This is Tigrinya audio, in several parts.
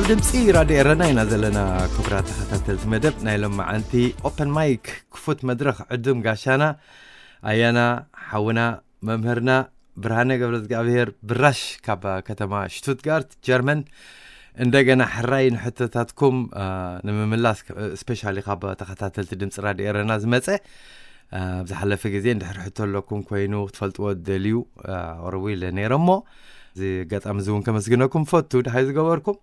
ድምፂ ራድዮ ኤረና ኢና ዘለና። ክቡራት ተኸታተልቲ መደብ ናይ ሎማዓንቲ ኦፐን ማይክ ክፉት መድረኽ ዕዱም ጋሻና ኣያና ሓውና መምህርና ብርሃነ ገብረ እግዚኣብሔር ብራሽ ካብ ከተማ ሽቱትጋርት ጀርመን እንደገና ሕራይ ንሕቶታትኩም ንምምላስ ስፔሻሊ ካብ ተኸታተልቲ ድምፂ ራድዮ ኤረና ዝመፀ ኣብ ዝሓለፈ ግዜ እንድሕር ሕቶ ኣለኩም ኮይኑ ክትፈልጥዎ ደልዩ ቅርቡ ኢለ ነይረ እሞ እዚ ኣጋጣሚ እዚ እውን ከመስግነኩም ፈቱ ድሃይ ዝገበርኩም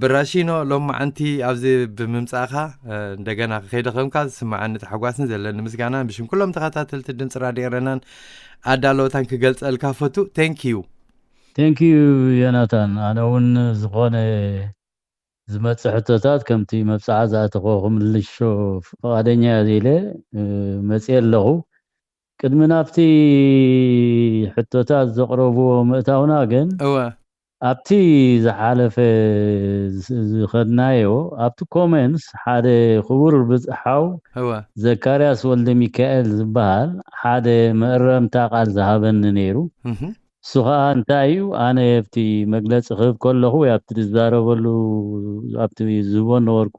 ብራሺኖ ሎም መዓንቲ ኣብዚ ብምምፃእኻ እንደገና ከይደኸምካ ዝስምዓኒ ተሓጓስን ዘለኒ ምስጋና ብሽም ኩሎም ተኸታተልቲ ድምፂ ራድዮ ኤረናን ኣዳለወታን ክገልፀልካ ፈቱ። Thank you። Thank you ዮናታን። ኣነ እውን ዝኾነ ዝመፅእ ሕቶታት ከምቲ መብፅዓ ዝኣተኾ ክምልሾ ፍቓደኛ እየ ኢለ መፅየ ኣለኹ። ቅድሚ ናብቲ ሕቶታት ዘቕረብዎ ምእታውና ግን እወ ኣብቲ ዝሓለፈ ዝኸድናዮ ኣብቲ ኮመንስ ሓደ ክቡር ብፅሓው እወ ዘካርያስ ወልደ ሚካኤል ዝበሃል ሓደ መእረምታ ቃል ዝሃበኒ ነይሩ። እህ እሱ ከዓ እንታይ እዩ ኣነ ኣብቲ መግለፂ ክህብ ከለኹ ወይ ኣብቲ ዝዛረበሉ ኣብቲ ዝህቦ ነበርኩ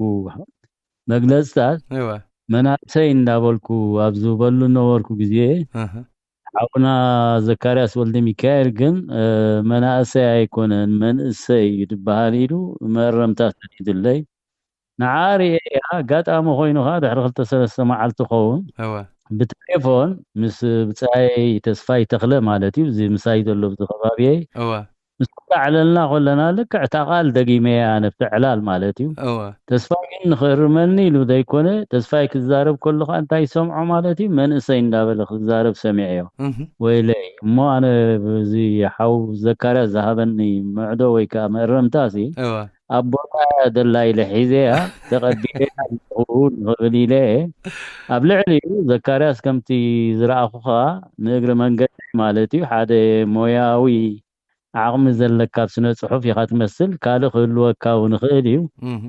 መግለፅታት እወ መናእሰይ እንዳበልኩ ኣብ ዝበሉ ነበርኩ ግዜ እህ ሓውና ዘካርያስ ወልደ ሚካኤል ግን መናእሰይ ኣይኮነን መንእሰይ እዩ ዝበሃል ኢሉ መእረምታ ሰዲዱለይ። ንዓ ርእየያ ኣጋጣሚ ኮይኑ ከዓ ድሕሪ ክልተ ሰለስተ መዓልቲ ኸውን እወ ብቴሌፎን ምስ ብፃይ ተስፋይ ተኽለ ማለት እዩ እዚ ምሳይ ዘሎ ብዚ ከባቢየይ እወ ምስ ተላዕለልና ከለና ልክዕ እታ ቃል ደጊመያ ነብቲ ዕላል ማለት እዩ እወ ተስፋይ ግን ንኽእርመኒ ኢሉ ዘይኮነ ተስፋይ ክዛረብ ከሎ ከዓ እንታይ ይሰምዖ ማለት እዩ መንእሰይ እንዳበለ ክዛረብ ሰሚዐዮ እህ ወይለይ እሞ ኣነ እዚ ሓው ዘካርያስ ዝሃበኒ ምዕዶ ወይ ከዓ መእረምታ ሲ እወ ኣብ ቦታ ደላ ኢለ ሒዘያ ተቐቢለ ኣለኹ ንኽብል ኢለ እየ ኣብ ልዕሊኡ ዘካርያስ ከምቲ ዝረኣኹኻ ንእግሪ መንገዲ ማለት እዩ ሓደ ሞያዊ ዓቕሚ ዘለካ ኣብ ስነ ፅሑፍ ኢኻ ትመስል ካልእ ክህልወካ እውን ይኽእል እዩ እህ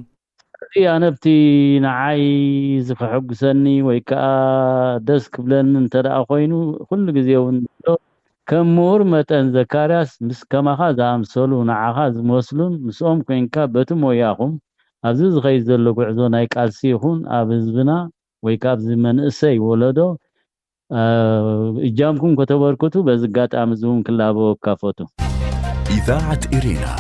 እዚ ኣነብቲ ንዓይ ዝክሕጉሰኒ ወይ ከዓ ደስ ክብለኒ እንተደኣ ኮይኑ ኩሉ ግዜ እውን ከም ምሁር መጠን ዘካርያስ ምስ ከማኻ ዝኣምሰሉ ንዓኻ ዝመስሉን ምስኦም ኮይንካ በቲ ሞያኹም ኣብዚ ዝኸይድ ዘሎ ጉዕዞ ናይ ቃልሲ ይኹን ኣብ ህዝብና ወይ ከዓ ኣብዚ መንእሰይ ወለዶ እጃምኩም ከተበርክቱ በዚ ኣጋጣሚ እዚ እውን ክላበወካ ፈቱ። إذاعة إرينا،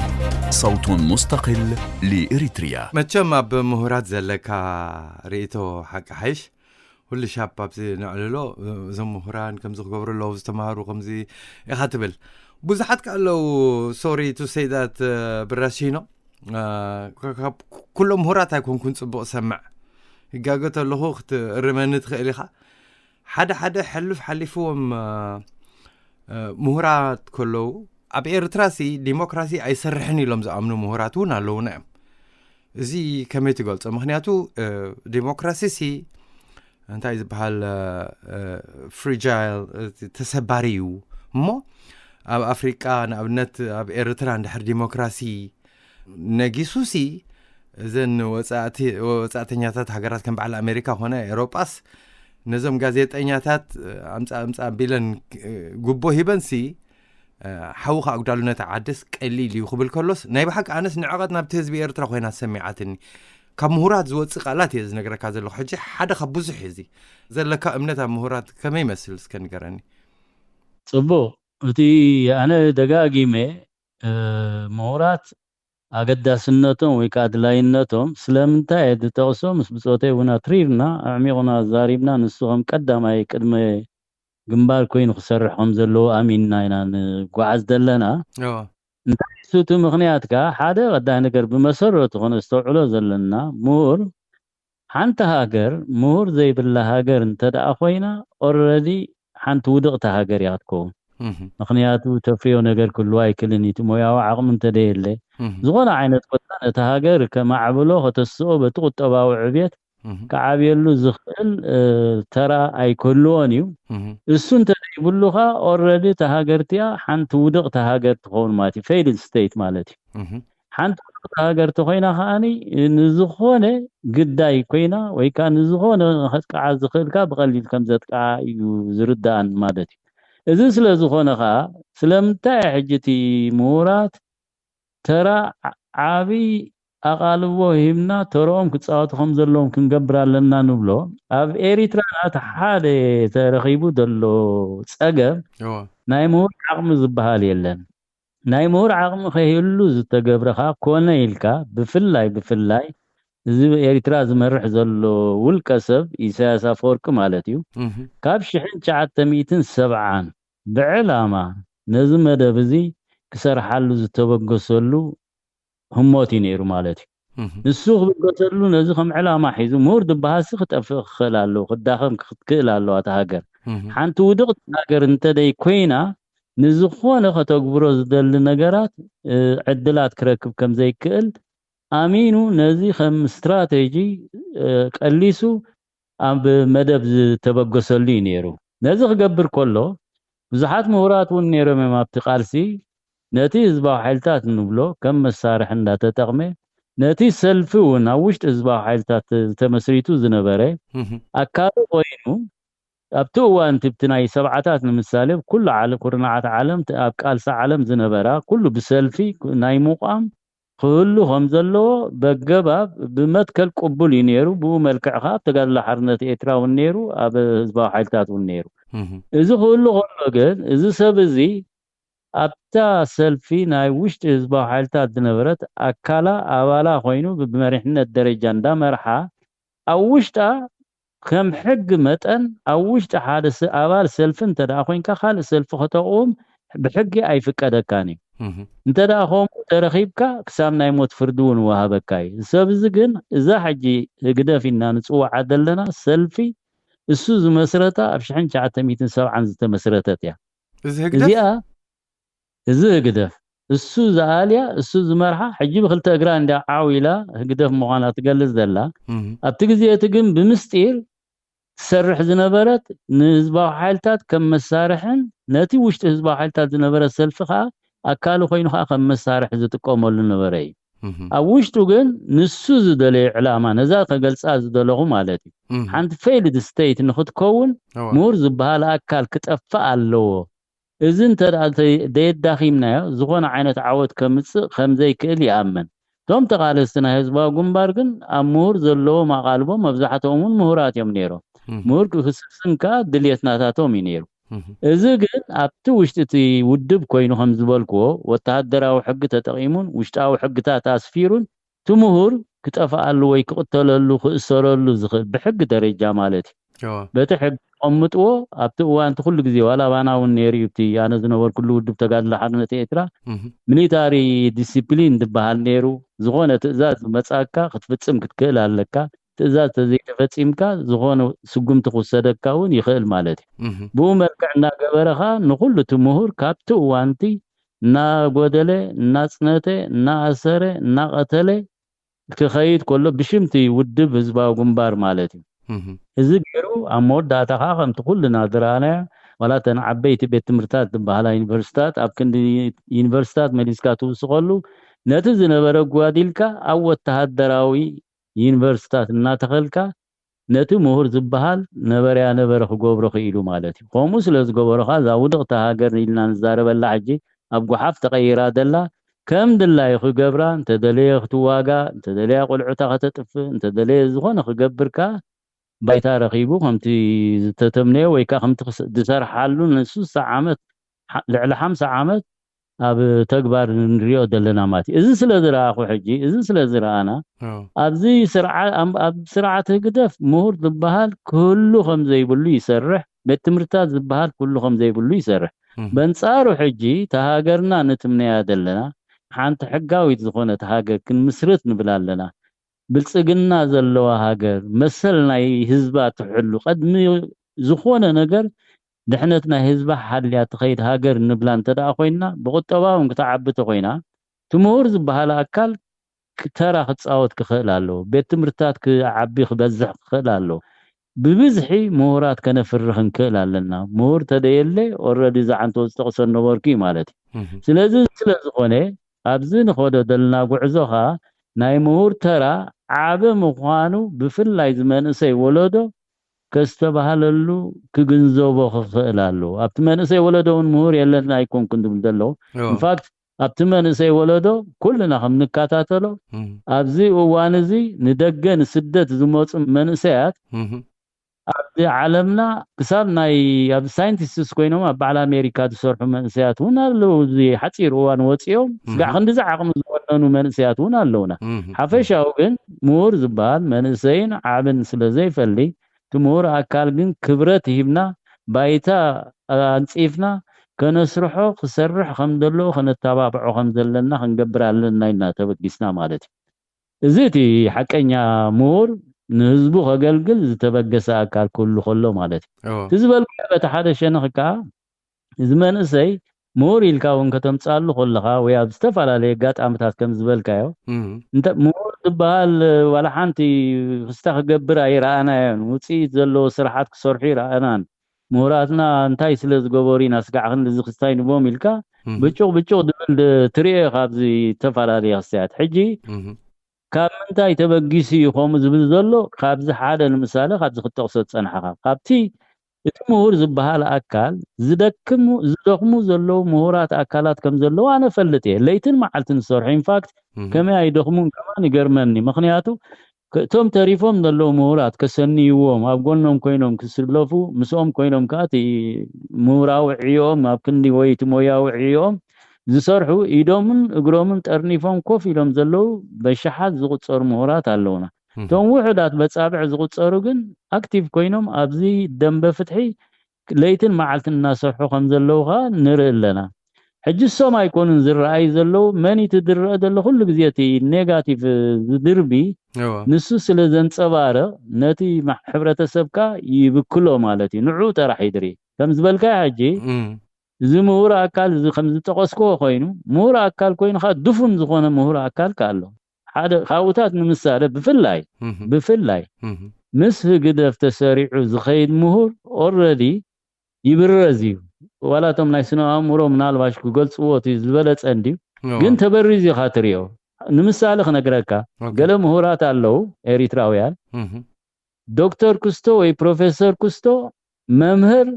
صوت مستقل لإريتريا. መቸም ኣብ ምሁራት ዘለካ ርእቶ ሓቂ ሓይሽ ሁሉ ሻፕ ኣብዚ ነዕልሎ እዞም ምሁራን ከምዚ ክገብሩ ኣለዉ ዝተማሃሩ ከምዚ ኢኻ ትብል ብዙሓት ከ ኣለዉ sorry to say that ብራሺኖ ኩሎም ምሁራት ኣይኮንኩን ፅቡቕ ሰምዕ ይጋገ ተለኹ ክትእርመኒ ትኽእል ኢኻ ሓደ ሓደ ሕሉፍ ሓሊፍዎም ምሁራት ከለዉ ኣብ ኤርትራ ሲ ዲሞክራሲ ኣይሰርሕን ኢሎም ዝኣምኑ ምሁራት እውን ኣለዉና እዮም እዚ ከመይ ትገልጾ ምክንያቱ ዲሞክራሲ ሲ እንታይ ዝበሃል fragile ተሰባሪ እዩ እሞ ኣብ ኣፍሪቃ ንኣብነት ኣብ ኤርትራ እንድሕር ዲሞክራሲ ነጊሱ ሲ እዘን ወጻእተኛታት ሃገራት ከም በዓል ኣሜሪካ ኮነ ኤሮጳስ ነዞም ጋዜጠኛታት ኣምጻ ኣምጻ ቢለን ጉቦ ሂበን ሲ ሓውኻ ኣጉዳሉ ነቲ ዓድስ ቀሊል እዩ ክብል ከሎስ ናይ ብሓቂ ኣነስ ንዕቐት ናብቲ ህዝቢ ኤርትራ ኮይና ሰሚዓትኒ ካብ ምሁራት ዝወፅእ ቃላት እየ ዝነግረካ ዘለኹ ሕጂ ሓደ ካብ ብዙሕ እዚ ዘለካ እምነት ኣብ ምሁራት ከመይ ይመስል እስከ ንገረኒ ፅቡቅ እቲ ኣነ ደጋጊመ ምሁራት ኣገዳስነቶም ወይ ከዓ ኣድላይነቶም ስለምንታይ እየ ዝጠቕሶ ምስ ብፆተይ እውን ኣትሪርና ኣዕሚቑና ዛሪብና ንሱ ከም ቀዳማይ ቅድመ ግንባር ኮይኑ ክሰርሕ ከም ዘለዎ ኣሚንና ኢና ንጓዓዝ ዘለና እንታይ እሱ እቲ ምክንያት ከዓ ሓደ ቀዳይ ነገር ብመሰረቱ ከነስተውዕሎ ዘለና ምሁር ሓንቲ ሃገር ምሁር ዘይብላ ሃገር እንተደኣ ኮይና already ሓንቲ ውድቕቲ ሃገር እያ ክትከውን ምክንያቱ ተፍርዮ ነገር ክህልዋ ኣይክልን እዩ እቲ ሞያዊ ዓቕሚ እንተደየለ ዝኾነ ዓይነት ቦታ ነቲ ሃገር ከማዕብሎ ከተስኦ በቲ ቁጠባዊ ዕብየት ክዓብየሉ ዝኽእል ተራ ኣይክህልዎን እዩ እሱ እንተዘይብሉ ከዓ already እታ ሃገር እቲኣ ሓንቲ ውድቕቲ ሃገር ትኸውን ማለት እዩ failed state ማለት እዩ ሓንቲ ሃገር ተኮይና ከዓኒ ንዝኾነ ግዳይ ኮይና ወይ ከዓ ንዝኾነ ከጥቃዓ ዝኽእልካ ብቐሊል ከም ዘጥቃዓ እዩ ዝርዳኣን ማለት እዩ እዚ ስለ ዝኾነ ከዓ ስለምንታይ ሕጂ እቲ ምሁራት ተራ ዓብይ ኣቓልቦ ሂብና ተረኦም ክፃወቱ ከም ዘለዎም ክንገብር ኣለና ንብሎ። ኣብ ኤሪትራ እቲ ሓደ ተረኺቡ ዘሎ ፀገም ናይ ምሁር ዓቕሚ ዝበሃል የለን። ናይ ምሁር ዓቕሚ ከይህሉ ዝተገብረ ከዓ ኮነ ኢልካ ብፍላይ ብፍላይ እዚ ኤሪትራ ዝመርሕ ዘሎ ውልቀ ሰብ ኢሳያስ ኣፈወርቂ ማለት እዩ ካብ ሽሕን ትሽዓተ ሚእትን ሰብዓን ብዕላማ ነዚ መደብ እዚ ክሰርሓሉ ዝተበገሰሉ ህሞት እዩ ነይሩ ማለት እዩ። ንሱ ክብገሰሉ ነዚ ከም ዕላማ ሒዙ ምሁር ዝበሃልሲ ክጠፍእ ክኽእል ኣለዎ፣ ክዳኸም ክትክእል ኣለዋ እታ ሃገር። ሓንቲ ውድቕቲ ሃገር እንተደይ ኮይና ንዝኾነ ከተግብሮ ዝደሊ ነገራት ዕድላት ክረክብ ከም ዘይክእል ኣሚኑ ነዚ ከም ስትራቴጂ ቀሊሱ ኣብ መደብ ዝተበገሰሉ እዩ ነይሩ። ነዚ ክገብር ከሎ ብዙሓት ምሁራት እውን ነይሮም እዮም ኣብቲ ቃልሲ። ነቲ ህዝባዊ ሓይልታት እንብሎ ከም መሳርሒ እንዳተጠቕመ ነቲ ሰልፊ እውን ኣብ ውሽጢ ህዝባዊ ሓይልታት ዝተመስሪቱ ዝነበረ ኣካሉ ኮይኑ ኣብቲ እዋን ትብቲ ናይ ሰብዓታት ንምሳሌ ኩሉ ዓለ ኩርናዓት ዓለም ኣብ ቃልሲ ዓለም ዝነበራ ኩሉ ብሰልፊ ናይ ምቋም ክህሉ ከም ዘለዎ በገባብ ብመትከል ቅቡል እዩ ነይሩ። ብኡ መልክዕ ከዓ ኣብ ተጋድሎ ሓርነት ኤርትራ እውን ነይሩ፣ ኣብ ህዝባዊ ሓይልታት እውን ነይሩ። እዚ ክህሉ ከሎ ግን እዚ ሰብ እዚ ኣብታ ሰልፊ ናይ ውሽጢ ህዝባዊ ሓይልታት ዝነበረት ኣካላ ኣባላ ኮይኑ ብመሪሕነት ደረጃ እንዳመርሓ ኣብ ውሽጣ ከም ሕጊ መጠን ኣብ ውሽጢ ሓደ ኣባል ሰልፊ እንተ ደኣ ኮይንካ ካልእ ሰልፊ ከተቕውም ብሕጊ ኣይፍቀደካን እዩ። እንተ ደኣ ከምኡ ተረኺብካ ክሳብ ናይ ሞት ፍርዲ እውን ይወሃበካ እዩ። ሰብ እዚ ግን እዛ ሕጂ ህግደፍ ኢልና ንፅውዓ ዘለና ሰልፊ እሱ ዝመስረታ ኣብ ሽሕን ትሽዓተ ሚእትን ሰብዓን ዝተመስረተት እያ። እዚ ህግደፍ እዚኣ እዚ ህግደፍ እሱ ዝኣልያ እሱ ዝመርሓ ሕጂ ብክልተ እግራ እንዳ ዓው ኢላ ህግደፍ ምዃና ትገልጽ ዘላ ኣብቲ ግዜ እቲ ግን ብምስጢር ትሰርሕ ዝነበረት ንህዝባዊ ሓይልታት ከም መሳርሕን ነቲ ውሽጢ ህዝባዊ ሓይልታት ዝነበረ ሰልፊ ከዓ ኣካሉ ኮይኑ ከዓ ከም መሳርሒ ዝጥቀመሉ ነበረ እዩ። ኣብ ውሽጡ ግን ንሱ ዝደለየ ዕላማ ነዛ ከገልፃ ዝደለኹ ማለት እዩ ሓንቲ failed state ንክትከውን ምሁር ዝበሃል ኣካል ክጠፍእ ኣለዎ። እዚ እንተ ደየዳኺምናዮ ዝኾነ ዓይነት ዓወት ከምፅእ ከምዘይክእል ይኣምን። እቶም ተቓለስቲ ናይ ህዝባዊ ግንባር ግን ኣብ ምሁር ዘለዎም ኣቓልቦ መብዛሕትኦም እውን ምሁራት እዮም ነይሮም። ምሁር ክስስን ከዓ ድልየት ናታቶም እዩ ነይሩ። እዚ ግን ኣብቲ ውሽጢ እቲ ውድብ ኮይኑ ከም ዝበልክዎ ወተሃደራዊ ሕጊ ተጠቒሙን ውሽጣዊ ሕግታት ኣስፊሩን እቲ ምሁር ክጠፍኣሉ ወይ ክቕተለሉ ክእሰረሉ ዝኽእል ብሕጊ ደረጃ ማለት እዩ። በቲ ሕጊ ተቐምጥዎ ኣብቲ እዋን እቲ ኩሉ ግዜ ዋላ ኣባና እውን ነይሩ እዩ። እቲ ኣነ ዝነበርኩሉ ውድብ ተጋድሎ ሓርነት ኤርትራ ሚሊታሪ ዲሲፕሊን ዝበሃል ነይሩ። ዝኾነ ትእዛዝ ዝመጻካ ክትፍጽም ክትክእል ኣለካ። ትእዛዝ ተዘይተፈጺምካ ዝኾነ ስጉምቲ ክውሰደካ እውን ይኽእል ማለት እዩ። ብኡ መልክዕ እናገበረ ኸዓ ንኹሉ እቲ ምሁር ካብቲ እዋንቲ እናጎደለ እናጽነተ እናኣሰረ እናቐተለ ክኸይድ ከሎ ብሽምቲ ውድብ ህዝባዊ ግንባር ማለት እዩ። እዚ ገይሩ ኣብ መወዳእታ ከዓ ከምቲ ኩልና ዝረኣናዮ ዋላ እተን ዓበይቲ ቤት ትምህርትታት ዝበሃላ ዩኒቨርሲታት ኣብ ክንዲ ዩኒቨርሲታት መሊስካ ትውስኸሉ ነቲ ዝነበረ ጓዲልካ ኣብ ወተሃደራዊ ዩኒቨርሲታት እናተኸልካ ነቲ ምሁር ዝበሃል ነበረያ ነበረ ክገብሮ ክኢሉ ማለት እዩ። ከምኡ ስለ ዝገበሮ ከዓ እዛ ውድቕቲ ሃገር ኢልና ንዛረበላ ሕጂ ኣብ ጓሓፍ ተቐይራ ዘላ ከም ድላዩ ክገብራ እንተደለየ ክትዋጋ እንተደለያ ቆልዑታ ከተጥፍእ እንተደለየ ዝኾነ ክገብር ከዓ ባይታ ረኺቡ ከምቲ ዝተተምነዮ ወይ ከዓ ከምቲ ዝሰርሓሉ ንስሳ ዓመት ልዕሊ ሓምሳ ዓመት ኣብ ተግባር ንሪኦ ዘለና ማለት እዩ። እዚ ስለ ዝረኣኹ ሕጂ እዚ ስለ ዝረኣና ኣብዚ ኣብ ስርዓት ህግደፍ ምሁር ዝበሃል ክህሉ ከም ዘይብሉ ይሰርሕ፣ ቤት ትምህርትታት ዝበሃል ክህሉ ከም ዘይብሉ ይሰርሕ። በንጻሩ ሕጂ እታ ሃገርና ንትምነያ ዘለና ሓንቲ ሕጋዊት ዝኾነት ሃገር ክንምስርት ንብል ኣለና። ብልጽግና ዘለዋ ሃገር መሰል ናይ ህዝባ ትሕሉ ቀድሚ ዝኾነ ነገር ድሕነት ናይ ህዝባ ሓልያ ትኸይድ ሃገር ንብላ እንተ ደኣ ኮይና ብቁጠባ እውን ክትዓቢ ተኮይና እቲ ምሁር ዝበሃል ኣካል ተራ ክፃወት ክኽእል ኣለዎ። ቤት ትምህርትታት ክዓቢ ክበዝሕ ክኽእል ኣለዎ። ብብዝሒ ምሁራት ከነፍሪ ክንክእል ኣለና። ምሁር ተደየለ ኦረዲ ዝዓንቶ ዝጠቕሶ ነበርኩ እዩ ማለት እዩ። ስለዚ ስለ ዝኾነ ኣብዚ ንኸዶ ዘለና ጉዕዞ ኸዓ ናይ ምሁር ተራ ዓቢ ምዃኑ ብፍላይ ዝመንእሰይ ወለዶ ከስተባህለሉ ክግንዘቦ ክኽእል ኣለዎ። ኣብቲ መንእሰይ ወለዶ እውን ምሁር የለን ኣይኮንኩን ዝብል ዘለዉ ኢንፋክት ኣብቲ መንእሰይ ወለዶ ኩልና ከም ንከታተሎ ኣብዚ እዋን እዚ ንደገ ንስደት ዝመፁ መንእሰያት ኣብዚ ዓለምና ክሳብ ናይ ኣብ ሳይንቲስትስ ኮይኖም ኣብ በዓል ኣሜሪካ ዝሰርሑ መንእሰያት እውን ኣለዉ። እዚ ሓፂር እዋን ወፂኦም ስጋዕ ክንዲዚ ዓቕሚ ዝወነኑ መንእሰያት እውን ኣለውና። ሓፈሻዊ ግን ምሁር ዝበሃል መንእሰይን ዓብን ስለ ዘይፈሊ እቲ ምሁር ኣካል ግን ክብረት ሂብና ባይታ ኣንፂፍና ከነስርሖ ክሰርሕ ከም ዘለዎ ከነተባብዖ ከም ዘለና ክንገብር ኣለና ኢልና ተበጊስና ማለት እዩ። እዚ እቲ ሓቀኛ ምሁር ንህዝቡ ከገልግል ዝተበገሰ ኣካል ክህሉ ከሎ ማለት እዩ። እቲ ዝበልካዮ በቲ ሓደ ሸነኽ ከዓ እዚ መንእሰይ ምሁር ኢልካ እውን ከተምፅኣሉ ከለኻ ወይ ኣብ ዝተፈላለየ ኣጋጣሚታት ከም ዝበልካዮ ምሁር ዝበሃል ዋላ ሓንቲ ክስታ ክገብር ኣይረኣናዮን። ውፅኢት ዘለዎ ስራሓት ክሰርሑ ይረኣናን። ምሁራትና እንታይ ስለ ዝገበሩ ኢና ስጋዕ ክንድዚ ክስታይ ንቦም ኢልካ ብጩቕ ብጩቕ ድብል ትርእዮ ካብዚ ዝተፈላለየ ክስታያት። ሕጂ ካብ ምንታይ ተበጊሱ እዩ ከምኡ ዝብል ዘሎ? ካብዚ ሓደ ንምሳሌ ካብዚ ክጠቕሶ ዝጸናሕኻ ካብቲ እቲ ምሁር ዝበሃል ኣካል ዝደክሙ ዝደኽሙ ዘለዉ ምሁራት ኣካላት ከም ዘለዉ ኣነ ፈልጥ እየ። ለይትን መዓልትን ዝሰርሑ ኢንፋክት ከመይ ኣይደኽሙን ከማን ይገርመኒ። ምኽንያቱ እቶም ተሪፎም ዘለዉ ምሁራት ከሰንይዎም ኣብ ጎኖም ኮይኖም ክስለፉ ምስኦም ኮይኖም ከዓ እቲ ምሁራዊ ዕዮኦም ኣብ ክንዲ ወይ እቲ ሞያዊ ዕዮኦም ዝሰርሑ ኢዶምን እግሮምን ጠርኒፎም ኮፍ ኢሎም ዘለዉ በሽሓት ዝቑጸሩ ምሁራት ኣለዉና። እቶም ውሑዳት በጻብዕ ዝቑጸሩ ግን ኣክቲቭ ኮይኖም ኣብዚ ደንበ ፍትሒ ለይትን መዓልትን እናሰርሑ ከም ዘለዉ ከዓ ንርኢ ኣለና። ሕጂ እሶም ኣይኮኑን ዝረኣዩ ዘለዉ። መን እቲ ዝረአ ዘሎ ኩሉ ግዜ እቲ ኔጋቲቭ ዝድርቢ ንሱ ስለ ዘንጸባርቕ ነቲ ሕብረተሰብ ከዓ ይብክሎ ማለት እዩ። ንዕኡ ጥራሕ ይድሪ ከም ዝበልካዮ ሕጂ እዚ ምሁር ኣካል እዚ ከም ዝጠቐስክዎ ኮይኑ ምሁር ኣካል ኮይኑ ከዓ ድፉን ዝኾነ ምሁር ኣካል ከዓ ኣሎ። ሓደ ካብኡታት ንምሳሌ ብፍላይ ብፍላይ ምስ ህግደፍ ተሰሪዑ ዝኸይድ ምሁር ኦረዲ ይብረዝ እዩ። ዋላ እቶም ናይ ስነ ኣእምሮ ምናልባሽ ክገልፅዎ እቲ ዝበለፀ እንድዩ፣ ግን ተበሪዙ ኢኻ ትሪኦ። ንምሳሌ ክነግረካ ገለ ምሁራት ኣለዉ ኤሪትራውያን ዶክተር ክስቶ ወይ ፕሮፌሰር ክስቶ መምህር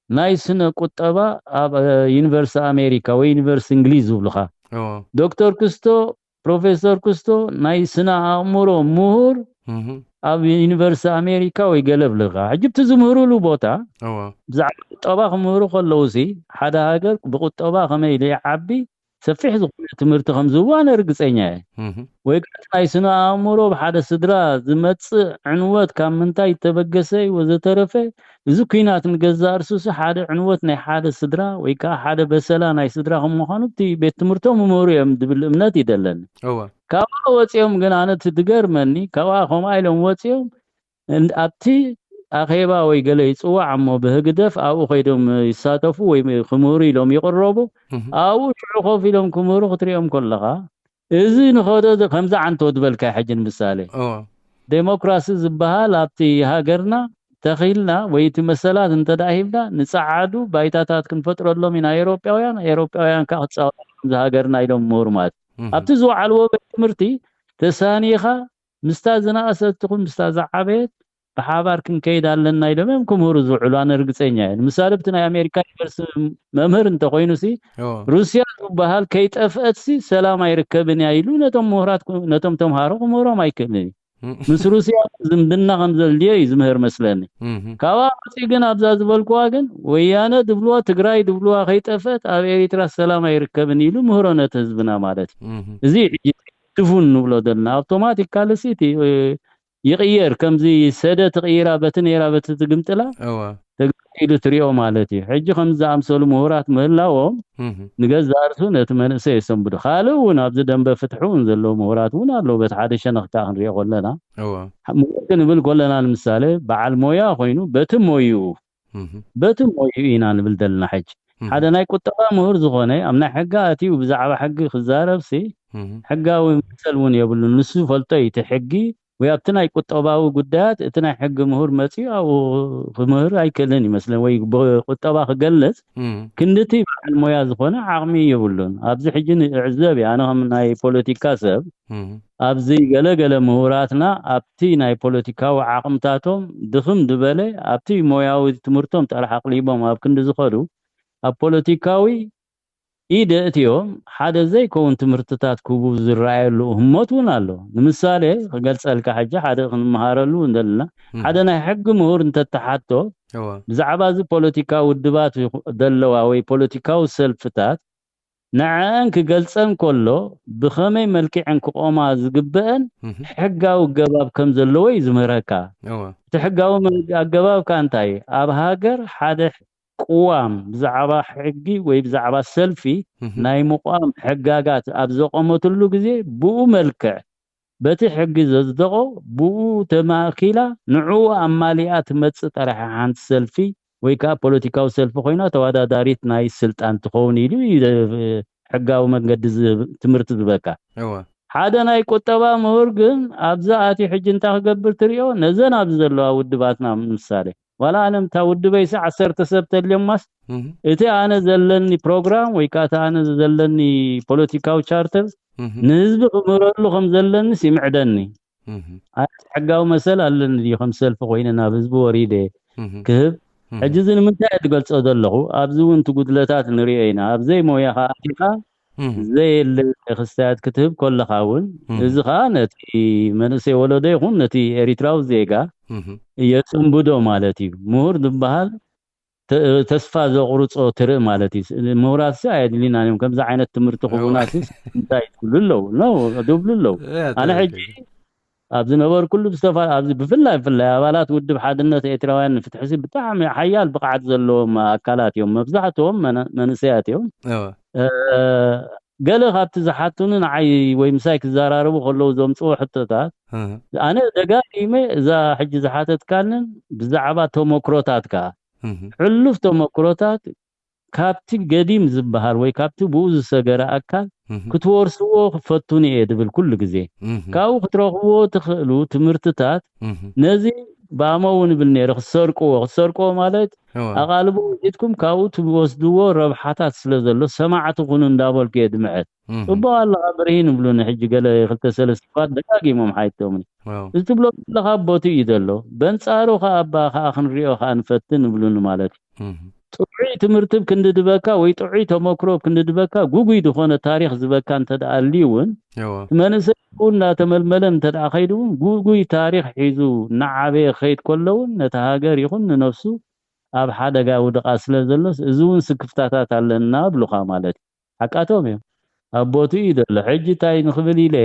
ናይ ስነ ቁጠባ ኣብ ዩኒቨርሲቲ ኣሜሪካ ወይ ዩኒቨርሲቲ እንግሊዝ ዝብሉኻ። ዶክተር ክስቶ ፕሮፌሰር ክስቶ ናይ ስነ ኣእምሮ ምሁር ኣብ ዩኒቨርሲቲ ኣሜሪካ ወይ ገለ ብልኻ። ሕጂ ብቲ ዝምህሩሉ ቦታ ብዛዕባ ቁጠባ ክምህሩ ከለዉ ሲ ሓደ ሃገር ብቁጠባ ከመይ ኢሉ ይዓቢ ሰፊሕ ዝኾነ ትምህርቲ ከም ዝህቡ ኣነ ርግፀኛ እየ። ወይ ከዓ ናይ ስነ ኣእምሮ ብሓደ ስድራ ዝመፅእ ዕንወት ካብ ምንታይ ዝተበገሰ እዩ ወዘተረፈ እዚ ኲናት ንገዛእ ርእሱሲ ሓደ ዕንወት ናይ ሓደ ስድራ ወይ ከዓ ሓደ በሰላ ናይ ስድራ ከም ምዃኑ እቲ ቤት ትምህርቶም ይምህሩ እዮም ዝብል እምነት ይደለኒ። ካብኣ ወፂኦም ግን ኣነ እቲ ዝገርመኒ ካብኣ ከምኣ ኢሎም ወፂኦም ኣብቲ ኣኼባ ወይ ገለ ይፅዋዕ እሞ ብህግደፍ ኣብኡ ከይዶም ይሳተፉ ወይ ክምህሩ ኢሎም ይቕረቡ። ኣብኡ ሽዑ ኮፍ ኢሎም ክምህሩ ክትሪኦም ከለኻ እዚ ንኸዶ ከምዚ ዓንቶ ዝበልካ ሕጂ ንምሳሌ ዴሞክራሲ ዝበሃል ኣብቲ ሃገርና ተኺልና ወይ እቲ መሰላት እንተ ደኣ ሂብና ንጸዓዱ ባይታታት ክንፈጥረሎም ኢና። ኤሮጳውያን ኤሮጳውያን ከኣ ክጻወቱ ከምዚ ሃገርና ኢሎም ምሁር ማለት ኣብቲ ዝወዓልዎ ቤት ትምህርቲ ተሳኒኻ ምስታ ዝነኣሰት ትኹን ምስታ ዝዓበየት ብሓባር ክንከይድ ኣለና ኢሎም እዮም ክምህሩ ዝውዕሉ። ኣነ ርግጸኛ እየ። ንምሳሌ ብቲ ናይ ኣሜሪካ ዩኒቨርሲቲ መምህር እንተኾይኑ ሲ ሩስያ ዝበሃል ከይጠፍአት ሲ ሰላም ኣይርከብን እያ ኢሉ ነቶም ምሁራት ነቶም ተምሃሮ ክምህሮም ኣይክእልን እዩ። ምስ ሩስያ ዝምድና ከም ዘድልዮ እዩ ዝምህር መስለኒ። ካብኣ ወፂኡ ግን ኣብዛ ዝበልኩዋ ግን ወያነ ድብልዋ ትግራይ ድብልዋ ከይጠፍአት ኣብ ኤሪትራ ሰላም ኣይርከብን ኢሉ ምህሮ ነቲ ህዝብና ማለት እዩ። እዚ ሕጂ ድፉን ንብሎ ዘለና ኣውቶማቲካሊ ሲ እቲ ይቕየር ከምዚ ሰደ ትቕይራ በቲ ነይራ በቲ ትግምጥላ ተግምጢ ኢሉ ትሪኦ ማለት እዩ። ሕጂ ከምዚ ዝኣምሰሉ ምሁራት ምህላዎም ንገዛእ ርእሱ ነቲ መንእሰይ የሰንብዱ። ካልእ እውን ኣብዚ ደንበ ፍትሒ እውን ዘለዉ ምሁራት እውን ኣለዉ። በቲ ሓደ ሸነኽ ከዓ ክንሪኦ ከለና ምሁር ክንብል ከለና ንምሳሌ በዓል ሞያ ኮይኑ በቲ ሞይኡ በቲ ሞይኡ ኢና ንብል ዘለና። ሕጂ ሓደ ናይ ቁጠባ ምሁር ዝኾነ ኣብ ናይ ሕጊ ኣትዩ ብዛዕባ ሕጊ ክዛረብሲ ሕጋዊ መሰል እውን የብሉን። ንሱ ዝፈልጦ እዩ እቲ ሕጊ ወይ ኣብቲ ናይ ቁጠባዊ ጉዳያት እቲ ናይ ሕጊ ምሁር መፂኡ ኣብኡ ክምህር ኣይክእልን ይመስለን ወይ ብቁጠባ ክገልፅ ክንድቲ በዓል ሞያ ዝኾነ ዓቕሚ የብሉን። ኣብዚ ሕጂ ንዕዘብ እየ ኣነ ከም ናይ ፖለቲካ ሰብ ኣብዚ ገለገለ ምሁራትና ኣብቲ ናይ ፖለቲካዊ ዓቕምታቶም ድኽም ዝበለ ኣብቲ ሞያዊ ትምህርቶም ጥራሕ ኣቕሊቦም ኣብ ክንዲ ዝኸዱ ኣብ ፖለቲካዊ ኢደ እትዮም ሓደ ዘይከውን ትምህርትታት ክቡ ዝረኣየሉ ህሞት እውን ኣሎ። ንምሳሌ ክገልጸልካ፣ ሕጂ ሓደ ክንመሃረሉ እንደለና፣ ሓደ ናይ ሕጊ ምሁር እንተተሓቶ፣ ብዛዕባ እዚ ፖለቲካዊ ውድባት ዘለዋ ወይ ፖለቲካዊ ሰልፍታት ንዐአን ክገልጸን ከሎ፣ ብኸመይ መልክዐን ክቆማ ዝግበአን ሕጋዊ ኣገባብ ከም ዘለዎ እዩ ዝምህረካ። እቲ ሕጋዊ ኣገባብ ከ እንታይ? ኣብ ሃገር ሓደ ቅዋም ብዛዕባ ሕጊ ወይ ብዛዕባ ሰልፊ ናይ ምቋም ሕጋጋት ኣብ ዘቆመትሉ ግዜ፣ ብኡ መልክዕ በቲ ሕጊ ዘጽደቆ፣ ብኡ ተማእኪላ ንዕኡ ኣማሊኣ ትመጽእ ጥራሕ ሓንቲ ሰልፊ ወይ ከዓ ፖለቲካዊ ሰልፊ ኮይና ተወዳዳሪት ናይ ስልጣን ትኸውን ኢሉ እዩ ሕጋዊ መንገዲ ትምህርቲ ዝበካ። ሓደ ናይ ቁጠባ ምሁር ግን ኣብዛ ኣትዩ ሕጂ እንታይ ክገብር ትሪኦ? ነዘን ኣብዚ ዘለዋ ውድባትና ምሳሌ፣ ዋላ ኣነ እታ ውድበይሲ ዓሰርተ ሰብ ተልዮማስ፣ እቲ ኣነ ዘለኒ ፕሮግራም ወይ ከዓ እቲ ኣነ ዘለኒ ፖለቲካዊ ቻርተር ንህዝቢ ክምህረሉ ከም ዘለኒስ ይምዕደኒ። ኣነ ሕጋዊ መሰል ኣለኒ ድዩ ከም ሰልፊ ኮይነ ናብ ህዝቢ ወሪደ ክህብ? ሕጂ እዚ ንምንታይ እየ ዝገልጾ ዘለኹ? ኣብዚ እውን እቲ ጉድለታት ንሪኦ ኢና። ኣብ ዘይሞያኻ ኣቲኻ ዘየለ ክስታያት ክትህብ ከለኻ እውን፣ እዚ ኸዓ ነቲ መንእሰይ ወለዶ ይኹን ነቲ ኤሪትራዊ ዜጋ የጽንብዶ ማለት እዩ። ምሁር ዝበሃል ተስፋ ዘቑርጾ ትርኢ ማለት እዩ። ምሁራትሲ ኣየድልዩናን እዮም። ከምዚ ዓይነት ትምህርቲ ክቡናትስ እንታይ ትብሉ ኣለዉ? ኖ፣ ድብሉ ኣለዉ። ኣነ ሕጂ ኣብ ዝነበርኩሉ ብዝተፋ-፣ ኣብዚ ብፍላይ፣ ብፍላይ ኣባላት ውድብ ሓድነት ኤርትራውያን ንፍትሕሲ ብጣዕሚ ሓያል ብቕዓት ዘለዎም ኣካላት እዮም። መብዛሕትኦም መነ-፣ መንእሰያት እዮም። ገለ ካብቲ ዝሓቱኒ ንዓይ ወይ ምሳይ ክዘራረቡ ከለዉ ዘምጽዎ ሕቶታት፣ ኣነ ደጋጊመ እዛ ሕጂ ዝሓተትካንን ብዛዕባ ተመክሮታትካ፣ ሕሉፍ ተመክሮታት ካብቲ ገዲም ዝበሃል ወይ ካብቲ ብኡ ዝሰገረ ኣካል ክትወርስዎ ክፈቱን እየ ድብል ኩሉ ግዜ። ካብኡ ክትረኽብዎ ትኽእሉ ትምህርትታት፣ ነዚ ብኣሞ እውን ይብል ነይረ፣ ክትሰርቅዎ። ክትሰርቅዎ ማለት ኣቓልቦ ወሒድኩም ካብኡ ትወስድዎ ረብሓታት ስለ ዘሎ፣ ሰማዕቲ ኩኑ እንዳበልኩ እየ ድምዕድ። ጽቡቕ ኣለኻ ብርሂን ይብሉኒ ሕጂ ገለ ክልተ ሰለስተ ሰባት ደጋጊሞም ሓይቶምኒ። እዚ ትብሎ ዘለኻ ቦቲ እዩ ዘሎ። በንጻሩ ከኣ ኣባ ከኣ ክንሪኦ ከኣ ንፈትን ይብሉኒ ማለት እዩ። ጥዑይ ትምህርቲ ብ ክንዲ ድበካ ወይ ጥዑይ ተመክሮ ብ ክንዲ ድበካ፣ ጉጉይ ዝኾነ ታሪኽ ዝበካ እንተ ደኣ ኣልዩ እውን፣ እቲ መንእሰይ እውን እናተመልመለ እንተ ደኣ ከይዱ እውን፣ ጉጉይ ታሪኽ ሒዙ እናዓበየ ክኸይድ ከሎ እውን፣ ነታ ሃገር ይኹን ንነፍሱ ኣብ ሓደጋ ውድቓ ስለ ዘሎስ፣ እዚ እውን ስክፍታታት ኣለና እብሉኻ ማለት እዩ። ሓቃቶም እዮም። ኣብ ቦትኡ እዩ ዘሎ። ሕጂ እንታይ ንኽብል ኢለ፣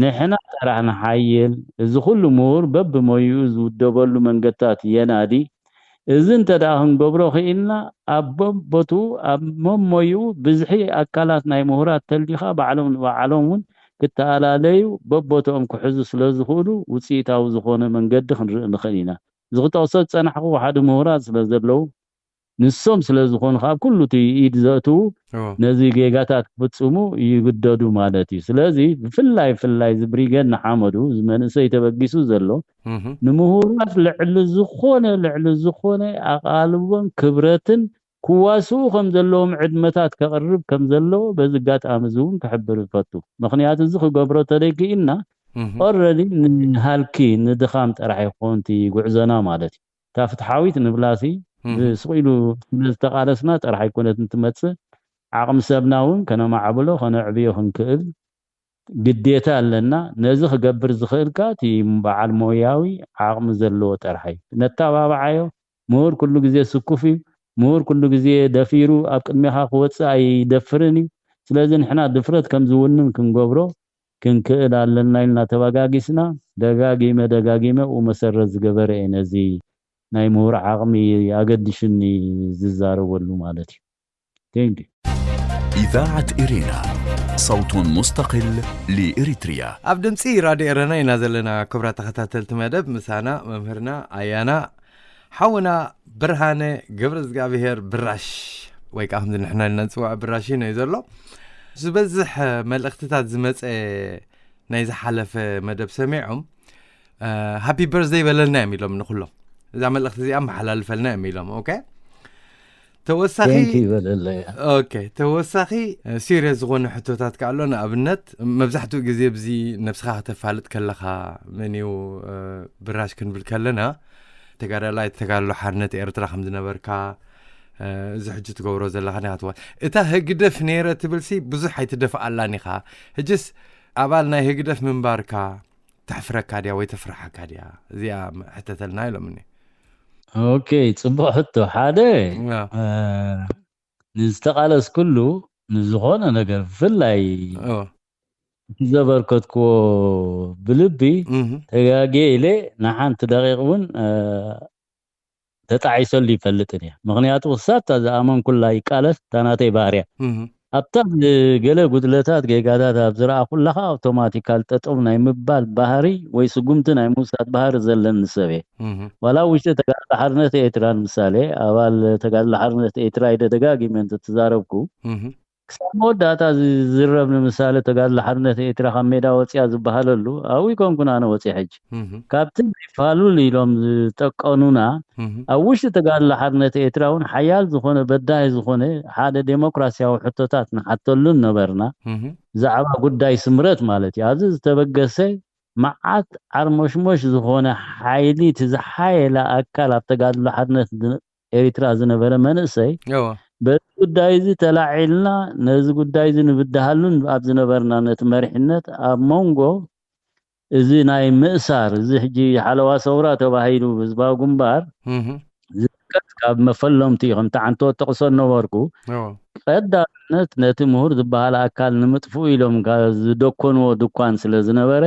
ንሕና ጥራሕ ንሓይል፣ እዚ ኩሉ ምሁር በብሞይኡ ዝውደበሉ መንገድታት የናዲ። እዚ እንተ ደኣ ክንገብሮ ክኢልና፣ ኣብ በቦትኡ፣ ኣብ መሞይኡ ብዝሒ ኣካላት ናይ ምሁራት ተልዲኻ፣ ባዕሎም ንባዕሎም እውን ክተኣላለዩ፣ በቦትኦም ክሕዙ ስለ ዝኽእሉ፣ ውጽኢታዊ ዝኾነ መንገዲ ክንርኢ ንኽእል ኢና። እዚ ክጠቕሶ ዝጸናሕኩ፣ ሓደ ምሁራት ስለ ዘለዉ፣ ንሶም ስለ ዝኾኑ፣ ካብ ኩሉ እቲ ኢድ ዘእትዉ፣ ነዚ ጌጋታት ክፍጽሙ ይግደዱ ማለት እዩ። ስለዚ፣ ብፍላይ፣ ብፍላይ እዚ ብሪገድ ንሓመዱ፣ እዚ መንእሰይ ተበጊሱ ዘሎ፣ ንምሁራት ልዕሊ ዝኾነ፣ ልዕሊ ዝኾነ ኣቓልቦን ክብረትን ክዋስኡ ከም ዘለዎም ዕድመታት ከቕርብ ከም ዘለዎ በዚ ኣጋጣሚ እዚ እውን ክሕብር ይፈቱ። ምኽንያቱ፣ እዚ ክገብሮ ተደይክኢልና፣ ኦረዲ ንሃልኪ፣ ንድኻም ጥራሕ ይኾን እቲ ጉዕዞና ማለት እዩ። እታ ፍትሓዊት ንብላሲ፣ ብስቕ ኢሉ ስለ ዝተቓለስና ጥራሕ ኣይኮነትን ትመጽእ። ዓቕሚ ሰብና እውን ከነማዕብሎ፣ ከነዕብዮ ክንክእል ግዴታ ኣለና። ነዚ ክገብር ዝኽእል ከኣ እቲ በዓል ሞያዊ ዓቕሚ ዘለዎ ጥራሕ እዩ። ነተባብዓዮ። ምሁር ኩሉ ግዜ ስኩፍ እዩ። ምሁር ኩሉ ግዜ ደፊሩ ኣብ ቅድሜኻ ክወጽእ ኣይደፍርን እዩ። ስለዚ ንሕና ድፍረት ከም ዝውንን ክንገብሮ ክንክእል ኣለና ኢልና ተበጋጊስና፣ ደጋጊመ ደጋጊመ እኡ መሰረት ዝገበረ እየ ነዚ ናይ ምሁር ዓቕሚ ኣገዲሽኒ ዝዛረበሉ ማለት እዩ። Thank you። إذاعة إرينا، صوت مستقل لإريتريا. ኣብ ድምፂ ራድዮ ኤረና ኢና ዘለና። ክቡራት ተኸታተልቲ መደብ፣ ምሳና መምህርና ኣያና ሓውና ብርሃነ ገብረ እግዚኣብሔር ብራሽ፣ ወይ ከዓ ከምዚ ንሕና ኢልና ንፅውዖ ብራሽ እዩ ዘሎ። ዝበዝሕ መልእኽትታት ዝመፀ ናይ ዝሓለፈ መደብ ሰሚዖም፣ ሃፒ በርዝደይ በለልና እዮም ኢሎም ንኩሎም። እዛ መልእኽቲ እዚኣ መሓላልፈልና እዮም ኢሎም። ኦኬ፣ ተወሳኺ Thank you በለለይ። ኦኬ፣ ተወሳኺ ሲሪየስ ዝኾነ ሕቶታት ከ ኣሎ። ንኣብነት፣ መብዛሕትኡ ግዜ ብዚ ነብስኻ ከተፋልጥ ከለኻ፣ መን እዩ ብራሽ ክንብል ከለና፣ ተጋዳላይ ተጋድሎ ሓርነት ኤርትራ ከም ዝነበርካ፣ እዚ ሕጂ ትገብሮ ዘለኻ ናትዋ እታ ህግደፍ ነይረ ትብልሲ ብዙሕ ኣይትደፍኣላን ኢኻ። ሕጅስ ኣባል ናይ ህግደፍ ምንባርካ ተሕፍረካ ድያ ወይ ተፍርሓካ ድያ? እዚኣ ሕተተልና ኢሎምኒ። ኦኬ፣ ጽቡቅ ሕቶ። ሓደ ንዝተቃለስኩሉ ንዝኾነ ነገር ብፍላይ እቲ ዘበርከትክዎ ብልቢ ተጋጌ ኢለ ንሓንቲ ደቂቕ እውን ተጣዒሰሉ ይፈልጥን እየ። ምኽንያቱ ክሳብ እታ ዝኣመንኩላ ይቃለስ፣ እታ ናተይ ባህርያ ኣብታ ገለ ጉድለታት ጌጋታት ኣብ ዝረኣኹላኻ ኣውቶማቲካል ጠጠው ናይ ምባል ባህሪ ወይ ስጉምቲ ናይ ምውሳድ ባህሪ ዘለኒ ሰብ እየ። ዋላ ኣብ ውሽጢ ተጋድሎ ሓርነት ኤርትራ ንምሳሌ ኣባል ተጋድሎ ሓርነት ኤርትራ ኢለ ደጋጊመ እንተተዛረብኩ ክሳብ መወዳእታ ዝዝረብ ንምሳሌ ተጋድሎ ሓርነት ኤርትራ ካብ ሜዳ ወፅያ ዝበሃለሉ ኣብኡ ይኮንኩን ኣነ ወፅየ ሕጂ ካብቲ ናይ ፋሉል ኢሎም ዝጠቀኑና ኣብ ውሽጢ ተጋድሎ ሓርነት ኤርትራ እውን ሓያል ዝኾነ በዳሂ ዝኾነ ሓደ ዴሞክራሲያዊ ሕቶታት ንሓተሉን ነበርና። ብዛዕባ ጉዳይ ስምረት ማለት እዩ። ኣብዚ ዝተበገሰ መዓት ዓርሞሽሞሽ ዝኾነ ሓይሊ እቲ ዝሓየለ ኣካል ኣብ ተጋድሎ ሓርነት ኤሪትራ ዝነበረ መንእሰይ በዚ ጉዳይ እዚ ተላዒልና ነዚ ጉዳይ እዚ ንብድሃሉን ኣብ ዝነበርና ነቲ መሪሕነት ኣብ መንጎ እዚ ናይ ምእሳር እዚ ሕጂ ሓለዋ ሰውራ ተባሂሉ ህዝባዊ ግንባር ዝጥቀስ ካብ መፈለምቲ እዩ። ከምቲ ዓንተወት ጠቕሶ ነበርኩ ቀዳምነት ነቲ ምሁር ዝበሃል ኣካል ንምጥፍኡ ኢሎም ዝደኮንዎ ድኳን ስለ ዝነበረ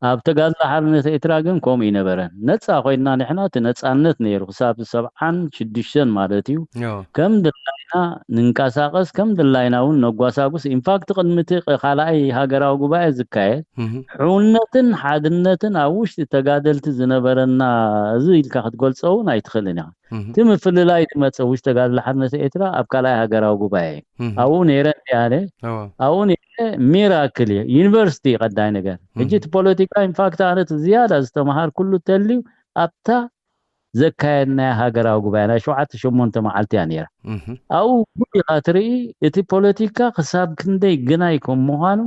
ኣብ ተጋድሎ ሓርነት ኤርትራ ግን ከምኡ ይነበረን። ነፃ ኮይንና ንሕና እቲ ነፃነት ነይሩ ክሳብ ሰብዓን ሽዱሽተን ማለት እዩ። ከም ድላይና ንንቀሳቀስ ከም ድላይና እውን ነጓሳጉስ። ኢንፋክት ቅድሚ እቲ ካልኣይ ሃገራዊ ጉባኤ ዝካየድ ሕውነትን ሓድነትን ኣብ ውሽጢ ተጋደልቲ ዝነበረና እዚ ኢልካ ክትገልፆ እውን ኣይትኽእልን ኢኻ። እቲ ምፍልላይ ዝመፀ ውሽጢ ተጋድሎ ሓርነት ኤርትራ ኣብ ካልኣይ ሃገራዊ ጉባኤ ኣብኡ ነይረ እንዲኣነ ኣብኡ ነይረ ሚራክል እዩ። ዩኒቨርሲቲ ቀዳይ ነገር ሕጂ እቲ ፖለቲካ ኢንፋክት ኣነ እቲ ዝያዳ ዝተምሃርኩሉ ተልዩ ኣብታ ዘካየድናያ ሃገራዊ ጉባኤ ናይ ሸውዓተ ሸሞንተ መዓልቲ እያ ነይራ። ኣብኡ ጉድ ኢኻ ትርኢ እቲ ፖለቲካ ክሳብ ክንደይ ግናይ ከም ምዃኑ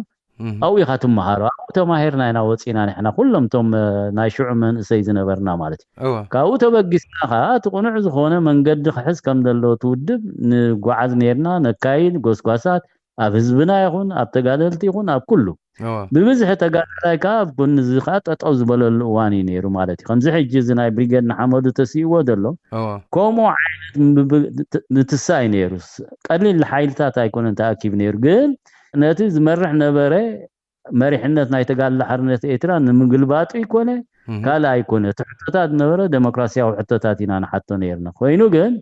ኣብኡ ኢኻ ትመሃሮ። ኣብኡ ተማሂርና ኢና ወፂና ንሕና ኩሎም እቶም ናይ ሽዑ መንእሰይ ዝነበርና ማለት እዩ። ካብኡ ተበጊስና ከዓ እቲ ቅኑዕ ዝኾነ መንገዲ ክሕዝ ከም ዘለዎ እቲ ውድብ ንጓዓዝ ነይርና። ነካይድ ጎስጓሳት ኣብ ህዝብና ይኹን ኣብ ተጋደልቲ ይኹን ኣብ ኩሉ ብብዝሒ ተጋዳላይ ከዓ ኣብ ጎኒ እዚ ከዓ ጠጠው ዝበለሉ እዋን እዩ ነይሩ ማለት እዩ። ከምዚ ሕጂ እዚ ናይ ብሪጌድ ንሓመዱ ተስእዎ ዘሎ ከምኡ ዓይነት ምትሳእ እዩ ነይሩ። ቀሊል ሓይልታት ኣይኮነን ተኣኪቡ ነይሩ፣ ግን ነቲ ዝመርሕ ነበረ መሪሕነት ናይ ተጋድሎ ሓርነት ኤርትራ ንምግልባጡ ይኮነ ካልእ ኣይኮነ። እቲ ሕቶታት ዝነበረ ዴሞክራሲያዊ ሕቶታት ኢና ንሓቶ ነይርና። ኮይኑ ግን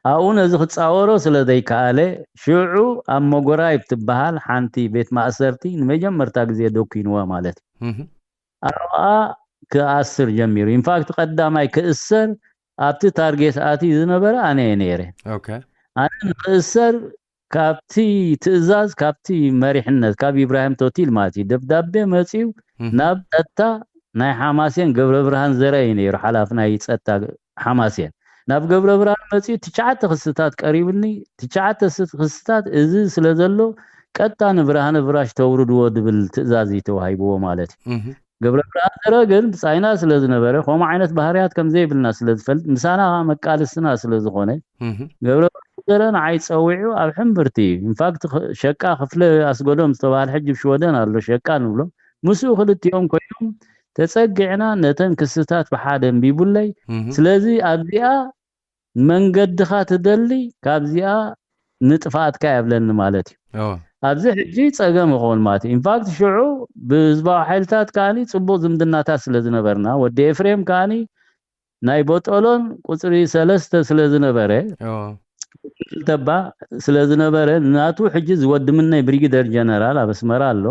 ኣብኡ ነዚ ክፃወሮ ስለ ዘይከኣለ ሽዑ ኣብ መጎራይብ ትበሃል ሓንቲ ቤት ማእሰርቲ ንመጀመርታ ግዜ ደኩንዋ ማለት እዩ። ኣብኣ ክኣስር ጀሚሩ። ኢንፋክት ቀዳማይ ክእሰር ኣብቲ ታርጌት ኣትዩ ዝነበረ ኣነ እየ ነይረ። ኣነ ንክእሰር ካብቲ ትእዛዝ ካብቲ መሪሕነት ካብ ኢብራሂም ቶቲል ማለት እዩ ደብዳቤ መፅዩ ናብ ጸጥታ ናይ ሓማሴን ገብረ ብርሃን ዘረ እዩ ነይሩ ሓላፊ ናይ ጸጥታ ሓማሴን ናብ ገብረ ብርሃን መፅዩ ትሽዓተ ክስታት ቀሪብኒ ትሽዓተ ክስታት እዚ ስለ ዘሎ ቀጥታ ንብርሃነ ብራሽ ተውርድዎ ድብል ትእዛዝ እዩ ተዋሂብዎ ማለት እዩ። ገብረ ብርሃን ዘረ ግን ብጻይና ስለ ዝነበረ ከምኡ ዓይነት ባህርያት ከም ዘይብልና ስለ ዝፈልጥ ምሳና ከዓ መቃልስትና ስለ ዝኾነ ገብረ ብርሃን ዘረ ንዓይ ጸዊዑ ኣብ ሕምብርቲ እዩ። ኢንፋክት ሸቃ ክፍለ ኣስገዶም ዝተባህለ ሕጂ ብሽወደን ኣሎ ሸቃ ንብሎ ምስኡ ክልቲኦም ኮይኖም ተጸጊዕና ነተን ክስታት ብሓደ እንቢቡለይ። ስለዚ ኣብዚኣ መንገድኻ ትደሊ ካብዚኣ ንጥፍኣትካ የብለኒ ማለት እዩ። ኣብዚ ሕጂ ጸገም ይኸውን ማለት እዩ። ኢንፋክት ሽዑ ብህዝባዊ ሓይልታት ከዓኒ ጽቡቕ ዝምድናታት ስለ ዝነበርና ወዲ ኤፍሬም ከዓኒ ናይ ቦጦሎን ቁጽሪ ሰለስተ ስለ ዝነበረ ተባ ስለ ዝነበረ ናቱ ሕጂ ዝወዲ ምነይ ብሪጊደር ጀነራል ኣብ ኣስመራ ኣሎ።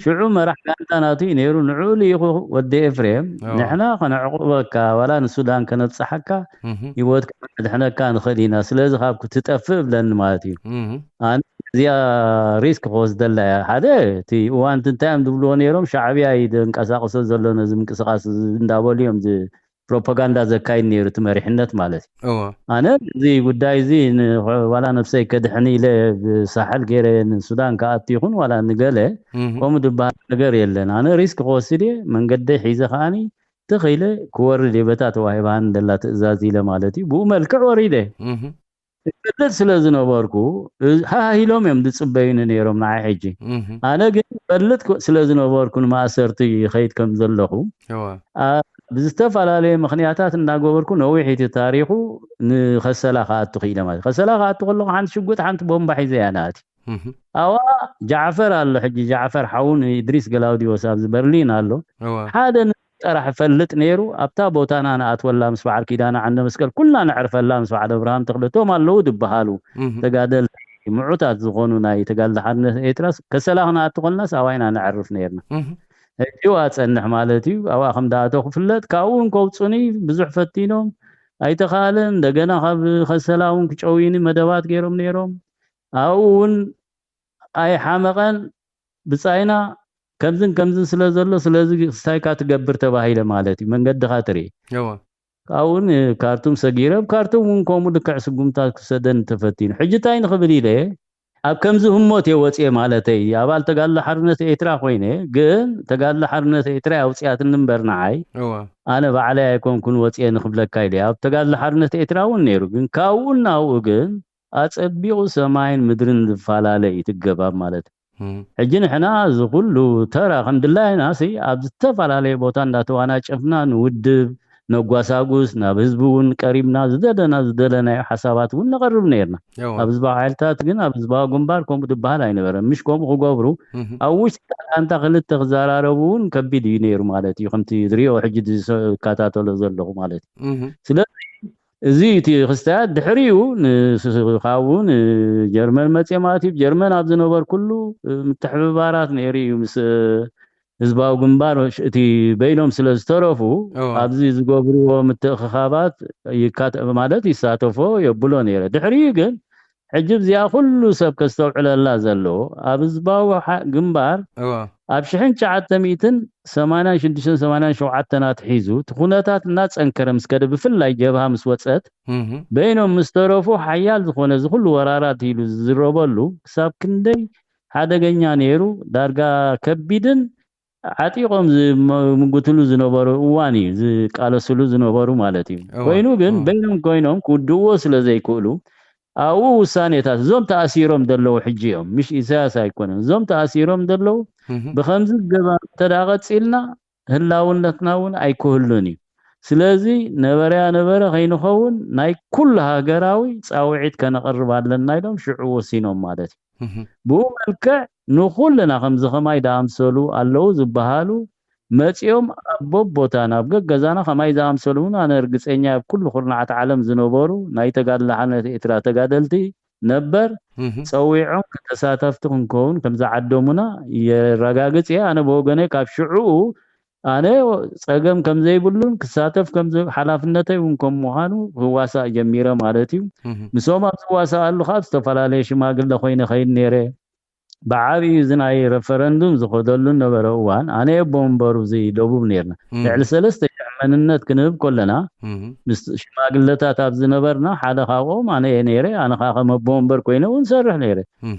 ሽዑ መራሕ ጋንታ ናቱ እዩ ነይሩ። ንዕኡ ልኢኹ ወዲ ኤፍሬም ንሕና ከነዕቁበካ ዋላ ንሱዳን ከነብጽሓካ ህይወትካ ከነድሕነካ ንኽእል ኢና። ስለዚ ካብ ክትጠፍእ እብለኒ ማለት እዩ። ኣነ እዚኣ ሪስክ ክወስደላ እያ። ሓደ እቲ እዋንቲ እንታይ እዮም ዝብልዎ ነይሮም ሻዕብያ እዩ ዘንቀሳቅሶ ዘሎ ነዚ ምንቅስቃስ እንዳበሉ እዮም ፕሮፓጋንዳ ዘካይድ ነይሩ እቲ መሪሕነት ማለት እዩ። ኣነ እዚ ጉዳይ እዚ ዋላ ነብሰይ ከድሕን ኢለ ብሳሕል ገይረ ንሱዳን ክኣቱ ይኹን ዋላ ንገለ ከምኡ ዝበሃል ነገር የለን። ኣነ ሪስክ ክወስድ እየ መንገደይ ሒዘ ከዓኒ ትኽ ኢለ ክወርድ እየ በታ ተዋሂባኒ ደላ ትእዛዝ ኢለ ማለት እዩ። ብኡ መልክዕ ወሪደ። እፈልጥ ስለ ዝነበርኩ፣ እ፣ ሃህ ኢሎም እዮም ዝጽበዩኒ ነይሮም ንዓይ ሕጂ። ኣነ ግን እፈልጥ ኮ-፣ ስለ ዝነበርኩ ንማእሰርቲ ይኸይድ ከም ዘለኹ፣ ኣ፣ ብዝተፈላለየ ምኽንያታት እናገበርኩ ነዊሕ እቲ ታሪኹ ንኸሰላ ክኣቱ ክኢለ ማለት እዩ። ከሰላ ክኣቱ ከለኹ ሓንቲ ሽጉጥ፣ ሓንቲ ቦምባ ሒዘ እያ ንኣትየ። ኣዋ ጃዕፈር ኣሎ ሕጂ፣ ጃዕፈር ሓውን ኢድሪስ ገላውዲዮስ ኣብዚ በርሊን ኣሎ። ሓደ ጥራሕ እፈልጥ ነይሩ። ኣብታ ቦታና ንኣትወላ ምስ በዓል ኪዳነ ዓንደ መስቀል ኩልና ነዕርፈላ ምስ በዓል ኣብርሃም ተኽለ፣ እቶም ኣለዉ ዝበሃሉ ተጋደልቲ ምዑታት ዝኾኑ ናይ ተጋድሎ ሓርነት ኤርትራስ ከሰላ ክንኣቱ ከለናስ ኣብኣ ኢና ነዕርፍ ነይርና። ሕጂ እዋ ጸንሕ ማለት እዩ። ኣብኣ ከም ዝኣተኹ ክፍለጥ፣ ካብኡ እውን ከውጹኒ ብዙሕ ፈቲኖም ኣይተኻእለን። እንደገና ካብ ከሰላ እውን ክጨውዩኒ መደባት ገይሮም ነይሮም። ኣብኡ እውን ኣይሓመቐን፣ ብጻይና ከምዝን ከምዝን ስለ ዘሎ፣ ስለዚ ክስታይካ ትገብር ተባሂለ ማለት እዩ። መንገድኻ ትርኢ። ካብኡ እውን ካርቱም ሰጊረ፣ ኣብ ካርቱም እውን ከምኡ ልክዕ ስጉምታት ክሰደን ተፈቲኑ። ሕጂ እንታይ ንኽብል ኢለ፣ ኣብ ከምዚ ህሞት እየ ወፅየ ማለተይ። ኣባል ተጋድሎ ሓርነት ኤርትራ ኮይነ፣ ግን ተጋድሎ ሓርነት ኤርትራ ኣውፅያትኒ እምበር ንዓይ፣ ኣነ ባዕለይ ኣይኮንኩን ወፅየ ንኽብለካ ኢለ። ኣብ ተጋድሎ ሓርነት ኤርትራ እውን ነይሩ፣ ግን ካብኡ ናብኡ ግን ኣጸቢቑ ሰማይን ምድርን ዝፈላለ እዩ እቲ ገባብ ማለት እዩ። ሕጂ ንሕና እዚ ኩሉ ተራ ከም ድላይና ሲ ኣብ ዝተፈላለየ ቦታ እንዳተዋናጨፍና ንውድብ ነጓሳጉስ፣ ናብ ህዝቢ እውን ቀሪብና ዝደለና ዝደለናዮ ሓሳባት እውን ነቐርብ ነይርና። ኣብ ህዝባዊ ሓይልታት ግን ኣብ ህዝባዊ ግንባር ከምኡ ዝበሃል ኣይነበረን። ምሽ ከምኡ ክገብሩ ኣብ ውሽጢ ኣንታ ክልተ ክዘራረቡ እውን ከቢድ እዩ ነይሩ ማለት እዩ። ከምቲ ዝሪኦ ሕጂ ዝከታተሎ ዘለኹ ማለት እዩ። ስለዚ እዚ እቲ ክስታያት ድሕሪኡ ንስ-፣ ካብኡ ንጀርመን መፅኦም ማለት እዩ። ጀርመን ኣብ ዝነበርኩሉ ምትሕብባራት ነይሩ እዩ ምስ ህዝባዊ ግንባር፣ እቲ በይኖም ስለ ዝተረፉ ኣብዚ ዝገብርዎ ምትእኽኻባት ይካተ-፣ ማለት ይሳተፎ የብሎ ነይረ። ድሕሪኡ ግን ሕጂ እዚኣ ኩሉ ሰብ ከስተውዕለላ ዘለዎ ኣብ ህዝባዊ ሓ-፣ ግንባር ኣብ ሽሕን ትሽዓተ ሚእትን ሰማንያን ሽዱሽተን ሰማንያን ሸውዓተን ኣትሒዙ እቲ ኩነታት እናጸንከረ ምስ ከደ፣ ብፍላይ ጀብሃ ምስ ወጸት፣ በይኖም ምስ ተረፉ ሓያል ዝኾነ እዚ ኩሉ ወራራት ኢሉ ዝዝረበሉ ክሳብ ክንደይ ሓደገኛ ነይሩ፣ ዳርጋ ከቢድን ዓጢቖም ዝምጉትሉ ዝነበሩ እዋን እዩ፣ ዝቃለስሉ ዝነበሩ ማለት እዩ። ኮይኑ ግን በይኖም ኮይኖም ክውድእዎ ስለ ዘይክእሉ፣ ኣብኡ ውሳኔታት፣ እዞም ተኣሲሮም ዘለዉ ሕጂ እዮም፣ ምሽ ኢሳያስ ኣይኮነን። እዞም ተኣሲሮም ዘለዉ ብኸምዚ ገባብ እንተ ደኣ ቀጺልና ህላውነትና እውን ኣይክህሉን እዩ። ስለዚ ነበረያ ነበረ ከይንኸውን ናይ ኩሉ ሃገራዊ ጻውዒት ከነቕርብ ኣለና ኢሎም ሽዑ ወሲኖም ማለት እዩ። ብኡ መልክዕ ንኹልና ከምዚ ከማይ ደኣምሰሉ ኣለዉ ዝበሃሉ መጺኦም ኣብ በቦታና ኣብ ገገዛና ከማይ ዝኣምሰሉ እውን ኣነ ርግጸኛ ኣብ ኩሉ ኩርናዓት ዓለም ዝነበሩ ናይ ተጋድሎ ሓርነት ኤርትራ ተጋደልቲ ነበር ጸዊዖም ተሳተፍቲ ክንከውን ከም ዝዓደሙና የረጋግጽ እየ። ኣነ ብወገነይ ካብ ሽዑኡ ኣነ ጸገም ከም ዘይብሉን ክሳተፍ ከም ዘ-፣ ሓላፍነተይ እውን ከም ምዃኑ ክዋሳእ ጀሚረ ማለት እዩ። ምስኦም ኣብ ዝዋሳኣሉ ካብ ዝተፈላለየ ሽማግለ ኮይነ ከይድ ነይረ። ብዓብዩ እዚ ናይ ረፈረንዱም ዝኸደሉ ነበረ እዋን ኣነ ኣቦ መንበሩ እዚ ደቡብ ነይርና። ልዕሊ ሰለስተ ሽሕ መንነት ክንህብ ከለና ምስ ሽማግለታት ኣብ ዝነበርና ሓደ ካብኦም ኣነ እየ ነይረ። ኣነ ከዓ ከም ኣቦ መንበር ኮይነ እውን ሰርሕ ነይረ።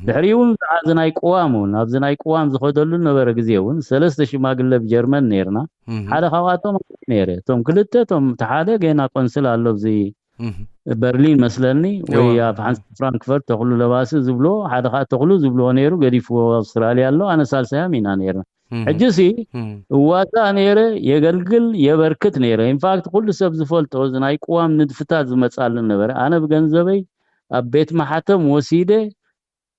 ድሕሪኡ እውን ኣብዚ ናይ ቅዋም እውን ኣብዚ ናይ ቅዋም ዝኸደሉ ነበረ ግዜ እውን ሰለስተ ሽማግለ ብጀርመን ነይርና። ሓደ ካብኣቶም ኣነ ነይረ። እቶም ክልተ እቶም እቲ ሓደ ገና ቆንስል ኣሎ ኣብዚ በርሊን መስለኒ ወይ ኣብ ሓንሳብ ፍራንክፈርት ተኽሉ ለባሲ ዝብሎ ሓደ ከዓ ተኽሉ ዝብልዎ ነይሩ ገዲፍዎ ኣውስትራልያ ኣሎ ኣነ ሳልሳያም ኢና ነይርና። ሕጂ ሲ እዋፃእ ነይረ የገልግል የበርክት ነይረ። ኢንፋክት ኩሉ ሰብ ዝፈልጦ እዚ ናይ ቅዋም ንድፍታት ዝመፃሉ ነበረ። ኣነ ብገንዘበይ ኣብ ቤት ማሓተም ወሲደ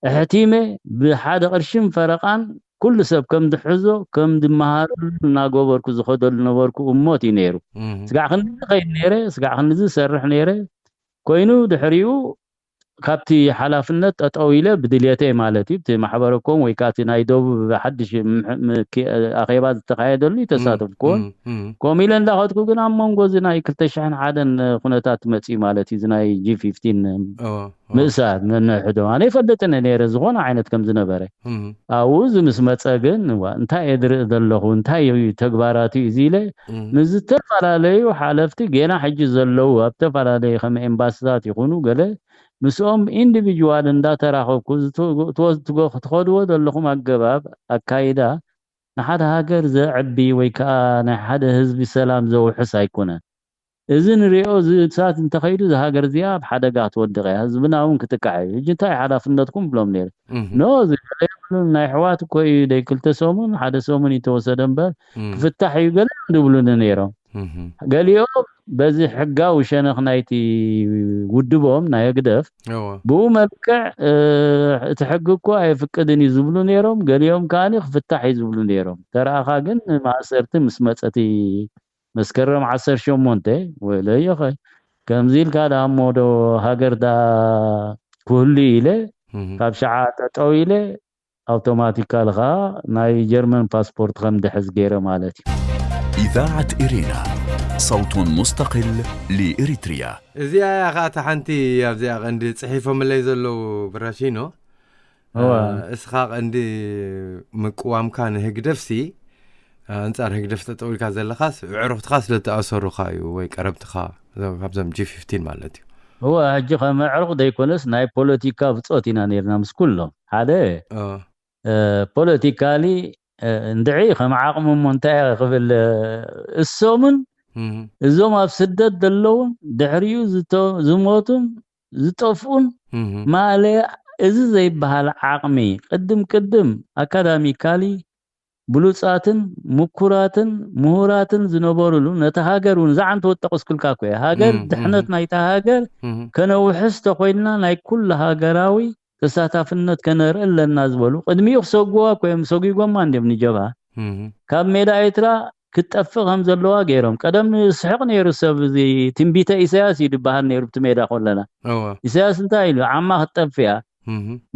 ኣሕቲመ ብሓደ ቅርሽን ፈረቓን ኩሉ ሰብ ከም ዝሕዞ ከም ዝመሃረሉ እናገበርኩ ዝኸደሉ ነበርኩ እሞት እዩ ነይሩ። ስጋዕ ክንድዚ ኸይድ ነይረ፣ ስጋዕ ክንድዚ ዝሰርሕ ነይረ። ኮይኑ ድሕሪኡ ካብቲ ሓላፍነት ጠጠው ኢለ ብድልየተይ ማለት እዩ፣ እቲ ማሕበረኮም ወይ ከዓ እቲ ናይ ደቡብ ሓድሽ ምሕ-፣ ምክ-፣ ኣኼባ ዝተኻየደሉ ይተሳተፍኩዎን። ከምኡ ኢለ እንዳኸድኩ ግን ኣብ መንጎ እዚ ናይ ክልተ ሽሕን ሓደን ኩነታት መፅኡ ማለት እዩ፣ እዚ ናይ ጂ ፊፍቲን ምእሳር ነንሕዶ ኣነ ይፈልጥን ነይረ ዝኾነ ዓይነት ከም ዝነበረ። ኣብኡ እዚ ምስ መፀ ግን እዋ እንታይ እየ ዝርኢ ዘለኹ፣ እንታይ እዩ ተግባራቱ እዚ ኢለ ምስ ዝተፈላለዩ ሓለፍቲ ገና ሕጂ ዘለዉ ኣብ ዝተፈላለዩ ከም ኤምባስታት ይኹኑ ገለ ምስኦም ኢንዲቪጅዋል እንዳተራኸብኩ ዝት-፣ ትወ-፣ ትጎ-፣ ትኸድዎ ዘለኹም ኣገባብ ኣካይዳ ንሓደ ሃገር ዘዕቢ ወይ ከዓ ናይ ሓደ ህዝቢ ሰላም ዘውሕስ ኣይኮነን። እዚ ንሪኦ፣ እዚ እሳት እንተኸይዱ፣ እዚ ሃገር እዚኣ ኣብ ሓደጋ ክትወድቕ እያ፣ ህዝብና እውን ክጥቃዕ እዩ። ሕጂ እንታይ ሓላፍነትኩም ብሎም ነይሩ። ኖ፣ እዚ ገለ የብሉን፣ ናይ ኣሕዋት እኮ እዩ፣ ደይ ክልተ ሰሙን፣ ሓደ ሰሙን ይተወሰደ እምበር፣ ክፍታሕ እዩ ገለ እዮም ዝብሉኒ ነይሮም። ገሊኦም በዚ ሕጋዊ ሸነኽ ናይቲ ውድቦም፣ ናይ ህግደፍ፣ ብኡ መልክዕ እቲ ሕጊ እኮ ኣየፍቅድን እዩ ዝብሉ ነይሮም። ገሊኦም ከኣ ክፍታሕ እዩ ዝብሉ ነይሮም። ተረኣኻ ግን ማእሰርቲ ምስ መጸቲ መስከረም ዓሰርተ ሸሞንተ፣ ወለዮኸ ከምዚ ኢልካ ደኣ እሞ ዶ ሃገር ደኣ ክህሉ ኢለ፣ ካብ ሸዓ ጠጠው ኢለ፣ ኣውቶማቲካል ኸኣ ናይ ጀርመን ፓስፖርት ከም ድሕዝ ገይረ ማለት እዩ። إذاعة إرينا، صوت مستقل لإريتريا. እዚኣ እያ ኸዓ እታ ሓንቲ ኣብዚኣ ቀንዲ ጽሒፎምለይ ዘለዉ ብራሺኖ። እስኻ ቀንዲ ምቅዋምካ ንህግደፍሲ፣ ኣንጻር ህግደፍ ጠጠው ኢልካ ዘለኻስ፣ ኣዕሩኽትኻ ስለ ተኣሰሩኻ እዩ ወይ ቀረብትኻ፣ ካብዞም ጂ ፊፍቲን ማለት እዩ። እወ፣ ሕጂ ከም ኣዕሩኽ ዘይኮነስ ናይ ፖለቲካ ብጾት ኢና ነርና ምስ ኩሎም ሓደ። ፖለቲካሊ እንድዒ ከም ዓቕሚ እሞ እንታይ ክብል፣ እሶምን እዞም ኣብ ስደት ዘለውን ድሕሪኡ ዝሞቱን ዝጠፍኡን ማእለያ፣ እዚ ዘይበሃል ዓቕሚ፣ ቅድም ቅድም ኣካዳሚካሊ ብሉጻትን ምኩራትን ምሁራትን ዝነበሩሉ፣ ነቲ ሃገር እውን ዝዓንተወት ጠቕስኩልካ እኮ እየ። ሃገር ድሕነት ናይታ ሃገር ከነውሕስ ተኾይንና ናይ ኩሉ ሃገራዊ ተሳታፍነት ከነርኢ ኣለና ዝበሉ ቅድሚኡ ክሰጉዋ እኮ እዮም። ሰጒጎማ እንድዮም ንጀብሃ ካብ ሜዳ ኤርትራ ክትጠፍእ ከም ዘለዋ ገይሮም። ቀደም ስሕቕ ነይሩ ሰብ፣ እዚ ትንቢተ ኢሳያስ እዩ ዝበሃል ነይሩ። ብቲ ሜዳ ከለና ኢሳያስ እንታይ ኢሉ? ዓማ ክትጠፍእ እያ።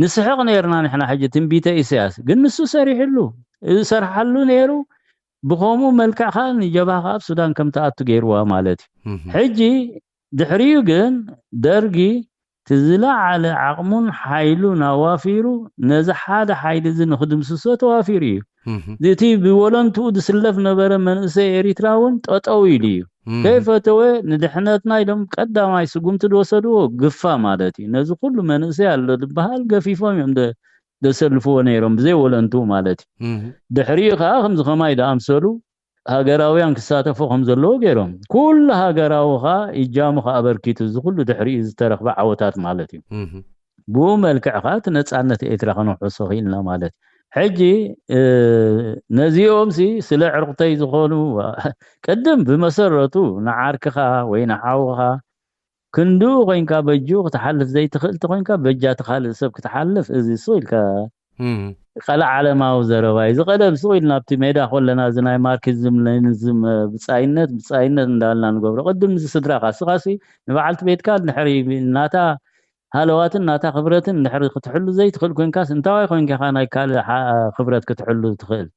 ንስሕቕ ነይርና ንሕና። ሕጂ ትንቢተ ኢሳያስ ግን ንሱ ሰሪሕሉ፣ ዝሰርሓሉ ነይሩ። ብኸምኡ መልክዕ ከዓ ንጀብሃ ከዓ ኣብ ሱዳን ከም ትኣቱ ገይርዋ ማለት እዩ። ሕጂ ድሕሪኡ ግን ደርጊ እቲ ዝለዓለ ዓቕሙን ሓይሉን ኣዋፊሩ ነዚ ሓደ ሓይሊ እዚ ንኽድምስሶ ተዋፊሩ እዩ። እቲ ብወለንትኡ ዝስለፍ ነበረ መንእሰይ ኤሪትራ እውን ጠጠው ኢሉ እዩ። ከይፈተወ ንድሕነትና ኢሎም ቀዳማይ ስጉምቲ ዝወሰድዎ ግፋ ማለት እዩ። ነዚ ኩሉ መንእሰይ ኣሎ ዝበሃል ገፊፎም እዮም ዘሰልፍዎ ነይሮም ብዘይ ወለንትኡ ማለት እዩ። ድሕሪኡ ከዓ ከምዚ ከማይ ዝኣምሰሉ ሃገራውያን ክሳተፉ ከም ዘለዎ ገይሮም። ኩሉ ሃገራዊ ከዓ እጃሙ ከዓ ኣበርኪቱ፣ እዚ ኩሉ ድሕሪኡ ዝተረኽበ ዓወታት ማለት እዩ። ብኡ መልክዕ ከዓ እቲ ነፃነት ኤርትራ ከነውሕሶ ክኢልና ማለት እዩ። ሕጂ ነዚኦም ሲ ስለ ዕርቁተይ ዝኾኑ ቅድም ብመሰረቱ ንዓርክኻ ወይ ንሓውኻ ክንድኡ ኮይንካ በጅኡ ክትሓልፍ ዘይትኽእል ተኮይንካ በጃ ትኻልእ ሰብ ክትሓልፍ እዚ ሱ ኢልካ ቀለ ዓለማዊ ዘረባ እዩ። ዝቀደም ስቕ ኢልና ኣብቲ ሜዳ ኮለና እዚ ናይ ማርክሲዝም ሌኒኒዝም ብጻይነት ብጻይነት እንዳልና ንገብሮ። ቅድም እዚ ስድራኻ ስኻሲ ንበዓልቲ ቤትካ እንድሕሪ ናታ ሃለዋትን ናታ ክብረትን እንድሕሪ ክትሕሉ ዘይትኽእል ኮንካስ እንታዋይ ኮንካ ኢኻ ናይ ካልእ ክብረት ክትሕሉ ትኽእል?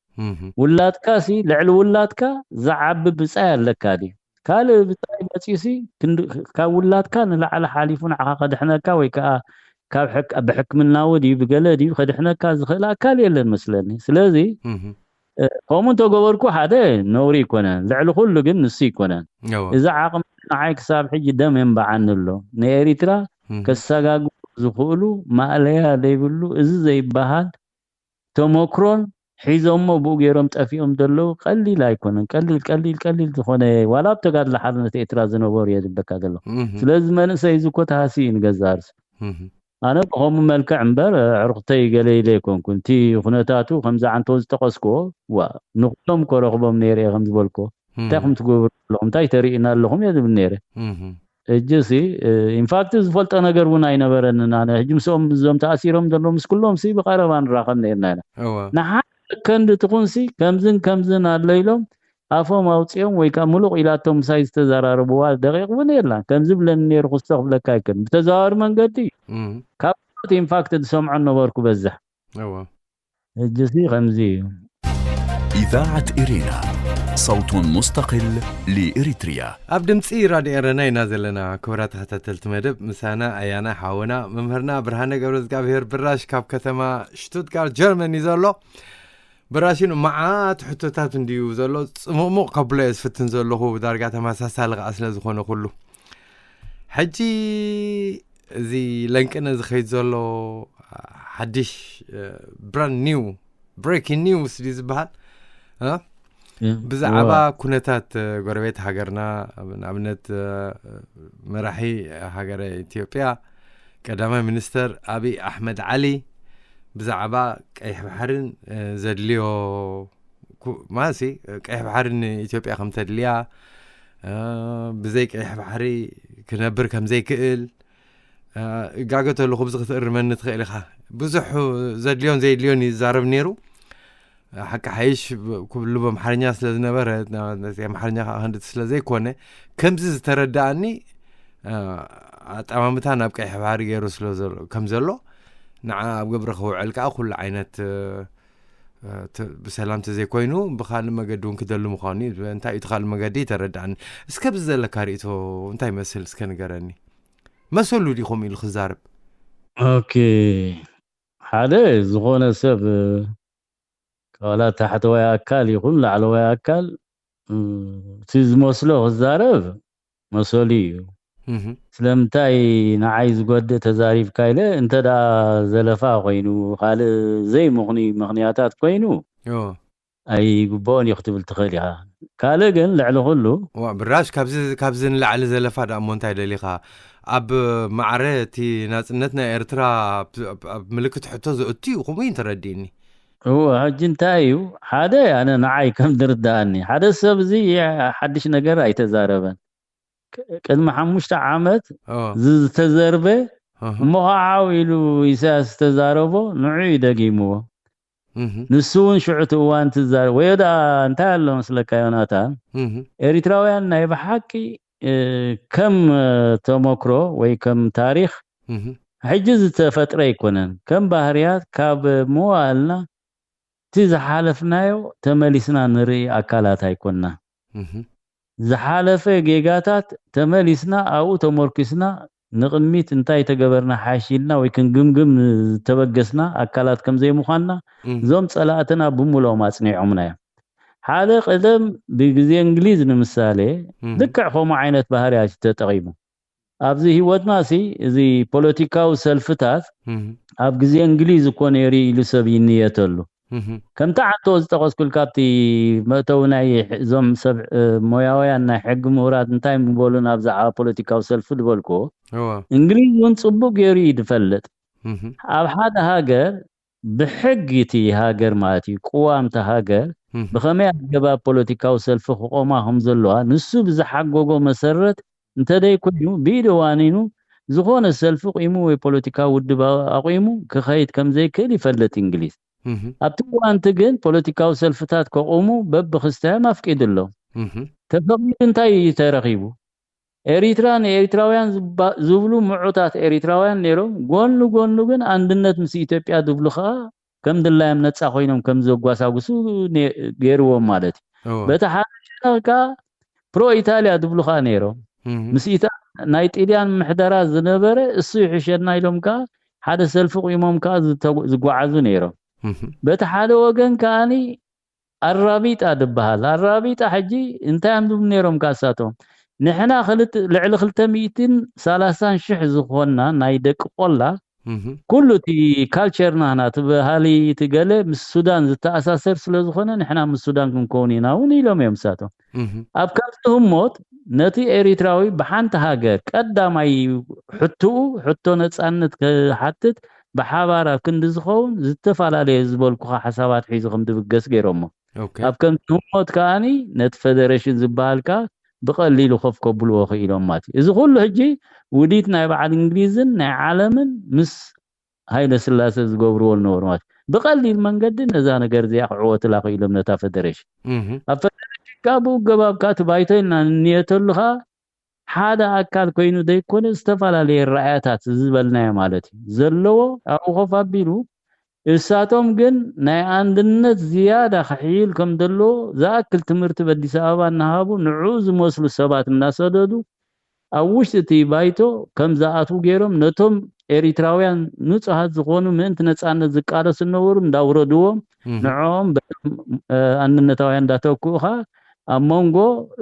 ውላድካሲ ልዕሊ ውላድካ ዝዓቢ ብጻይ ኣለካ ድዩ? ካልእ ብጻይ መጺኡሲ ካብ ውላድካ ንላዕሊ ሓሊፉ ንዓኻ ከድሕነካ ወይ ከዓ ካብ ብሕክምናዊ ድዩ ብገለ ድዩ ከድሕነካ ዝኽእል ኣካል የለን መስለኒ። ስለዚ ከምኡ እንተገበርኩ ሓደ ነውሪ ይኮነን፣ ልዕሊ ኩሉ ግን ንሱ ይኮነን። እዚ ዓቕሚ ንዓይ ክሳብ ሕጂ ደም የንበዓኒ ኣሎ። ንኤሪትራ ከሰጋግሩ ዝኽእሉ ማእለያ ዘይብሉ እዚ ዘይበሃል ተመክሮን ሒዞሞ ብኡ ገይሮም ጠፊኦም ዘለዉ ቀሊል ኣይኮነን። ቀሊል ቀሊል ቀሊል ዝኾነ ዋላ ኣብ ተጋድሎ ሓርነት ኤርትራ ዝነበሩ እየ ዝብለካ ዘለኹ። ስለዚ መንእሰይ እዚ እኮ ተሃስዩ እዩ ንገዛእ ርእሱ። ኣነ ብኸምኡ መልክዕ እምበር ኣዕሩኽተይ ገለ ኢለ ኣይኮንኩን። እቲ ኩነታቱ ከምዚ ዓንተው ዝጠቐስክዎ ዋ ንኹሎም እኮ ረኽቦም ነይረ እየ ከም ዝበልክዎ እንታይ ከም ትገብሩ ኣለኹም እንታይ ተርእዩና ኣለኹም እየ ዝብል ነይረ። ሕጂ ሲ ኢንፋክት ዝፈልጦ ነገር እውን ኣይነበረንን። ኣነ ሕጂ ምስኦም እዞም ተኣሲሮም ዘለዉ ምስ ኩሎም ሲ ብቐረባ ንራኸብ ነርና ኢና። ንሓደ ከንዲ ትኹን ሲ ከምዝን ከምዝን ኣሎ ኢሎም ኣፎም ኣውፂኦም ወይ ከዓ ምሉቕ ኢላቶም ምሳይ ዝተዘራረብዋ ደቂቕ እውን የላን። ከምዚ ብለኒ ነይሩ ክስቶ ክብለካ ኣይክእልን። ብተዘዋዋሪ መንገዲ እዩ። ካብ ካልኦት ኢንፋክት ዝሰምዖ ነበርኩ በዝሕ። ሕጂ ሲ ከምዚ እዩ። إذاعة إرينا، صوت مستقل لإريتريا. ኣብ ድምፂ ራድዮ ኤረና ኢና ዘለና። ክቡራት ተኸታተልቲ መደብ ምሳና ኣያና ሓውና መምህርና ብርሃነ ገብረ እግዚኣብሔር ብራሽ ካብ ከተማ ሽቱትጋርት ጀርመን እዩ ዘሎ። ብራሽን መዓት ሕቶታት እንድዩ ዘሎ። ጽሙቕሙቕ ከብሎ እየ ዝፍትን ዘለኹ፣ ዳርጋ ተመሳሳሊ ከኣ ስለ ዝኾነ ኩሉ። ሕጂ እዚ ለንቅነ ዝኸይድ ዘሎ ሓድሽ ብራንድ ኒው ብሬኪንግ ኒውስ ድዩ ዝበሃል? ብዛዕባ ኩነታት ጎረቤት ሃገርና፣ ንኣብነት መራሒ ሃገረ ኢትዮጵያ ቀዳማይ ሚኒስተር ኣብይ ኣሕመድ ዓሊ ብዛዕባ ቀይሕ ባሕርን ዘድልዮ ማሲ፣ ቀይሕ ባሕሪ ንኢትዮጵያ ከም ተድልያ፣ ብዘይ ቀይሕ ባሕሪ ክነብር ከም ዘይክእል እጋገ ተለኹ። ብዚ ክትእርመኒ ትኽእል ኢኻ። ብዙሕ ዘድልዮን ዘየድልዮን ይዛረብ ነይሩ። ሓቂ ሓይሽ ኩሉ ብኣምሓርኛ ስለ ዝነበረ፣ ኣምሓርኛ ከዓ ክንድቲ ስለ ዘይኮነ፣ ከምዚ ዝተረዳኣኒ ኣጠማምታ ናብ ቀይሕ ባሕሪ ገይሩ ስለ ከም ዘሎ፣ ንዓ ኣብ ግብሪ ክውዕል ከዓ ኩሉ ዓይነት ብሰላም ተዘይኮይኑ ብካልእ መገዲ እውን ክደሉ ምዃኑ እዩ። እንታይ እዩ እቲ ካልእ መገዲ? ተረዳእኒ። እስከ ብዚ ዘለካ ርእቶ እንታይ ይመስል? እስከ ንገረኒ። መሰሉ ድዩ ከምኡ ኢሉ ክዛረብ? ኦኬ፣ ሓደ ዝኾነ ሰብ ዋላ ታሕተዋይ ኣካል ይኹን ላዕለዋይ ኣካል እቲ ዝመስሎ ክዛረብ መሰሉ እዩ። ስለምንታይ ንዓይ ዝጎድእ ተዛሪብካ ኢለ እንተ ደኣ ዘለፋ ኮይኑ፣ ካልእ ዘይምኽኒ ምኽንያታት ኮይኑ ኣይግብኦን እዩ ክትብል ትኽእል ኢኻ። ካልእ ግን ልዕሊ ኩሉ ዋ ብራሽ ካብዚ ካብዚ ንላዕሊ ዘለፋ ደኣ እሞ እንታይ ደሊኻ? ኣብ ማዕረ እቲ ናጽነት ናይ ኤርትራ ኣብ ምልክት ሕቶ ዘእቱ እዩ፣ ከምኡ እዩ ተረዲእኒ። እወ፣ ሕጂ እንታይ እዩ ሓደ ኣነ ንዓይ ከም ዝርዳእኒ ሓደ ሰብ እዚ ሓድሽ ነገር ኣይተዛረበን። ቅድሚ ሓሙሽተ ዓመት ዝተዘርበ እሞ ከዓ ዓው ኢሉ ኢሳያስ ዝተዛረቦ ንዑ እዩ ደጊምዎ። ንሱ እውን ሽዑ እቲ እዋን ትዛረብ ወዮ ደኣ እንታይ ኣሎ መስለካ ዮናታን? ኤሪትራውያን ናይ ብሓቂ ከም ተመክሮ ወይ ከም ታሪኽ ሕጂ ዝተፈጥረ ኣይኮነን። ከም ባህርያት ካብ መዋእልና እቲ ዝሓለፍናዮ ተመሊስና ንርኢ ኣካላት ኣይኮንና። ዝሓለፈ ጌጋታት ተመሊስና ኣብኡ ተመርኪስና ንቕድሚት እንታይ ተገበርና ሓይሽ ኢልና ወይ ክንግምግም ዝተበገስና ኣካላት ከም ዘይምዃንና እዞም ጸላእትና ብምልኦም ኣጽኒዖምና እዮም። ሓደ ቀደም ብግዜ እንግሊዝ ንምሳሌ ልክዕ ከምኡ ዓይነት ባህርያት እዩ ተጠቒሙ። ኣብዚ ህይወትና ሲ እዚ ፖለቲካዊ ሰልፍታት ኣብ ግዜ እንግሊዝ እኮ ነይሩ ኢሉ ሰብ ይንየተሉ። ከምቲ ዓንቶ ዝጠቐስኩልካ ኣብቲ መእተዊ ናይ እዞም ሰብ ሞያውያን ናይ ሕጊ ምሁራት እንታይ ምበሉ ናብ ዛዕባ ፖለቲካዊ ሰልፊ ዝበልክዎ እንግሊዝ እውን ጽቡቅ ገይሩ እዩ ዝፈልጥ። ኣብ ሓደ ሃገር ብሕጊ እቲ ሃገር ማለት እዩ ቅዋም እቲ ሃገር ብኸመይ ኣገባብ ፖለቲካዊ ሰልፊ ክቆማ ከም ዘለዋ ንሱ ብዝሓጎጎ መሰረት እንተደይኮይኑ ብኢድ ዋኒኑ ዝኾነ ሰልፊ ቂሙ ወይ ፖለቲካዊ ውድብ ኣቑሙ ክኸይድ ከም ዘይክእል ይፈልጥ እንግሊዝ። ኣብቲ እዋንቲ ግን ፖለቲካዊ ሰልፍታት ከቑሙ በብክስታዮም ኣፍቂዱ ኣሎ። ተፈቒዱ እንታይ እዩ ተረኺቡ? ኤሪትራ ንኤሪትራውያን ዝብሉ ምዑታት ኤሪትራውያን ነይሮም፣ ጎኑ ጎኑ ግን ኣንድነት ምስ ኢትዮጵያ ዝብሉ ከዓ ከም ድላዮም ነፃ ኮይኖም ከም ዘጓሳጉሱ ገይርዎም ማለት እዩ። በቲ ሓደ ሸነኽ ከዓ ፕሮ ኢታልያ ዝብሉ ከዓ ነይሮም። ምስ ናይ ጢልያን ምሕደራ ዝነበረ እሱ ይሕሸና ኢሎም ከዓ ሓደ ሰልፊ ቁሞም ከዓ ዝጓዓዙ ነይሮም። በቲ ሓደ ወገን ከዓኒ ኣራቢጣ ድበሃል። ኣራቢጣ ሕጂ እንታይ እዮም ዝብሉ ነይሮም ካሳቶም? ንሕና ልዕሊ ክልተ ሚእትን ሰላሳን ሽሕ ዝኾንና ናይ ደቂ ቆላ ኩሉ እቲ ካልቸር ናህና እቲ ባህሊ እቲ ገለ ምስ ሱዳን ዝተኣሳሰር ስለ ዝኾነ ንሕና ምስ ሱዳን ክንከውን ኢና እውን ኢሎም እዮም እሳቶም። ኣብ ከምዚ ህሞት ነቲ ኤሪትራዊ ብሓንቲ ሃገር ቀዳማይ ሕትኡ ሕቶ ነፃነት ክሓትት ብሓባር ኣብ ክንዲ ዝኸውን ዝተፈላለየ ዝበልኩኻ ሓሳባት ሒዙ ከም ድብገስ ገይሮሞ። ኣብ ከምዚ ህሞት ከዓኒ ነቲ ፈደረሽን ዝበሃል ከኣ ብቐሊሉ ኮፍ ከብልዎ ክኢሎም ማለት እዩ። እዚ ኩሉ ሕጂ ውዲት ናይ በዓል እንግሊዝን ናይ ዓለምን ምስ ሃይለ ስላሰ ዝገብርዎ ዝነበሩ ማለት እዩ። ብቐሊል መንገዲ ነዛ ነገር እዚኣ ክዕወትላ ክኢሎም ነታ ፈደረሽን። ኣብ ፈደረሽን ከኣ ብኡ ገባብ ከኣ እቲ ባይቶ ኢልና ንንየተሉ ከኣ ሓደ ኣካል ኮይኑ ዘይኮነ ዝተፈላለየ ራእያታት ዝበልናዮ ማለት እዩ ዘለዎ ኣብኡ ኮፍ ኣቢሉ እሳቶም ግን ናይ ኣንድነት ዝያዳ ክሕይል ከም ዘለዎ ዝኣክል ትምህርቲ በዲስ ኣበባ እናሃቡ ንዕኡ ዝመስሉ ሰባት እናሰደዱ ኣብ ውሽጢ እቲ ባይቶ ከም ዝኣትዉ ገይሮም ነቶም ኤሪትራውያን ንጹሃት ዝኾኑ ምእንቲ ነጻነት ዝቃለሱ ዝነበሩ እንዳውረድዎም ንዕኦም በቶም ኣንድነታውያን እንዳተክኡ ኸዓ ኣብ መንጎ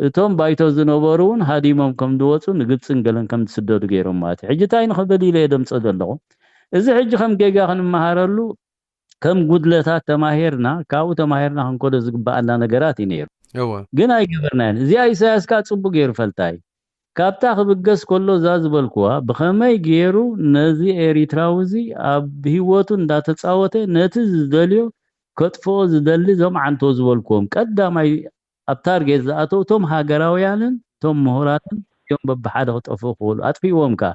እቶም ባይቶ ዝነበሩ እውን ሃዲሞም ከም ዝወፁ ንግብፅን ገለን ከም ዝስደዱ ገይሮም ማለት እዩ። ሕጂ እንታይ ንኽብል ኢለ እየ ደምፀ ዘለኹ። እዚ ሕጂ ከም ጌጋ ክንመሃረሉ ከም ጉድለታት ተማሂርና ካብኡ ተማሂርና ክንከዶ ዝግበኣና ነገራት እዩ ነይሩ። እወ ግን ኣይገበርናዮን። እዚኣ ኢሳያስ ከኣ ጽቡቅ ገይሩ ፈልጣ እዩ። ካብታ ክብገስ ከሎ እዛ ዝበልኩዋ ብኸመይ ገይሩ ነዚ ኤሪትራዊ እዚ ኣብ ህይወቱ እንዳተጻወተ ነቲ ዝደልዮ ከጥፍኦ ዝደሊ እዞም ዓንቶ ዝበልኩዎም ቀዳማይ ኣብ ታርጌት ዝኣተው እቶም ሃገራውያንን እቶም ምሁራትን እዮም በብሓደ ክጠፍኡ ክኽእሉ ኣጥፊእዎም ከኣ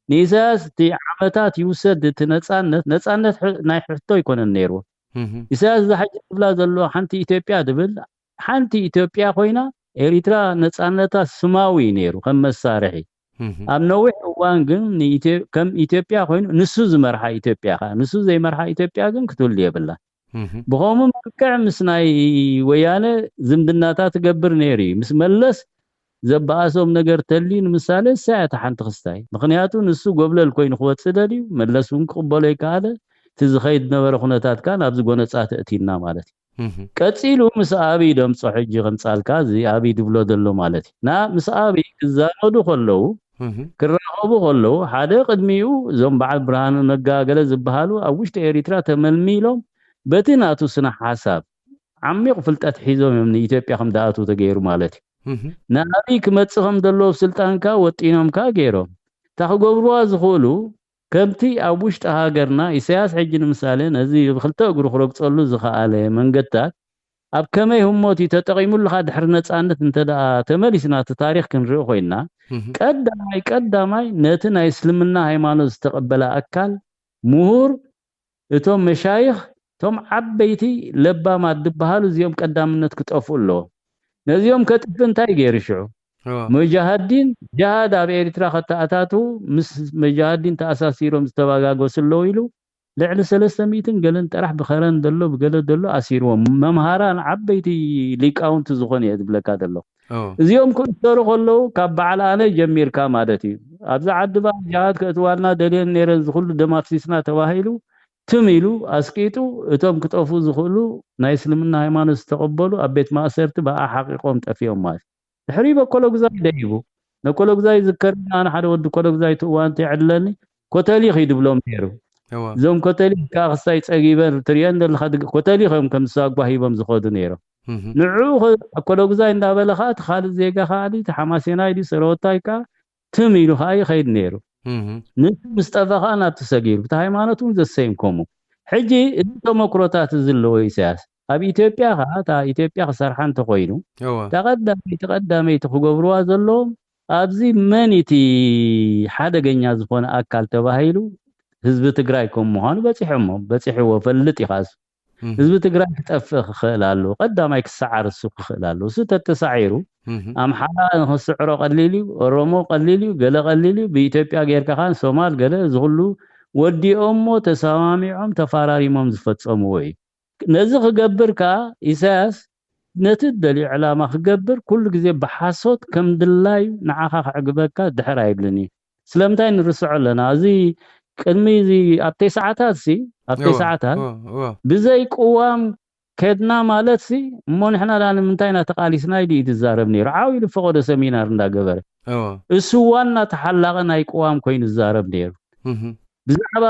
ንኢሳያስ እቲ ዓመታት ይውሰድ እቲ ነጻነት ነጻነት ሕ- ናይ ሕቶ ኣይኮነን ነይርዎ እህ ኢሳያስ እዛ ሕጂ ትብላ ዘሎ ሓንቲ ኢትዮጵያ ድብል ሓንቲ ኢትዮጵያ ኮይና ኤሪትራ ነጻነታ ስማዊ እዩ ነይሩ ከም መሳርሒ እህ ኣብ ነዊሕ እዋን ግን ንኢትዮ- ከም ኢትዮጵያ ኮይኑ ንሱ ዝመርሓ ኢትዮጵያ ከ ንሱ ዘይመርሓ ኢትዮጵያ ግን ክትህሉ የብላ እህ ብኸምኡ መልክዕ ምስ ናይ ወያነ ዝምድናታት ትገብር ነይሩ እዩ ምስ መለስ ዘበኣሶም ነገር ተልዩ ንምሳሌ እሳ እያ ሓንቲ ክስታይ ምክንያቱ ንሱ ጎብለል ኮይኑ ክወፅእ ደልዩ መለስ እውን ክቕበሎ ይከኣለ እቲ ዝኸይድ ነበረ ኩነታት ከ ናብዚ ጎነፃ ተእቲና ማለት እዩ እህ ቀፂሉ ምስ ኣብይ ደምፆ ሕጂ ከምፃልካ እዚ ኣብይ ድብሎ ዘሎ ማለት እዩ ና ምስ ኣብይ ክዛመዱ ከለዉ እህ ክራኸቡ ከለዉ ሓደ ቅድሚኡ እዞም በዓል ብርሃኑ ነጋ ገለ ዝበሃሉ ኣብ ውሽጢ ኤሪትራ ተመልሚሎም በቲ ናቱ ስነ ሓሳብ ዓሚቕ ፍልጠት ሒዞም እዮም ንኢትዮጵያ ከም ዝኣትዉ ተገይሩ ማለት እዩ እህ ንኣብይ ክመፅእ ከም ዘለዎ ኣብ ስልጣንካ ወጢኖምካ ገይሮም እታ ክገብርዋ ዝኽእሉ ከምቲ ኣብ ውሽጢ ሃገርና ኢሳያስ ሕጂ ንምሳሌ ነዚ ብክልተ እግሩ ክረግፀሉ ዝኸኣለ መንገድታት ኣብ ከመይ ህሞት እዩ ተጠቒሙልካ ድሕሪ ነፃነት እንተ ደኣ ተመሊስና እቲ ታሪክ ክንርኢ ኮይንና እህ ቀዳማይ ቀዳማይ ነቲ ናይ እስልምና ሃይማኖት ዝተቐበለ ኣካል ምሁር እቶም መሻይኽ እቶም ዓበይቲ ለባማት ዝበሃሉ እዚኦም ቀዳምነት ክጠፍኡ ኣለዎም ነዚኦም ከጥፍ እንታይ ገይሩ ሽዑ እወ ሙጃሃዲን ጅሃድ ኣብ ኤሪትራ ከተኣታትዉ ምስ ሙጃሃዲን ተኣሳሲሮም ዝተባጋገሱ ኣለዉ ኢሉ ልዕሊ ሰለስተ ሚእትን ገለን ጥራሕ ብኸረን ዘሎ ብገለ ዘሎ ኣሲርዎም መምሃራን ዓበይቲ ሊቃውንቲ ዝኾኑ እየ ዝብለካ ዘሎ እወ እዚኦም ክእሰሩ ከለዉ ካብ በዓል ኣነ ጀሚርካ ማለት እዩ ኣብዛ ዓዲ ባ ጅሃድ ከእትዋልና ደልየን ነይረን ዝኩሉ ደም ኣፍሲስና ተባሂሉ ትም ኢሉ ኣስቂጡ እቶም ክጠፍኡ ዝኽእሉ ናይ እስልምና ሃይማኖት ዝተቐበሉ ኣብ ቤት ማእሰርቲ ብኣ ሓቂቆም ጠፊኦም ማለት እዩ ድሕሪ በኮሎግዛይ ደይቡ ነኮሎግዛይ ዝከርና ኣነ ሓደ ወዲ ኮሎግዛይ ትእዋንቲ የዕድለኒ ኮተሊኽ እዩ ድብሎም ነይሩ እወ እዞም ኮተሊኽ ከዓ ክስታይ ፀጊበን ትሪኦን ዘለካ ድግ- ኮተሊኽ እዮም ከም ዝሳጓ ሂቦም ዝኸዱ ነይሮም እህ ንዑ ኮሎግዛይ እንዳበለ ከዓ እቲ ካልእ ዜጋ ከዓ እቲ ሓማሴናይ ድዩ ሰረወታይ ከዓ ትም ኢሉ ከዓ ይኸይድ ነይሩ እህ ንሱ ምስ ጠፈ ከዓ ናብቲ ሰጊሩ እቲ ሃይማኖት እውን ዘሰይም ከምኡ ሕጂ እዚ ተመክሮታት እዚ ኣለዎ ኢሳያስ ኣብ ኢትዮጵያ ከዓ እታ ኢትዮጵያ ክሰርሓ እንተኮይኑ እወ እታ ቀዳመይቲ ቀዳመይቲ ክገብርዋ ዘለዎም ኣብዚ መን እቲ ሓደገኛ ዝኾነ ኣካል ተባሂሉ ህዝቢ ትግራይ ከም ምዃኑ በፂሖሞ በፂሕዎ ፈልጥ ኢኻ እሱ እህ ህዝቢ ትግራይ ክጠፍእ ክኽእል ኣለዎ ቀዳማይ ክሰዓር እሱ ክኽእል ኣለዎ እሱ ተተሳዒሩ እህ ኣምሓራ ንክስዕሮ ቀሊል እዩ ኦሮሞ ቀሊል እዩ ገለ ቀሊል እዩ ብኢትዮጵያ ጌርካ ከዓ ሶማል ገለ እዚ ኩሉ ወዲኦሞ ተሰማሚዖም ተፋራሪሞም ዝፈፀምዎ እዩ ነዚ ክገብር ከዓ ኢሳያስ ነቲ ደልዩ ዕላማ ክገብር ኩሉ ግዜ ብሓሶት ከም ድላዩ ንዓኻ ከዕግበካ ድሕር ኣይብልን እዩ ስለምንታይ ንርስዖ ኣለና እዚ ቅድሚ እዚ ኣብ ተስዓታት ሲ ኣብ ተስዓታት ብዘይ ቅዋም ከድና ማለት ሲ እሞ ንሕና ዳ ንምንታይ ኢና ተቃሊስና ኢሉ እዩ ዝዛረብ ነይሩ ዓው ኢሉ ፈቀዶ ሰሚናር እንዳገበረ እሱ ዋና ተሓላቂ ናይ ቅዋም ኮይኑ ዝዛረብ ነይሩ ብዛዕባ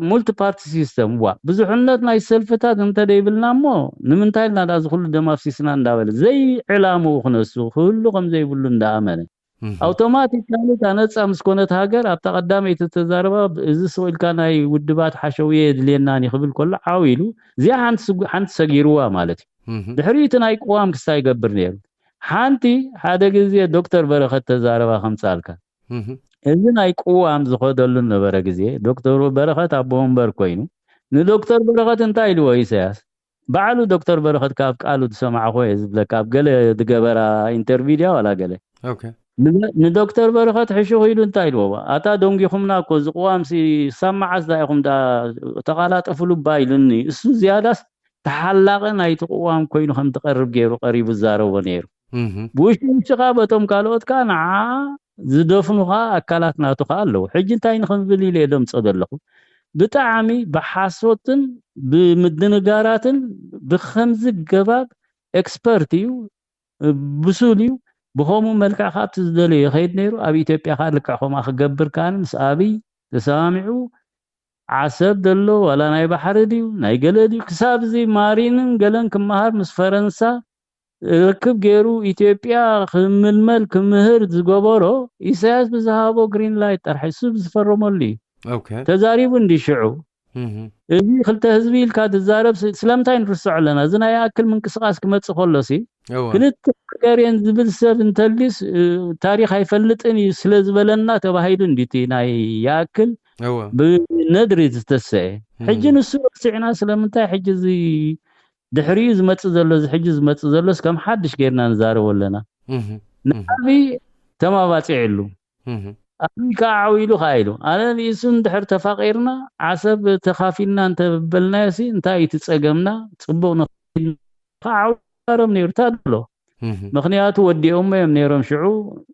ሙልቲ ፓርቲ ሲስተም ዋ ብዙሕነት ናይ ሰልፍታት እንተደይብልና እሞ ንምንታይ ኢልና ዳ ዝኩሉ ደም ኣፍሲስና እንዳበለ ዘይዕላምኡ ክነሱ ክህሉ ከም ዘይብሉ እንዳኣመነ ኣውቶማቲካሊ እታ ነፃ ምስ ኮነት ሃገር ኣብታ ቀዳመይቲ ተዛረባ እዚ ስቕ ኢልካ ናይ ውድባት ሓሸውየ የድልየናን እዩ ክብል ከሎ ዓው ኢሉ እዚኣ ሓንቲ ስጉ- ሓንቲ ሰጊርዋ ማለት እዩ ድሕሪኡ እቲ ናይ ቅዋም ክስታይ ይገብር ነይሩ ሓንቲ ሓደ ግዜ ዶክተር በረኸት ተዛረባ ከምፃልካ እዚ ናይ ቅዋም ዝኸደሉ ነበረ ግዜ ዶክተር በረኸት ኣቦ ወንበር ኮይኑ ንዶክተር በረኸት እንታይ ኢልዎ ኢሳያስ ባዕሉ ዶክተር በረኸት ካብ ቃሉ ዝሰማዕኹ እየ ዝብለካ ኣብ ገለ ዝገበራ ኢንተርቪው ድያ ዋላ ገለ ንዶክተር በረኸት ሕሹኽ ኢሉ እንታይ ኢልዎ ኣታ ደንጊኹምና እኮ እዚ ቅዋም ሲ ሳብ መዓስ ዳ ኢኹም ዳ ተቓላጠፉሉ እባ ኢሉኒ እሱ ዝያዳስ ተሓላቒ ናይቲ ቅዋም ኮይኑ ከም ትቐርብ ገይሩ ቀሪቡ ዝዛረቦ ነይሩ ብውሽጢ ውሽጢ ከዓ በቶም ካልኦት ከዓ ንዓ ዝደፍኑ ከዓ ኣካላት ናቱ ከዓ ኣለዉ ሕጂ እንታይ ንክንብል ኢለ ደምፆ ዘለኹ ብጣዕሚ ብሓሶትን ብምድንጋራትን ብከምዚ ገባብ ኤክስፐርት እዩ ብሱል እዩ ብከምኡ መልክዕ ከዓ ኣብቲ ዝደለዮ ይኸይድ ነይሩ ኣብ ኢትዮጵያ ከዓ ልክዕ ከምኣ ክገብር ከዓ ምስ ኣብይ ተሰማሚዑ ዓሰብ ዘሎ ዋላ ናይ ባሕሪ ድዩ ናይ ገለ ድዩ ክሳብ እዚ ማሪንን ገለን ክመሃር ምስ ፈረንሳ ርክብ ገይሩ ኢትዮጵያ ክምልመል ክምህር ዝገበሮ ኢሳያስ ብዝሃቦ ግሪን ላይት ጥራሕ እሱ ዝፈረመሉ እዩ። ኦኬ ተዛሪቡ እንዲ ሽዑ እህ እዚ ክልተ ህዝቢ ኢልካ ትዛረብ ስ- ስለምንታይ ንርስዖ ኣለና? እዚ ናይ ኣክል ምንቅስቃስ ክመፅእ ከሎ ሲ እወ ክልተ ሃገር እየን ዝብል ሰብ እንተልዩስ እ፣ ታሪኽ ኣይፈልጥን እዩ ስለ ዝበለና ተባሂሉ እንዲቲ ናይ ይኣክል እወ ብነድሪ ዝተሰአ ሕጂ እህ ንሱ ረሲዕና ስለምንታይ ሕጂ እዚ ድሕሪኡ ዝመፅእ ዘሎ እዚ ሕጂ ዝመፅእ ዘሎስ ከም ሓድሽ ጌርና ንዛረቦ ኣለና። እህ ንዓብይ ተማባፂዕሉ እህ ኣብይ ከዓ ዓው ኢሉ ከዓ ኢሉ ኣነ ንኢሱ እንድሕር ተፋቂርና ዓሰብ ተኻፊልና እንተበልናዮ ሲ እንታይ እዩ እቲ ፀገምና? ፅቡቅ ንኽእል ከዓ ዓው ይዛረብ ነይሩ ታድሎ እህ ምክንያቱ ወዲኦሞ እዮም ነይሮም ሽዑ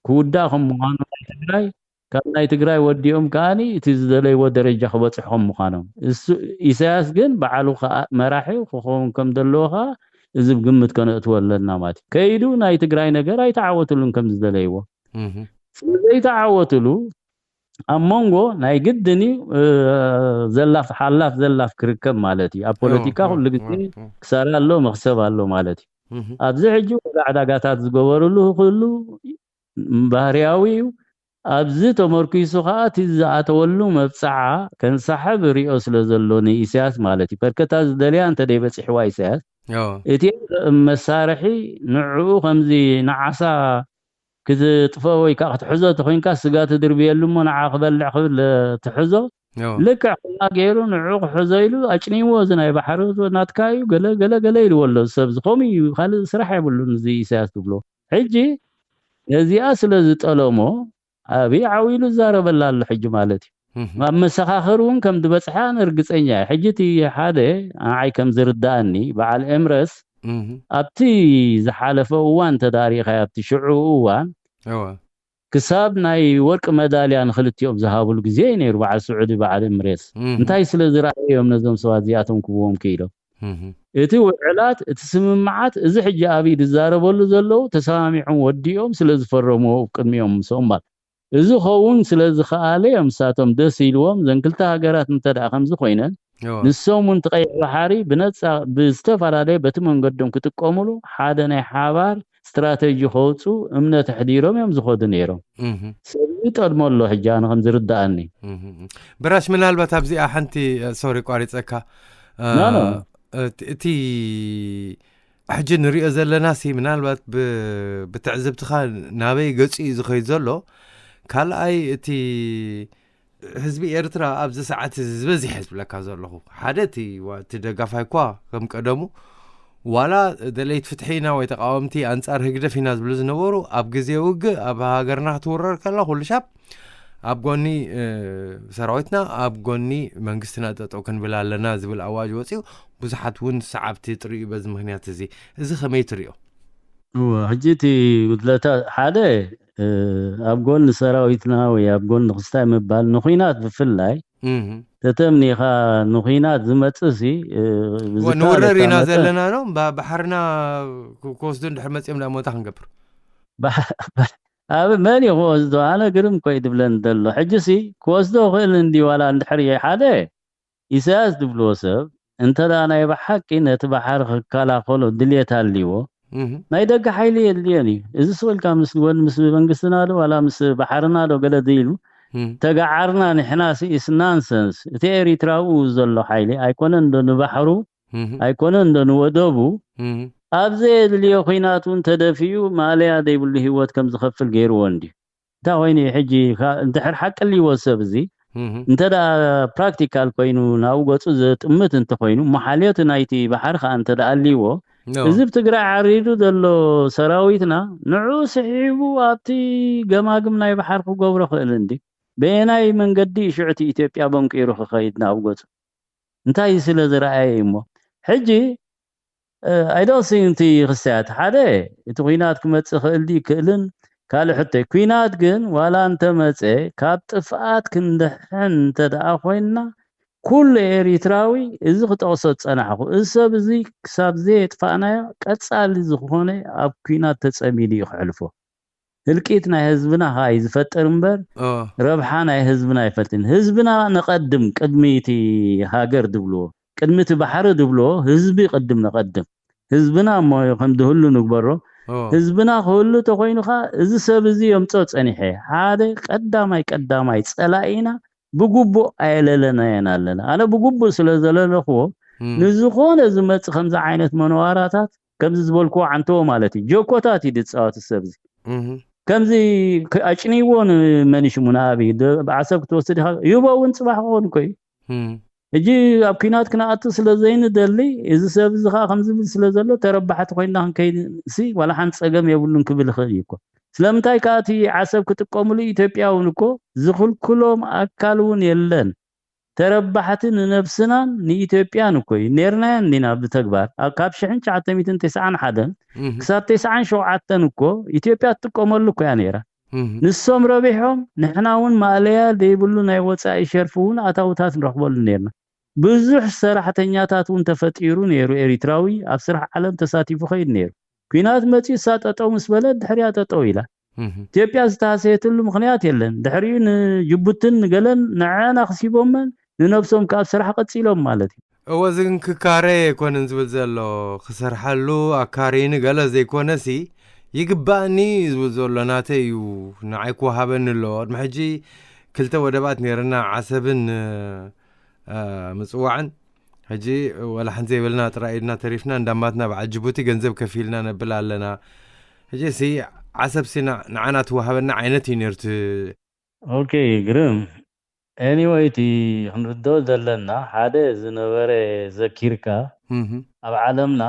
ክውዳእ ከም ምዃኑ ናይ ትግራይ ካብ ናይ ትግራይ ወዲኦም ከዓኒ እቲ ዝደለይዎ ደረጃ ክበፅሑ ከም ምዃኖም እሱ ኢሳያስ ግን በዓሉ ከዓ መራሒ ክኸውን ከም ዘለዎ ከዓ እዚ ግምት ከነእትዎ ኣለና ማለት እዩ። ከይዱ ናይ ትግራይ ነገር ኣይተዓወትሉን ከም ዝደለይዎ እህ ስለዘይተዓወትሉ ኣብ መንጎ ናይ ግድን እዩ እ፣ ዘላፍ ሓላፍ ዘላፍ ክርከብ ማለት እዩ። ኣብ ፖለቲካ እወ፣ ኩሉ ግዜ እወ፣ እወ። ክሳራ ኣሎ መክሰብ ኣሎ ማለት እዩ። እህ ኣብዚ ሕጂ ወደ ዕዳጋታት ዝገበርሉ ክህሉ ባህርያዊ እዩ። ኣብዚ ተመርኪሱ ከዓ እቲ ዝኣተወሉ መብፅዓ ከንሳሕብ ሪኦ ስለ ዘሎ ንኢሳያስ ማለት እዩ። በርከታ ዝደልያ እንተ ደይበፂሕዋ ኢሳያስ እወ እቲ መሳርሒ ንዕኡ ከምዚ ንዓሳ ክትጥፈ ወይ ከዓ ክትሕዞ ተኮይንካ ስጋ ትድርብየሉ እሞ ንዓ ክበልዕ ክብል ትሕዞ እወ ልክዕ ከምና ገይሩ ንዕኡ ክሕዞ ኢሉ ኣጭኒዎ እዚ ናይ ባሕሪ ናትካ እዩ ገለ ገለ ገለ ኢልዎ ኣሎ። እዚ ሰብ እዚ ከምኡ እዩ ካልእ ስራሕ የብሉን እዚ ኢሳያስ ትብሎ። ሕጂ ነዚኣ ስለ ዝጠለሞ ኣብይ ዓው ኢሉ ዝዛረበላ ኣሎ ሕጂ ማለት እዩ። እህ ኣብ መሰኻኽር እውን ከም ዝበፅሐ ኣነ እርግፀኛ እየ። ሕጂ እቲ ሓደ ንዓይ ከም ዝርዳእኒ በዓል ኤምረስ እህ ኣብቲ ዝሓለፈ እዋን ተዳሪኻዮ ኣብቲ ሽዑ እዋን እወ ክሳብ ናይ ወርቂ መዳልያ ንክልቲኦም ዝሃብሉ ግዜ እዩ ነይሩ በዓል ስዑዲ በዓል ኤምሬትስ እህ እንታይ ስለ ዝረኣዮም ነዞም ሰባት እዚኣቶም ክብዎም ክኢሎም እህ እቲ ውዕላት እቲ ስምምዓት እዚ ሕጂ ኣብይ ዝዛረበሉ ዘለዉ ተሰማሚዖም ወዲኦም ስለ ዝፈረምዎ ቅድሚኦም ምስኦም ማለት እዚ ኸውን ስለ ዝኸኣለ እዮም ንሳቶም ደስ ኢልዎም ዘን ክልተ ሃገራት እንተ ደኣ ከምዚ ኮይነን እወ ንሶም እውን ትቐይሕ ባሕሪ ብነፃ ብዝተፈላለየ በቲ መንገዶም ክጥቀሙሉ ሓደ ናይ ሓባር ስትራተጂ ከውፁ እምነት ኣሕዲሮም እዮም ዝኸዱ ነይሮም። እህ ስለዚ ጠልሞ ኣሎ ሕጂ ኣነ ከም ዝርዳኣኒ። እህ ብራሽ ምናልባት ኣብዚኣ ሓንቲ ሶሪ ቋሪፀካ እ፣ ኖ፣ ኖ። እቲ- እቲ ሕጂ ንሪኦ ዘለና ሲ ምናልባት ብ- ብትዕዝብትኻ ናበይ ገፂ እዩ ዝኸይድ ዘሎ? ካልኣይ እቲ ህዝቢ ኤርትራ ኣብዚ ሰዓት እዚ ዝበዝሐ ዝብለካ ዘለኹ ሓደ እቲ ዋ- እቲ ደጋፋይ እኳ ከም ቀደሙ ዋላ ደለይት ፍትሒ ኢና ወይ ተቃወምቲ ኣንጻር ህግደፍ ኢና ዝብሉ ዝነበሩ ኣብ ግዜ ውግእ ኣብ ሃገርና ክትውረር ከላ ኩሉ ሻብ ኣብ ጎኒ እ፣ ሰራዊትና ኣብ ጎኒ መንግስትና ጠጠው ክንብል ኣለና ዝብል ኣዋጅ ወፂኡ ብዙሓት እውን ሰዓብቲ ጥርዩ በዚ ምክንያት እዚ እዚ ከመይ ትሪኦ? እወ፣ ሕጂ እቲ ጉድለታ ሓደ እ፣ ኣብ ጎኒ ሰራዊትና ወይ ኣብ ጎኒ ክስታይ ምባል ንኩናት ብፍላይ እህ ተተምኒኻ ንኩናት ዝመፅእ ሲ እ፣ እወ ብዝተሃለካ ንውረር ኢና መጠን ዘለና ኖ ባ- ባሕርና ክ- ክወስዱ እንድሕር መፂኦም ዳ ሞታ ክንገብር ባሕ- ባሕ- ኣብ መን እዩ ክወስዶ? ኣነ ግርም ኮይ ድብለን ዘሎ ሕጂ ሲ ክወስዶ ክእል እንዲ ዋላ እንድሕር እየ ሓደ ኢሳያስ ዝብልዎ ሰብ እንተ ደኣ ናይ ብሓቂ ነቲ ባሕሪ ክከላኸሎ ድልየት ኣልዎ እህ ናይ ደገ ሓይሊ የድልዮን እዩ። እዚ ስቕ ኢልካ ምስ ጎን ምስ መንግስትና ዶ ዋላ ምስ ባሕርና ዶ ገለ ድኢሉ እህ ተጋዓርና ንሕና ሲ is nonsense። እቲ ኤሪትራኡ ዘሎ ሓይሊ ኣይኮነን ዶ ንባሕሩ እህ ኣይኮነን ዶ ንወደቡ እህ ኣብ ዘየድልዮ ኩናት እውን ተደፊኡ ማእለያ ዘይብሉ ህይወት ከም ዝኸፍል ገይርዎ እንድዩ። እንታይ ኮይኑ እዩ ሕጂ ካ- እንድሕር ሓቂ ኣልዎ ሰብ እዚ እህ እንተ ደኣ ፕራክቲካል ኮይኑ ናብኡ ገጹ ዘጥምት እንተኮይኑ እሞ ሓልዮት ናይቲ ባሕሪ ከዓ እንተ ደኣ ኣልዎ ኖ እዚ ብ ትግራይ ዓሪዱ ዘሎ ሰራዊትና ንዕኡ ስሒቡ ኣብቲ ገማግም ናይ ባሕር ክገብሮ ክእል እንዲ በየናይ መንገዲ እዩ ሽዑ እቲ ኢትዮጵያ በንቂሩ ክኸይድ ናብ ገጹ እንታይ ስለ ዝረኣየ እዩ እሞ ሕጂ ኣይዶንት ቲንክ እቲ ክስያት ሓደ እቲ ኩናት ክመፅእ ክእል ድዩ ክእልን ካልእ ሕቶይ ኩናት ግን ዋላ እንተመፀ ካብ ጥፍኣት ክንድሕን እንተደኣ ኮይንና ኩሉ ኤሪትራዊ እዚ ክጠቕሶ ዝፀናሕኩ እዚ ሰብ እዚ ክሳብ ዘየጥፋእናዮ ቀፃሊ ዝኾነ ኣብ ኩናት ተፀሚዱ እዩ ክሕልፎ ህልቂት ናይ ህዝብና ከዓ እዩ ዝፈጥር እምበር ኦ ረብሓ ናይ ህዝብና ኣይፈልጥን ህዝብና ነቐድም ቅድሚ እቲ ሃገር ድብልዎ ቅድሚ እቲ ባሕሪ ድብልዎ ህዝቢ ቅድም ነቐድም ህዝብና እሞ ከም ዝህሉ ንግበሮ። ህዝብና ክህሉ ተኮይኑ ከ እዚ ሰብ እዚ የምጾ ጸኒሐ ሓደ ቀዳማይ ቀዳማይ ጸላኢና ብግቡእ ኣየለለናየን ኣለና። ኣነ ብግቡእ ስለ ዘለለኽዎ ንዝኾነ ዝመጽእ ከምዚ ዓይነት መነዋራታት ከምዚ ዝበልክዎ ዓንተዎ ማለት እዩ። ጀኮታት እዩ ዝጻወት ሰብ እዚ። ከምዚ ኣጭንይዎ ንመን ይሽሙ ንኣብይ ዓሰብ ክትወስድ ኢኻ ይቦ እውን ጽባሕ ክኾን እኮ እዩ። ሕጂ ኣብ ኲናት ክነኣቱ ስለ ዘይንደሊ እዚ ሰብ እዚ ከዓ ከምዚ ብል ስለ ዘሎ ተረባሕቲ ኮይንና ክንከይድ ሲ ዋላ ሓንቲ ጸገም የብሉን ክብል ይኽእል እዩ እኮ። ስለምንታይ ከዓ እቲ ዓሰብ ክጥቀምሉ ኢትዮጵያ እውን እኮ ዝኽልክሎም ኣካል እውን የለን። ተረባሕቲ ንነብስናን ንኢትዮጵያን እኮ እዩ። ኔርናያን ዲና ብተግባር ካብ ሽሕን ትሽዓተ ሚእትን ተስዓን ሓደን ክሳብ ተስዓን ሸውዓተን እኮ ኢትዮጵያ ትጥቀመሉ እኮ እያ ነይራ። ንሶም ረቢሖም ንሕና እውን ማእለያ ዘይብሉ ናይ ወፃኢ ሸርፊ እውን ኣታውታት ንረኽበሉ ነርና። ብዙሕ ሰራሕተኛታት እውን ተፈጢሩ ነይሩ። ኤሪትራዊ ኣብ ስራሕ ዓለም ተሳቲፉ ከይድ ነይሩ። ኲናት መፂኡ እሳ ጠጠው ምስ በለት ድሕሪያ ጠጠው ኢላ። ኢትዮጵያ ዝተሃሰየትሉ ምኽንያት የለን። ድሕሪኡ ንጅቡትን ንገለን ንዐና ክሲቦመን ንነብሶም ከኣ ኣብ ስራሕ ቀፂሎም ማለት እዩ። እወ እዚ ግን ክካረ ኣይኮነን ዝብል ዘሎ ክሰርሓሉ ኣካሪኒ ገለ ዘይኮነሲ ይግባእኒ ዝብል ዘሎ ናተይ እዩ ንዓይ ክወሃበኒ ኣለዎ ቅድሚ ሕጂ ክልተ ወደባት ነይርና ዓሰብን ምፅዋዕን ሕጂ ወላ ሓንቲ ዘይበልና ጥራይ ኢድና ተሪፍና እንዳማትና በዓል ጅቡቲ ገንዘብ ከፊልና ነብል ኣለና ሕጂ ሲ ዓሰብ ሲ ንዓና ትወሃበና ዓይነት እዩ ነርቱ ኦኬ ግርም anyway እቲ ክንርድኦ ዘለና ሓደ ዝነበረ ዘኪርካ ኣብ ዓለምና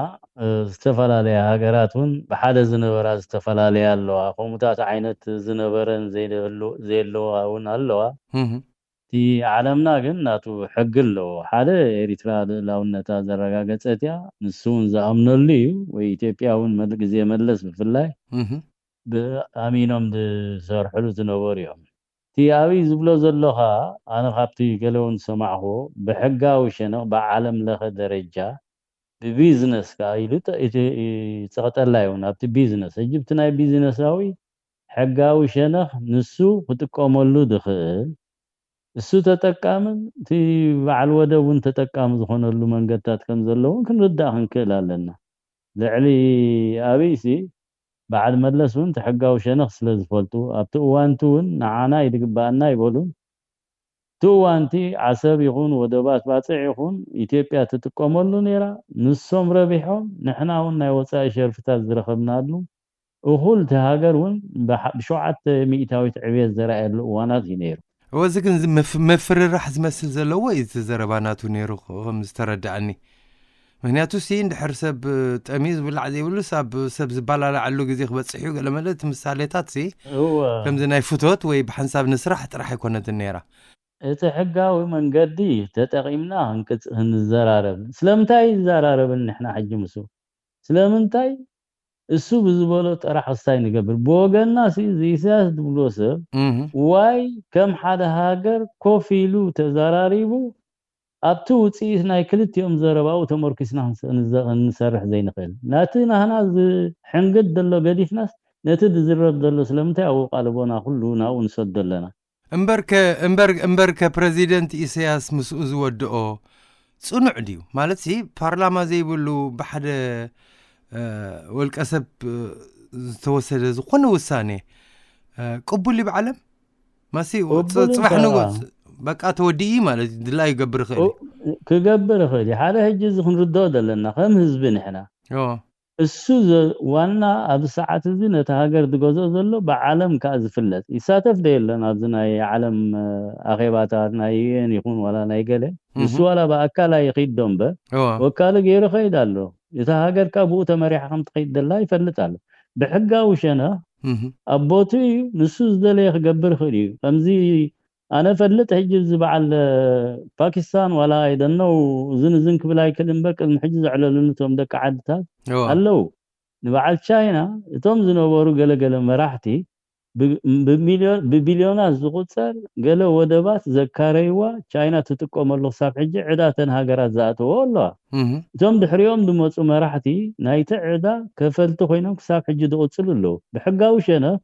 ዝተፈላለያ ሃገራት እውን ብሓደ ዝነበራ ዝተፈላለያ ኣለዋ ከምኡታት ዓይነት ዝነበረን ዘየለዋ እውን ኣለዋ እቲ ዓለምና ግን ናቱ ሕጊ ኣለዎ ሓደ ኤሪትራ ልእላውነታ ዘረጋገፀት እያ ንሱ እውን ዝኣምነሉ እዩ ወይ ኢትዮጵያ እውን ግዜ መለስ ብፍላይ ብኣሚኖም ዝሰርሕሉ ዝነበሩ እዮም እቲ ኣብይ ዝብሎ ዘሎ ኸዓ ኣነ ካብቲ ገለ እውን ዝሰማዕክዎ ብሕጋዊ ሸነኽ ብዓለም ለኸ ደረጃ ብቢዝነስ ከዓ ኢሉ ጸቕጠላ እዩ ናብቲ ቢዝነስ ሕጂ ብቲ ናይ ቢዝነሳዊ ሕጋዊ ሸነኽ ንሱ ክጥቀመሉ ዝኽእል እሱ ተጠቃምን እቲ በዓል ወደብ እውን ተጠቃሚ ዝኾነሉ መንገድታት ከም ዘለውን ክንርዳእ ክንክእል ኣለና ልዕሊ ኣብይ ሲ በዓል መለስ እውን እቲ ሕጋዊ ሸነኽ ስለ ዝፈልጡ ኣብቲ እዋንቲ እውን ንዓና ይድግበኣና ይበሉን እቲ እዋንቲ ዓሰብ ይኹን ወደባት ባፅዕ ይኹን ኢትዮጵያ ትጥቀመሉ ነይራ ንሶም ረቢሖም ንሕና እውን ናይ ወፃኢ ሸርፍታት ዝረኸብናሉ እኹል እቲ ሃገር እውን ብሸውዓተ ሚእታዊት ዕብየት ዘርኣየሉ እዋናት እዩ ነይሩ እወ እዚ ግን መፍርራሕ ዝመስል ዘለዎ እዩ እቲ ዘረባ ናቱ ነይሩ ከም ዝተረድኣኒ ምክንያቱ ሲ እንድሕር ሰብ ጠምዩ ዝብላዕ ዘይብሉስ ኣብ ሰብ ዝባላላዓሉ ግዜ ክበፅሕ እዩ ገለ መለ እቲ ምሳሌታት ሲ ከምዚ ናይ ፍቶት ወይ ብሓንሳብ ንስራሕ ጥራሕ ኣይኮነትን ነይራ እቲ ሕጋዊ መንገዲ ተጠቒምና ክንዘራረብ ስለምንታይ ይዘራረብን ንሕና ሕጂ ምስ ስለምንታይ እሱ ብዝበሎ ጥራሕ ክስታይ ንገብር ብወገንና እዚ ኢሳያስ ዝብሎ ሰብ ዋይ ከም ሓደ ሃገር ኮፍ ኢሉ ተዘራሪቡ ኣብቲ ውፅኢት ናይ ክልቲኦም ዘረባኡ ተመርኪስና ክንሰርሕ ዘይንኽእል ነቲ ናህና ዝሕንግድ ዘሎ ገዲፍናስ ነቲ ዝዝረብ ዘሎ ስለምንታይ ኣወቃልቦና ኩሉ ናብኡ ንሰዶ ኣለና እምበርከ እምበርከ ፕረዚደንት ኢሳያስ ምስኡ ዝወድኦ ፅኑዕ ድዩ? ማለት ሲ ፓርላማ ዘይብሉ ብሓደ ወልቀ ሰብ ዝተወሰደ ዝኾነ ውሳኔ ቅቡል እዩ ብዓለም? ማሲ ጽባሕ ንጎ በቃ ተወዲኢ ማለት ድላ ይገብር ይኽእል ክገብር ይኽእል እዩ ሓደ ሕጂ እዚ ክንርድኦ ዘለና ከም ህዝቢ ንሕና እሱ ዋና ኣብዚ ሰዓት እዚ ነቲ ሃገር ዝገዝኦ ዘሎ ብዓለም ከዓ ዝፍለጥ ይሳተፍ ዶ የለን ኣብዚ ናይ ዓለም ኣኼባታት ናይ ዩኤን ይኹን ዋላ ናይ ገለ ንሱ ዋላ ብኣካል ኣይኺድ ዶ እምበር ወካሊ ገይሩ ኸይድ ኣሎ እታ ሃገር ከዓ ብኡ ተመሪሓ ከም ትኸይድ ዘላ ይፈልጥ ኣሎ ብሕጋዊ ሸነኽ ኣብ ቦትኡ እዩ ንሱ ዝደለየ ክገብር ይኽእል እዩ ከምዚ ኣነ ፈልጥ ሕጂ እዚ በዓል ፓኪስታን ዋላ ኣይደነው እዝን እዝን ክብል ኣይክእል እምበር ቅድሚ ሕጂ ዘዕለሉኒ እቶም ደቂ ዓድታት ኣለዉ ንበዓል ቻይና እቶም ዝነበሩ ገለገለ መራሕቲ ብቢልዮናት ዝቁፀር ገለ ወደባት ዘካረይዋ ቻይና ትጥቀመሉ ክሳብ ሕጂ ዕዳ ተን ሃገራት ዝኣተዎ ኣለዋ እቶም ድሕሪኦም ዝመፁ መራሕቲ ናይቲ ዕዳ ከፈልቲ ኮይኖም ክሳብ ሕጂ ዝቕፅሉ ኣለዉ ብሕጋዊ ሸነኽ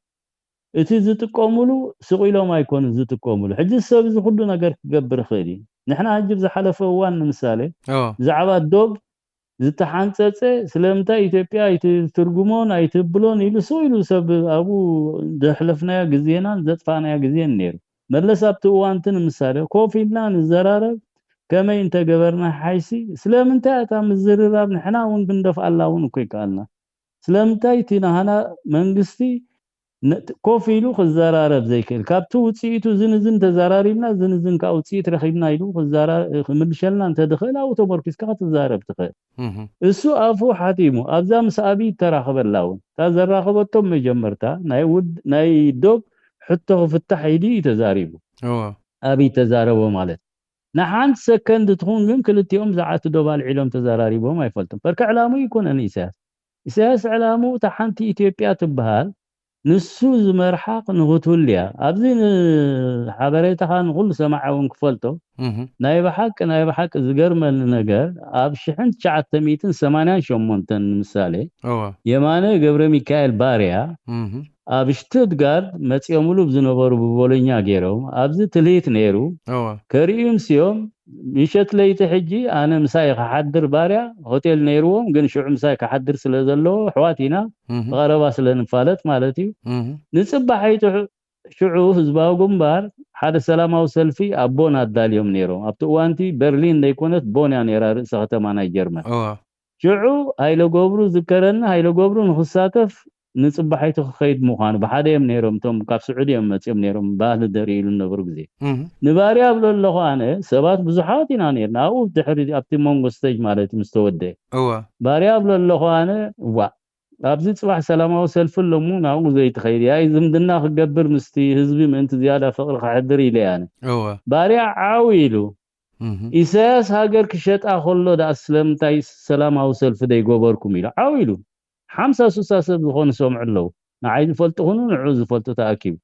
እቲ ዝጥቀምሉ ስቕ ኢሎም ኣይኮኑን ዝጥቀምሉ ሕጂ ሰብ እዚ ኩሉ ነገር ክገብር ይኽእል እዩ ንሕና ሕጂ ብዝሓለፈ እዋን ንምሳሌ ብዛዕባ ዶብ ዝተሓንጸጸ ስለምንታይ ኢትዮጵያ ኣይትትርጉሞን ኣይትብሎን ኢሉ ስቕ ኢሉ ሰብ ኣብኡ ዘሕለፍናዮ ግዜናን ዘጥፋእናዮ ግዜን ነይሩ። መለስ ኣብቲ እዋንቲ ንምሳሌ ኮፍ ኢልና ንዘራረብ ከመይ እንተገበርና ሓይሲ ስለምንታይ እታ ምዝርራብ ንሕና እውን ክንደፍኣላ እውን እኮ ይከኣልና። ስለምንታይ እቲ ናህና መንግስቲ ኮፍ ኢሉ ክዘራረብ ዘይክእል ካብቲ ውፅኢቱ ዝንዝን ተዘራሪብና ዝንዝን ከዓ ውፅኢት ረኪብና ኢሉ ክምልሸልና እንተድክእል ኣብኡ ተመርኪዝካ ክትዛረብ ትኽእል። እሱ ኣፉ ሓቲሙ ኣብዛ ምስ ኣብይ ተራኸበላ እውን እታ ዘራኸበቶም መጀመርታ ናይ ዶብ ሕቶ ክፍታሕ ኢሉ እዩ ተዛሪቡ። ኣብይ ተዛረቦ ማለት ንሓንቲ ሰከንድ ትኹን ግን ክልቲኦም ብዛዕባ እቲ ዶብ ኣልዒሎም ተዘራሪቦም ኣይፈልጡን። በርካ ዕላሙ ይኮነን ኢሳያስ። ኢሳያስ ዕላሙ እታ ሓንቲ ኢትዮጵያ ትበሃል ንሱ ዝመርሓ ንክትህሉ እያ። ኣብዚ ሓበሬታኻ ንኩሉ ሰማዒ እውን ክፈልጦ ናይ ብሓቂ ናይ ብሓቂ ዝገርመኒ ነገር ኣብ ሽሕን ትሽዓተ ሚእትን ሰማንያን ሸሞንተን ንምሳሌ የማነ ገብረ ሚካኤል ባርያ ኣብ ሽቱትጋርድ መፂኦምሉ ዝነበሩ ብቦሎኛ ገይሮም ኣብዚ ትልሂት ነይሩ። ከርእዩ ምስዮም ምሸት ለይቲ ሕጂ ኣነ ምሳይ ክሓድር ባርያ ሆቴል ነይርዎም፣ ግን ሽዑ ምሳይ ክሓድር ስለ ዘለዎ ኣሕዋት ኢና ብቐረባ ስለ ንፋለጥ ማለት እዩ። ንፅባሐይቲ ሽዑ ህዝባዊ ግንባር ሓደ ሰላማዊ ሰልፊ ኣብ ቦን ኣዳልዮም ነይሮም። ኣብቲ እዋንቲ በርሊን ዘይኮነት ቦን እያ ነይራ ርእሰ ከተማ ናይ ጀርመን። ሽዑ ሃይለ ገብሩ ዝከረኒ ሃይለ ገብሩ ንክሳተፍ ንፅባሐይቲ ክኸይድ ምዃኑ ብሓደ እዮም ነይሮም። እቶም ካብ ስዑዲ እዮም መፅኦም ነይሮም ባህሊ ደርእይሉ ነበሩ ግዜ ንባርያ ኣብሎ ኣለኹ ኣነ ሰባት ብዙሓት ኢና ነርና ኣብኡ ድሕሪ ኣብቲ መንጎ ስተጅ ማለት ምስ ተወደ ባርያ ኣብሎ ኣለኹ ኣነ እዋ ኣብዚ ፅባሕ ሰላማዊ ሰልፊ ኣለሙ ናብኡ ዘይትኸይድ ያይ ዝምድና ክገብር ምስቲ ህዝቢ ምእንቲ ዝያዳ ፍቕሪ ክሕድር ኢለ ኣነ ባርያ ዓው ኢሉ ኢሳያስ ሃገር ክሸጣ ከሎ ደኣ ስለምንታይ ሰላማዊ ሰልፊ ዘይገበርኩም ኢሉ ዓው ኢሉ ሓምሳ ሱሳ ሰብ ዝኾኑ ሰምዑ ኣለዉ ንዓይ ዝፈልጡ ኹኑ ንዑ ዝፈልጡ ተኣኪቡ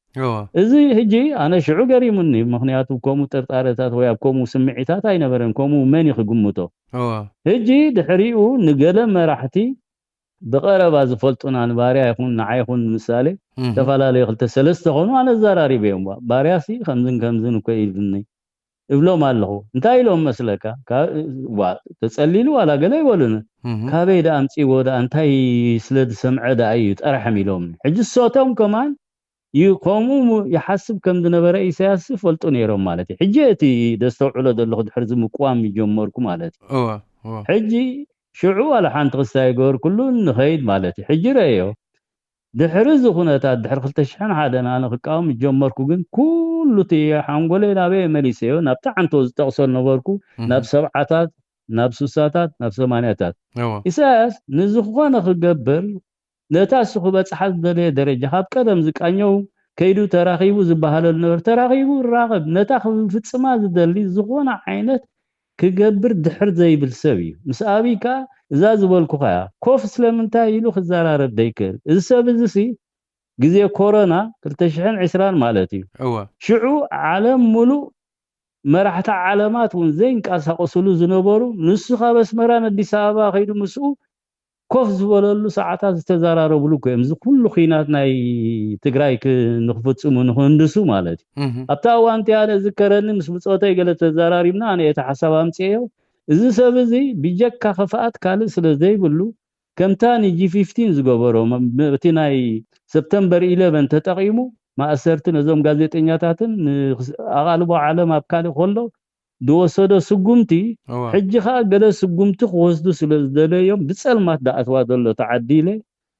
እዚ ሕጂ ኣነ ሽዑ ገሪሙኒ ምክንያቱ ከምኡ ጥርጣረታት ወይ ኣብ ከምኡ ስምዒታት ኣይነበረን ከምኡ መን ክግምቶ ሕጂ ድሕሪኡ ንገለ መራሕቲ ብቐረባ ዝፈልጡና ንባርያ ይኹን ንዓይ ይኹን ንምሳሌ ዝተፈላለዩ ክልተ ሰለስተ ኾኑ ኣነ ኣዘራሪበዮም ባርያሲ ከምዝን ከምዝን እኮ ኢልኒ እብሎም ኣለኹ እንታይ ኢሎም መስለካ ተፀሊሉ ዋላ ገለ ይበሉኒ ካበይ ዳ ኣምፅዎ ዳ እንታይ ስለ ዝሰምዐ ዳ እዩ ጠራሕም ኢሎም ሕጂ ሶቶም ከማን ከምኡ ይሓስብ ከም ዝነበረ ኢሳያስ ፈልጡ ነይሮም ማለት እዩ ሕጂ እቲ ደስተውዕሎ ዘለኹ ድሕሪ ዝምቅዋም ይጀመርኩ ማለት እዩ ሕጂ ሽዑ ዋላ ሓንቲ ክስታይ ገበርኩሉ ንኸይድ ማለት እዩ ሕጂ ረእዮ ድሕሪ እዚ ኩነታት ድሕሪ ክልተ ሽሕን ሓደን ኣነ ክቃወም ዝጀመርኩ ግን ኩሉ እቲ ሓንጎለይ ናበየ መሊሰዮ ናብቲ ዓንቶ ዝጠቕሶ ነበርኩ ናብ ሰብዓታት ናብ ሱሳታት ናብ ሰማንያታት ኢሳያስ ንዝኾነ ክገብር ነታ እሱ ክበጽሓ ዝደለየ ደረጃ ካብ ቀደም ዝቃኘው ከይዱ ተራኺቡ ዝበሃለሉ ነበር ተራኺቡ ይራኸብ ነታ ክፍጽማ ዝደሊ ዝኾነ ዓይነት ክገብር ድሕር ዘይብል ሰብ እዩ ምስ ኣብይ ከኣ እዛ ዝበልኩኻ እያ ኮፍ ስለምንታይ ኢሉ ክዘራረብ ዘይክእል እዚ ሰብ እዚ ሲ ግዜ ኮሮና ክልተ ሽሕን ዕስራን ማለት እዩ እወ ሽዑ ዓለም ሙሉእ መራሕቲ ዓለማት እውን ዘይንቀሳቀስሉ ዝነበሩ ንሱ ካብ ኣስመራ ንኣዲስ ኣበባ ከይዱ ምስኡ ኮፍ ዝበለሉ ሰዓታት ዝተዘራረብሉ እኮ እዮም እዚ ኩሉ ኩናት ናይ ትግራይ ክ- ንክፍፅሙ ንክህንድሱ ማለት እዩ እህ ኣብታ እዋን እቲኣ ዝከረኒ ምስ ብፆተይ ገለ ተዘራሪብና ኣነ እቲ ሓሳብ ኣምፅኤዮ እዚ ሰብ እዚ ብጀካ ክፍኣት ካልእ ስለ ዘይብሉ ከምታ ንጂ ፊፍቲን ዝገበሮ እቲ ናይ ሰፕተምበር ኢለቨን ተጠቒሙ ማእሰርቲ ነዞም ጋዜጠኛታትን ኣቓልቦ ዓለም ኣብ ካልእ ከሎ ዝወሰዶ ስጉምቲ ሕጂ ከዓ ገለ ስጉምቲ ክወስዱ ስለ ዝደለዮም ብፀልማት ዝኣትዋ ዘሎ ተዓዲለ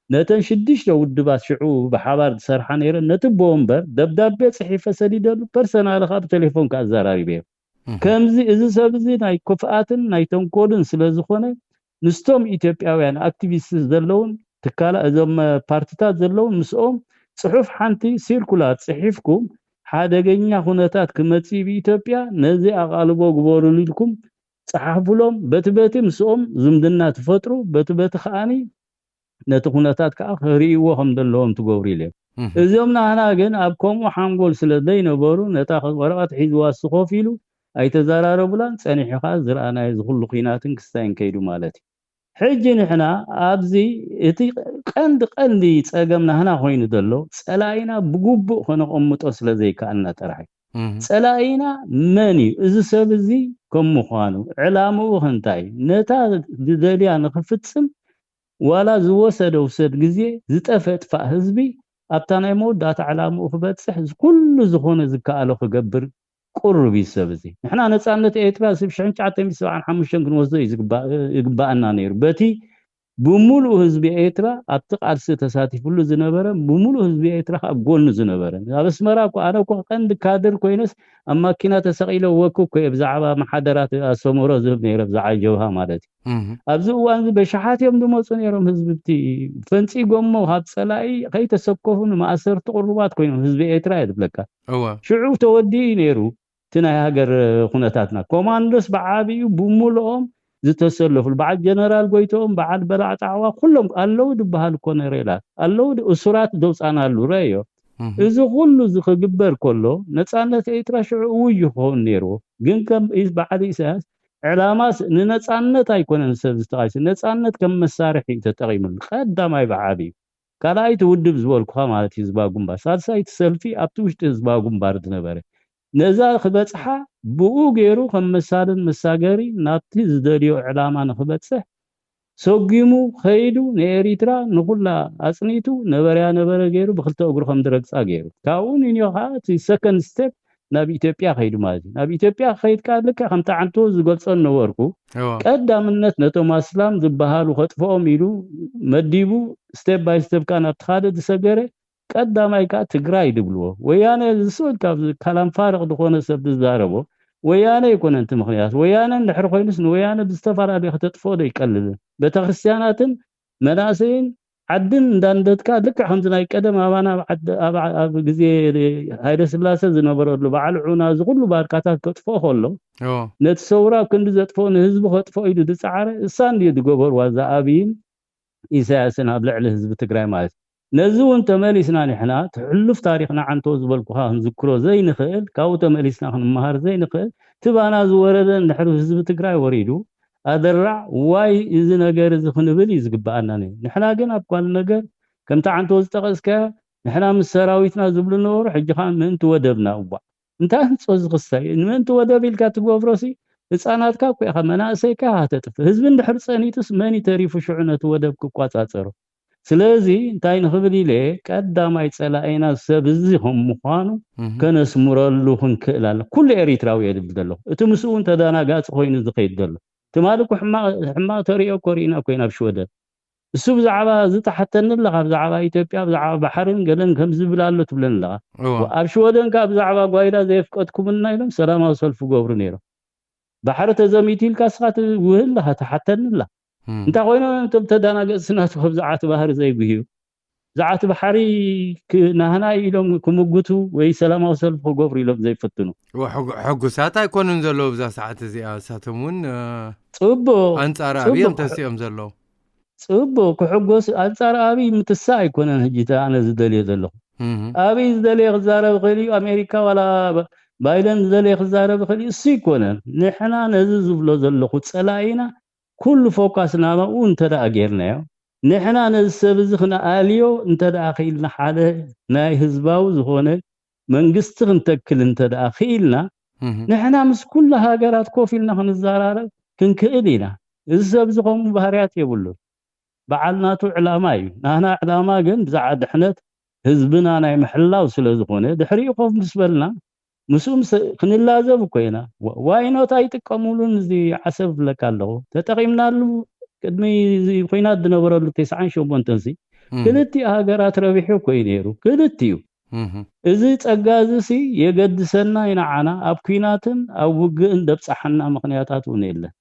ነተን ሽዱሽተ ውድባት ሽዑ ብሓባር ዝሰርሓ ነይረን ነቲ ቦ እምበር ደብዳቤ ፅሒፈ ሰዲደሉ ፐርሰናል ከዓ ብቴሌፎን ከዓ ኣዘራሪበ እዮም ከምዚ እዚ ሰብ እዚ ናይ ክፍኣትን ናይ ተንኮልን ስለ ዝኾነ ምስቶም ኢትዮጵያውያን ኣክቲቪስት ዘለውን ትካላ እዞም ፓርቲታት ዘለውን ምስኦም ፅሑፍ ሓንቲ ሲርኩላር ፅሒፍኩም ሓደገኛ ኩነታት ክመፅእ ብኢትዮጵያ ነዚ ኣቓልቦ ግበሩሉ ኢልኩም ፀሓፉሎም በቲ በቲ ምስኦም ዝምድና ትፈጥሩ በቲ በቲ ከዓኒ ነቲ ኩነታት ከዓ ክርእይዎ ከም ዘለዎም ትገብሩ ኢለ እዚኦም ናህና ግን ኣብ ከምኡ ሓንጎል ስለ ዘይነበሩ ነታ ወረቐት ሒዝዋ ስኮፍ ኢሉ ኣይተዘራረቡላን ፀኒሑ ከዓ ዝረኣናዮ ዝኩሉ ኩናትን ክስታይን ከይዱ ማለት እዩ ሕጂ ንሕና ኣብዚ እቲ ቀንዲ ቀንዲ ፀገም ናህና ኮይኑ ዘሎ ፀላኢና ብግቡእ ከነቐምጦ ስለ ዘይከኣልና ጥራሕ እዩ ጸላኢና መን እዩ? እዚ ሰብ እዚ ከም ምዃኑ ዕላምኡ እንታይ እዩ? ነታ ዝደልያ ንኽፍጽም ዋላ ዝወሰደ ውሰድ ግዜ ዝጠፈጥፋእ ህዝቢ ኣብታ ናይ መወዳእታ ዕላምኡ ክበጽሕ ኩሉ ዝኾነ ዝከኣሎ ክገብር ቁሩብ እዩ ሰብ እዚ። ንሕና ነጻነት ኤርትራ ስብ ሽሕን ትሽዓተ ሚእትን ሰብዓን ሓሙሽተን ክንወስዶ እዩ ዝግባእ- ይግባኣና ነይሩ። በቲ ብምሉእ ህዝቢ ኤርትራ ኣብቲ ቃልሲ ተሳቲፍሉ ዝነበረ፣ ብምሉእ ህዝቢ ኤርትራ ካብ ጎኑ ዝነበረ። ኣብ ኣስመራ እኮ ኣነ እኮ ቀንዲ ካድር ኮይነስ ኣብ ማኪና ተሰቒለ ወክ እኮ እየ ብዛዕባ መሓደራት ኣሰመሮ ዝህብ ነይረ፣ ብዛዕባ ጀብሃ ማለት እዩ። ኣብዚ እዋን እዚ በሽሓት እዮም ዝመፁ ነይሮም ህዝቢ እቲ ፈንፂጎሞ ካብ ፀላኢ ከይተሰከፉ ንማእሰርቲ ቅሩባት ኮይኖም ህዝቢ ኤርትራ እየ ዝብለካ። ሽዑ ተወዲኡ እዩ ነይሩ እቲ ናይ ሃገር ኩነታትና። ኮማንዶስ ብዓብዩ ብሙሉኦም ዝተሰለፉሉ በዓል ጀነራል ጎይትኦም በዓል በላዕ ጣዕዋ ኩሎም ኣለዉ ዝበሃል ኮነሬላት ኣለዉ እሱራት ዘውፃናሉ ረዮ። እዚ ኩሉ እዚ ክግበር ከሎ ነፃነት ኤርትራ ሽዑ እውጅ ክኸውን ነይርዎ። ግን ከም በዓል ኢሳያስ ዕላማስ ንነፃነት ኣይኮነን ሰብ ዝተቃይሱ ነፃነት ከም መሳርሒ እዩ ተጠቂምሉ ቀዳማይ ብዓብዩ። ካልኣይቲ ውድብ ዝበልኩኻ ማለት እዩ ህዝባዊ ግንባር ሳልሳይቲ ሰልፊ ኣብቲ ውሽጢ ህዝባዊ ግንባር ዝነበረ ነዛ ክበፅሓ ብኡ ገይሩ ከም መሳልን መሳገሪ ናብቲ ዝደልዮ ዕላማ ንክበፅሕ ሰጒሙ ከይዱ ንኤሪትራ ንኩላ ኣፅኒቱ ነበረያ ነበረ ገይሩ ብክልተ እግሩ ከም ዝረግፃ ገይሩ ካብኡ ንንዮ ከዓ እቲ ሰከንድ ስቴፕ ናብ ኢትዮጵያ ከይዱ ማለት እዩ ናብ ኢትዮጵያ ከይድ ከዓ ልክዕ ከምቲ ዓንቶ ዝገልፆ ነበርኩ ቀዳምነት ነቶም ኣስላም ዝበሃሉ ከጥፍኦም ኢሉ መዲቡ step by step ከዓ ናብቲ ካልእ ዝሰገረ ቀዳማይ ከዓ ትግራይ ድብልዎ ወያነ ዝስእል ካብ ካላምፋርቕ ዝኾነ ሰብ ዝዛረቦ ወያነ ይኮነ እቲ ምክንያት ወያነ እንድሕር ኮይኑስ ንወያነ ብዝተፈላለዩ ከተጥፍኦ ዶ ይቀልልን ቤተክርስትያናትን መናእሰይን ዓድን እንዳንደትካ ልክዕ ከምዚ ናይ ቀደም ኣባና ኣብ ግዜ ሃይለ ስላሰ ዝነበረሉ በዓል ዑና እዚ ኩሉ ባርካታት ከጥፍኦ ከሎ ነቲ ሰውራ ክንዲ ዘጥፍኦ ንህዝቢ ከጥፍኦ ኢሉ ዝፀዓረ እሳ እንድዩ ዝገበርዋ እዛ ኣብይን ኢሳያስን ኣብ ልዕሊ ህዝቢ ትግራይ ማለት እዩ። ነዚ እውን ተመሊስና ንሕና እቲ ሕሉፍ ታሪክና ዓንቶ ዝበልኩኻ ክንዝክሮ ዘይንኽእል ካብኡ ተመሊስና ክንመሃር ዘይንኽእል እቲ ባና ዝወረደ እንድሕር ህዝቢ ትግራይ ወሪዱ ኣደራዕ ዋይ እዚ ነገር እዚ ክንብል እዩ ዝግበኣና ነይሩ። ንሕና ግን ኣብ ኳሉ ነገር ከምቲ ዓንቶ ዝጠቐስካዮ ንሕና ምስ ሰራዊትና ዝብሉ ነበሩ ሕጂ ከዓ ምእንቲ ወደብና እዋእ እንታይ ኣምፅኦ እዚ ክስታይ ንምእንቲ ወደብ ኢልካ ትገብሮሲ ህፃናትካ እኮ ኢኻ መናእሰይካ ኢኻ ተጥፍእ ህዝቢ እንድሕር ፀኒቱስ መን እዩ ተሪፉ ሽዑ ነቲ ወደብ ክቋፃፀሮ ስለዚ እንታይ ንኽብል ኢለ ቀዳማይ ፀላኢና ሰብ እዚ ከም ምዃኑ ከነስምረሉ ክንክእል ኣለ ኩሉ ኤሪትራዊ እየ ዝብል ዘለኹ እቲ ምስኡ እውን ተዳናጋፂ ኮይኑ ዝኸይድ ዘሎ ትማሊ እኮ ሕማቕ ተሪኦ እኮ ርኢና እኮ ኢና ኣብ ሽወደን እሱ ብዛዕባ ዝተሓተኒ ኣለኻ ብዛዕባ ኢትዮጵያ ብዛዕባ ባሕርን ገለን ከም ዝብል ኣሎ ትብለኒ ኣለኻ ኣብ ሽወደን ከዓ ብዛዕባ ጓይላ ዘየፍቀድኩምልና ኢሎም ሰላማዊ ሰልፊ ገብሩ ነይሮም ባሕሪ ተዘሚቱ ኢልካ ስኻ ትውህል ኣለኻ ትሓተኒ ኣላ እንታይ ኮይኖም እቶም ተዳናገፅቲ ናቱ ብዛዕባ እቲ ባህሪ ዘይጉህዩ ብዛዕባ እቲ ባሕሪ ናህና ኢሎም ክምጉቱ ወይ ሰላማዊ ሰልፊ ክገብሩ ኢሎም ዘይፍትኑ ሕጉሳት ኣይኮኑን ዘለዉ ብዛ ሰዓት እዚኣ እሳቶም እውን ፅቡቅ ኣንፃር ኣብዮም ተሲኦም ዘለዉ ፅቡቅ ክሕጎስ ኣንፃር ኣብይ ምትሳ ኣይኮነን ሕጂ ኣነ ዝደልዮ ዘለኹ ኣብይ ዝደለየ ክዛረብ ይኽእል እዩ ኣሜሪካ ዋላ ባይደን ዝደለየ ክዛረብ ይኽእል እዩ እሱ ይኮነን ንሕና ነዚ ዝብሎ ዘለኹ ፀላኢና ኩሉ ፎካስ ናባኡ እንተደኣ ጌርናዮ ንሕና ነዚ ሰብ እዚ ክንኣልዮ እንተደኣ ክኢልና ሓደ ናይ ህዝባዊ ዝኾነ መንግስቲ ክንተክል እንተደኣ ክኢልና ንሕና ምስ ኩሉ ሃገራት ኮፍ ኢልና ክንዘራረብ ክንክእል ኢና። እዚ ሰብ እዚ ከምኡ ባህርያት የብሉን። በዓል ናቱ ዕላማ እዩ። ናህና ዕላማ ግን ብዛዕባ ድሕነት ህዝብና ናይ ምሕላው ስለ ዝኾነ ድሕሪኡ ኮፍ ምስ በልና ምስኡ ምስ ክንላዘብ እኮ ኢና። ዋይኖት ኣይጥቀሙሉን እዚ ዓሰብ እብለካ ኣለኹ። ተጠቒምናሉ ቅድሚ እዚ ኹናት ዝነበረሉ ተስዓን ሸሞንተን ሲ ክልቲኡ ሃገራት ረቢሑ እኮ እዩ ነይሩ። ክልቲኡ። እዚ ጸጋ እዚ ሲ የገድሰና እዩ ንዓና። ኣብ ኲናትን ኣብ ውግእን ደብጽሓና ምኽንያታት እውን የለን።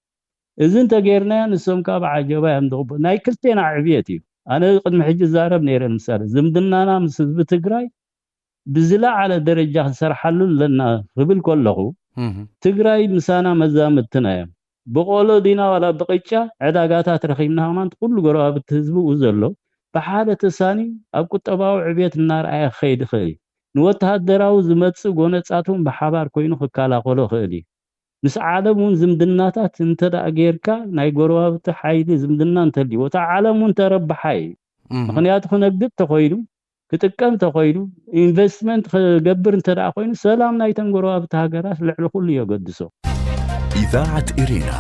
እዚ እንተጌርናዮ ንሶም ከኣ ብዓጀባ እዮም ዝቕበሉ። ናይ ክልቴና ዕብየት እዩ። ኣነ ቅድሚ ሕጂ እዛረብ ነይረ ንምሳሌ ዝምድናና ምስ ህዝቢ ትግራይ ብዝለዓለ ደረጃ ክንሰርሓሉ ኣለና ክብል ከለኹ ትግራይ ምሳና መዛምድትና እዮም። ብቆሎ ዲና ዋላ ብቅጫ ዕዳጋታት ረኺብና ከማን ኩሉ ጎረባብቲ ህዝቢ ኡ ዘሎ ብሓደ ተሳንዩ ኣብ ቁጠባዊ ዕብየት እናርኣየ ክኸይድ ይኽእል እዩ። ንወተሃደራዊ ዝመጽእ ጎነጻት እውን ብሓባር ኮይኑ ክከላኸሎ ይኽእል እዩ። ምስ ዓለም እውን ዝምድናታት እንተ ደኣ ጌርካ ናይ ጎረባብቲ ሓይሊ ዝምድና እንተልይዎ እታ ዓለም እውን ተረብሓ እዩ። ምኽንያቱ ክነግድ ተኾይኑ ክጥቀም ተኮይኑ ኢንቨስትመንት ክገብር እንተ ደኣ ኮይኑ ሰላም ናይተን ጎረባብቲ ሃገራት ልዕሊ ኩሉ የገድሶ። إذاعة إرينا،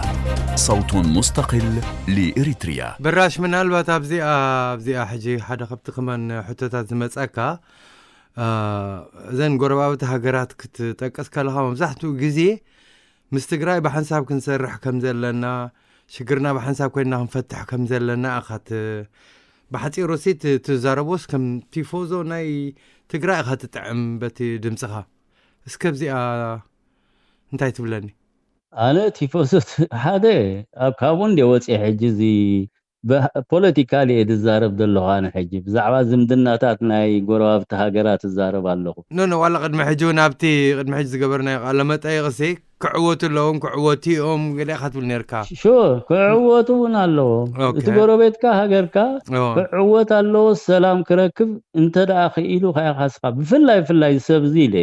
صوت مستقل لإريتريا. ብራሽ ምናልባት ኣብዚኣ ኣብዚኣ ሕጂ ሓደ ካብቲ ከማን ሕቶታት ዝመፀካ እዘን ጎረባብቲ ሃገራት ክትጠቅስ ከለካ መብዛሕትኡ ግዜ ምስ ትግራይ ብሓንሳብ ክንሰርሕ ከም ዘለና ሽግርና ብሓንሳብ ኮይና ክንፈትሕ ከም ዘለና ኣኻት ብሓፂሩ ሲ ትዛረቦስ ከም ቲፎዞ ናይ ትግራይ ኢኻ ትጥዕም በቲ ድምፅኻ እስከ ኣብዚኣ እንታይ ትብለኒ ኣነ ቲፎዞ ሓደ ኣብ ካብኡ እንደ ወፅየ ሕጂ እዚ ፖለቲካል እየ ዝዛረብ ዘለኹ ኣነ ሕጂ ብዛዕባ ዝምድናታት ናይ ጎረባብቲ ሃገራት እዛረብ ኣለኹ ኖ ኖ ዋላ ቅድሚ ሕጂ እውን ኣብቲ ቅድሚ ሕጂ ዝገበርናዮ ቃለ መጠይቕሲ ክዕወቱ ኣለዎም ክዕወቱ እዮም ገሊኻ ትብል ነርካ ሹር ክዕወቱ እውን ኣለዎም እቲ ጎረቤትካ ሃገርካ ክዕወት ኣለዎ ሰላም ክረክብ እንተ ደኣ ክኢሉ ካይኻስኻ ብፍላይ ብፍላይ ሰብ እዚ ኢለ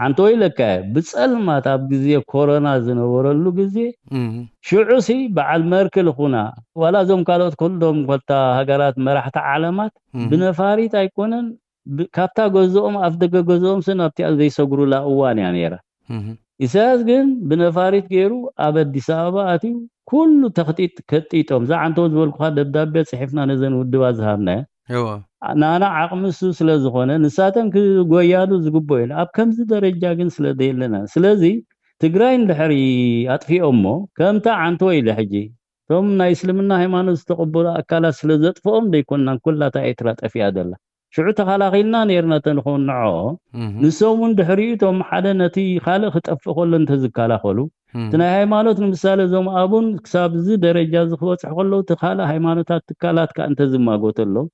ኣንተ ወይለካ ብጸልማት ኣብ ግዜ ኮሮና ዝነበረሉ ግዜ ሽዑ ሲ በዓል መርክል ኹና ዋላ እዞም ካልኦት ኩሎም ኮልታ ሃገራት መራሕቲ ዓለማት ብነፋሪት ኣይኮነን ካብታ ገዝኦም ኣፍ ደገ ገዝኦም ሲ ናብቲኣ ዘይሰግሩላ እዋን እያ ነይራ ኢሳያስ ግን ብነፋሪት ገይሩ ኣብ ኣዲስ ኣበባ ኣትዩ ኩሉ ተኽጢጥ ከጢጦም እዛ ዓንተው ዝበልኩኻ ደብዳቤ ፅሒፍና ነዘን ውድባት ዝሃብናዮ ናና ዓቕሚ እሱ ስለ ዝኾነ ንሳተን ክጎያሉ ዝግቦ ኢለ ኣብ ከምዚ ደረጃ ግን ስለ ዘየለና ስለዚ ትግራይ እንድሕሪ ኣጥፊኦሞ ከምታ ዓንተው ኢለ ሕጂ እቶም ናይ እስልምና ሃይማኖት ዝተቐበሉ ኣካላት ስለ ዘጥፍኦም ዘይኮንናን ኩላታ ኤርትራ ጠፊኣ ዘላ ሽዑ ተኸላኺልና ነርና ተንኾን ንዖ ንሶም እውን ድሕሪኡ እቶም ሓደ ነቲ ካልእ ክጠፍእ ከሎ እንተዝከላኸሉ እቲ ናይ ሃይማኖት ንምሳሌ እዞም ኣቡን ክሳብ እዚ ደረጃ እዚ ክበፅሑ ከለዉ እቲ ካልእ ሃይማኖታት ትካላት ከዓ እንተዝማጎተሎም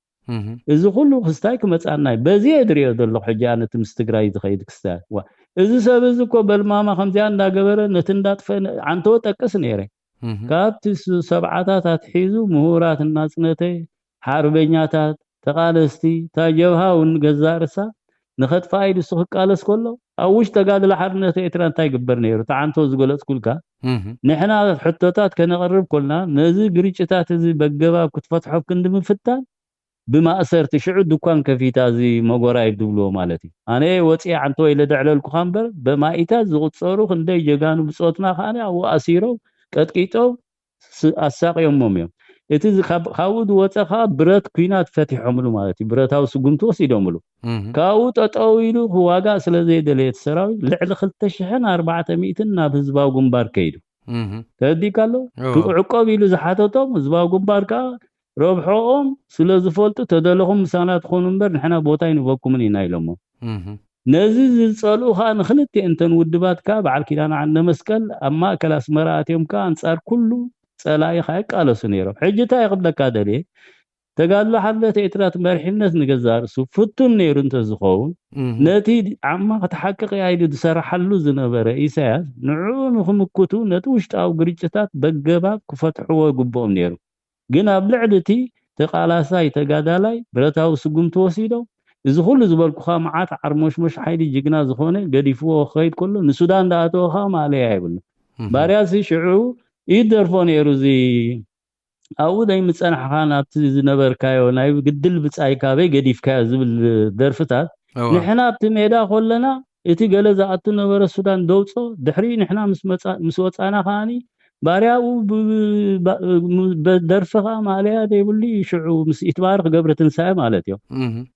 እዚ ኩሉ ክስታይ ክመፅኣና እዩ በዚ እየ ዝሪኦ ዘለኹ ሕጂ ኣነ እቲ ምስ ትግራይ ዝኸይድ ክስታይ እዚ ሰብ እዚ እኮ በልማማ ከምዚኣ እንዳገበረ ነቲ እንዳጥፈ ዓንተወ ጠቅስ ነይረ ካብቲ ሰብዓታት ኣትሒዙ ምሁራት እናፅነተ ሓርበኛታት ተቓለስቲ እታ ጀብሃ እውን ገዛእ ርሳ ንኸጥፋኣ ኢሉ እሱ ክቃለስ ከሎ ኣብ ውሽጢ ተጋድሎ ሓርነት ኤርትራ እንታይ ይግበር ነይሩ ተዓንቶ ዝገለፅኩልካ ንሕና ሕቶታት ከነቕርብ ኮልና ነዚ ግርጭታት እዚ በገባብ ክትፈትሖ ክንዲ ምፍታን ብማእሰርቲ ሽዑ ድኳን ከፊታ እዚ መጎራይ ድብልዎ ማለት እዩ ኣነ ወፂአ ዓንቶ ኢለ ደዕለልኩኻ እምበር በማኢታት ዝቁፀሩ ክንደይ ጀጋኑ ብፆትና ከዓ ኣብኡ ኣሲሮም ቀጥቂጦም ኣሳቂዮሞም እዮም እቲ ካብኡ ዝወፀ ከዓ ብረት ኩናት ፈቲሖምሉ ማለት እዩ ብረታዊ ስጉምቲ ወሲዶምሉ ካብኡ ጠጠው ኢሉ ክዋጋእ ስለ ዘይደለየ እቲ ሰራዊት ልዕሊ ክልተ ሽሕን ኣርባዕተ ሚእትን ናብ ህዝባዊ ግንባር ከይዱ ተረዲእካ ኣሎ ክዕቆብ ኢሉ ዝሓተቶም ህዝባዊ ግንባር ከዓ ረብሖኦም ስለ ዝፈልጡ ተደለኹም ምሳና ትኾኑ እምበር ንሕና ቦታ ይንበኩምን ኢና ኢሎሞ ነዚ ዝፀልኡ ከዓ ንክልቲኤን እተን ውድባት ከዓ በዓል ኪዳነ ዓንደ መስቀል ኣብ ማእከል ኣስመራ ኣትዮም ከዓ ኣንፃር ኩሉ ፀላኢ ከዓ ይቃለሱ ነይሮም ሕጂ እንታይ ክብለካ ደልየ ተጋድሎ ሓርነት ኤርትራ እቲ መሪሕነት ንገዛእ ርእሱ ፍቱን ነይሩ እንተዝኸውን ነቲ ዓማ ክትሓቅቕ እያ ኢሉ ዝሰራሓሉ ዝነበረ ኢሳያስ ንዕኡ ንክምክቱ ነቲ ውሽጣዊ ግርጭታት በገባብ ክፈትሕዎ ይግብኦም ነይሩ ግን ኣብ ልዕሊ እቲ ተቓላሳይ ተጋዳላይ ብረታዊ ስጉምቲ ወሲዶም እዚ ኩሉ ዝበልኩኻ መዓት ዓርሞሽሞሽ ሓይሊ ጅግና ዝኾነ ገዲፍዎ ክኸይድ ከሎ ንሱዳን እንዳኣተወ ከዓ ማእለያ የብሉ ባርያሲ ሽዑ ይደርፎ ነይሩ እዚ ኣብኡ ደይ ምፀናሕኻ ናብቲ ዝነበርካዮ ናይ ግድል ብፃይ ካበይ ገዲፍካዮ ዝብል ደርፍታት ንሕና ኣብቲ ሜዳ ኮለና እቲ ገለ ዝኣቱ ነበረ ሱዳን ደውፆ ድሕሪ ንሕና ምስ ወፃና ከዓኒ ባርያኡ ደርፊ ከዓ ማለያ ዘይብሉ እዩ ሽዑ ምስ ኢትባርክ ገብረ ትንሳኤ ማለት እዮም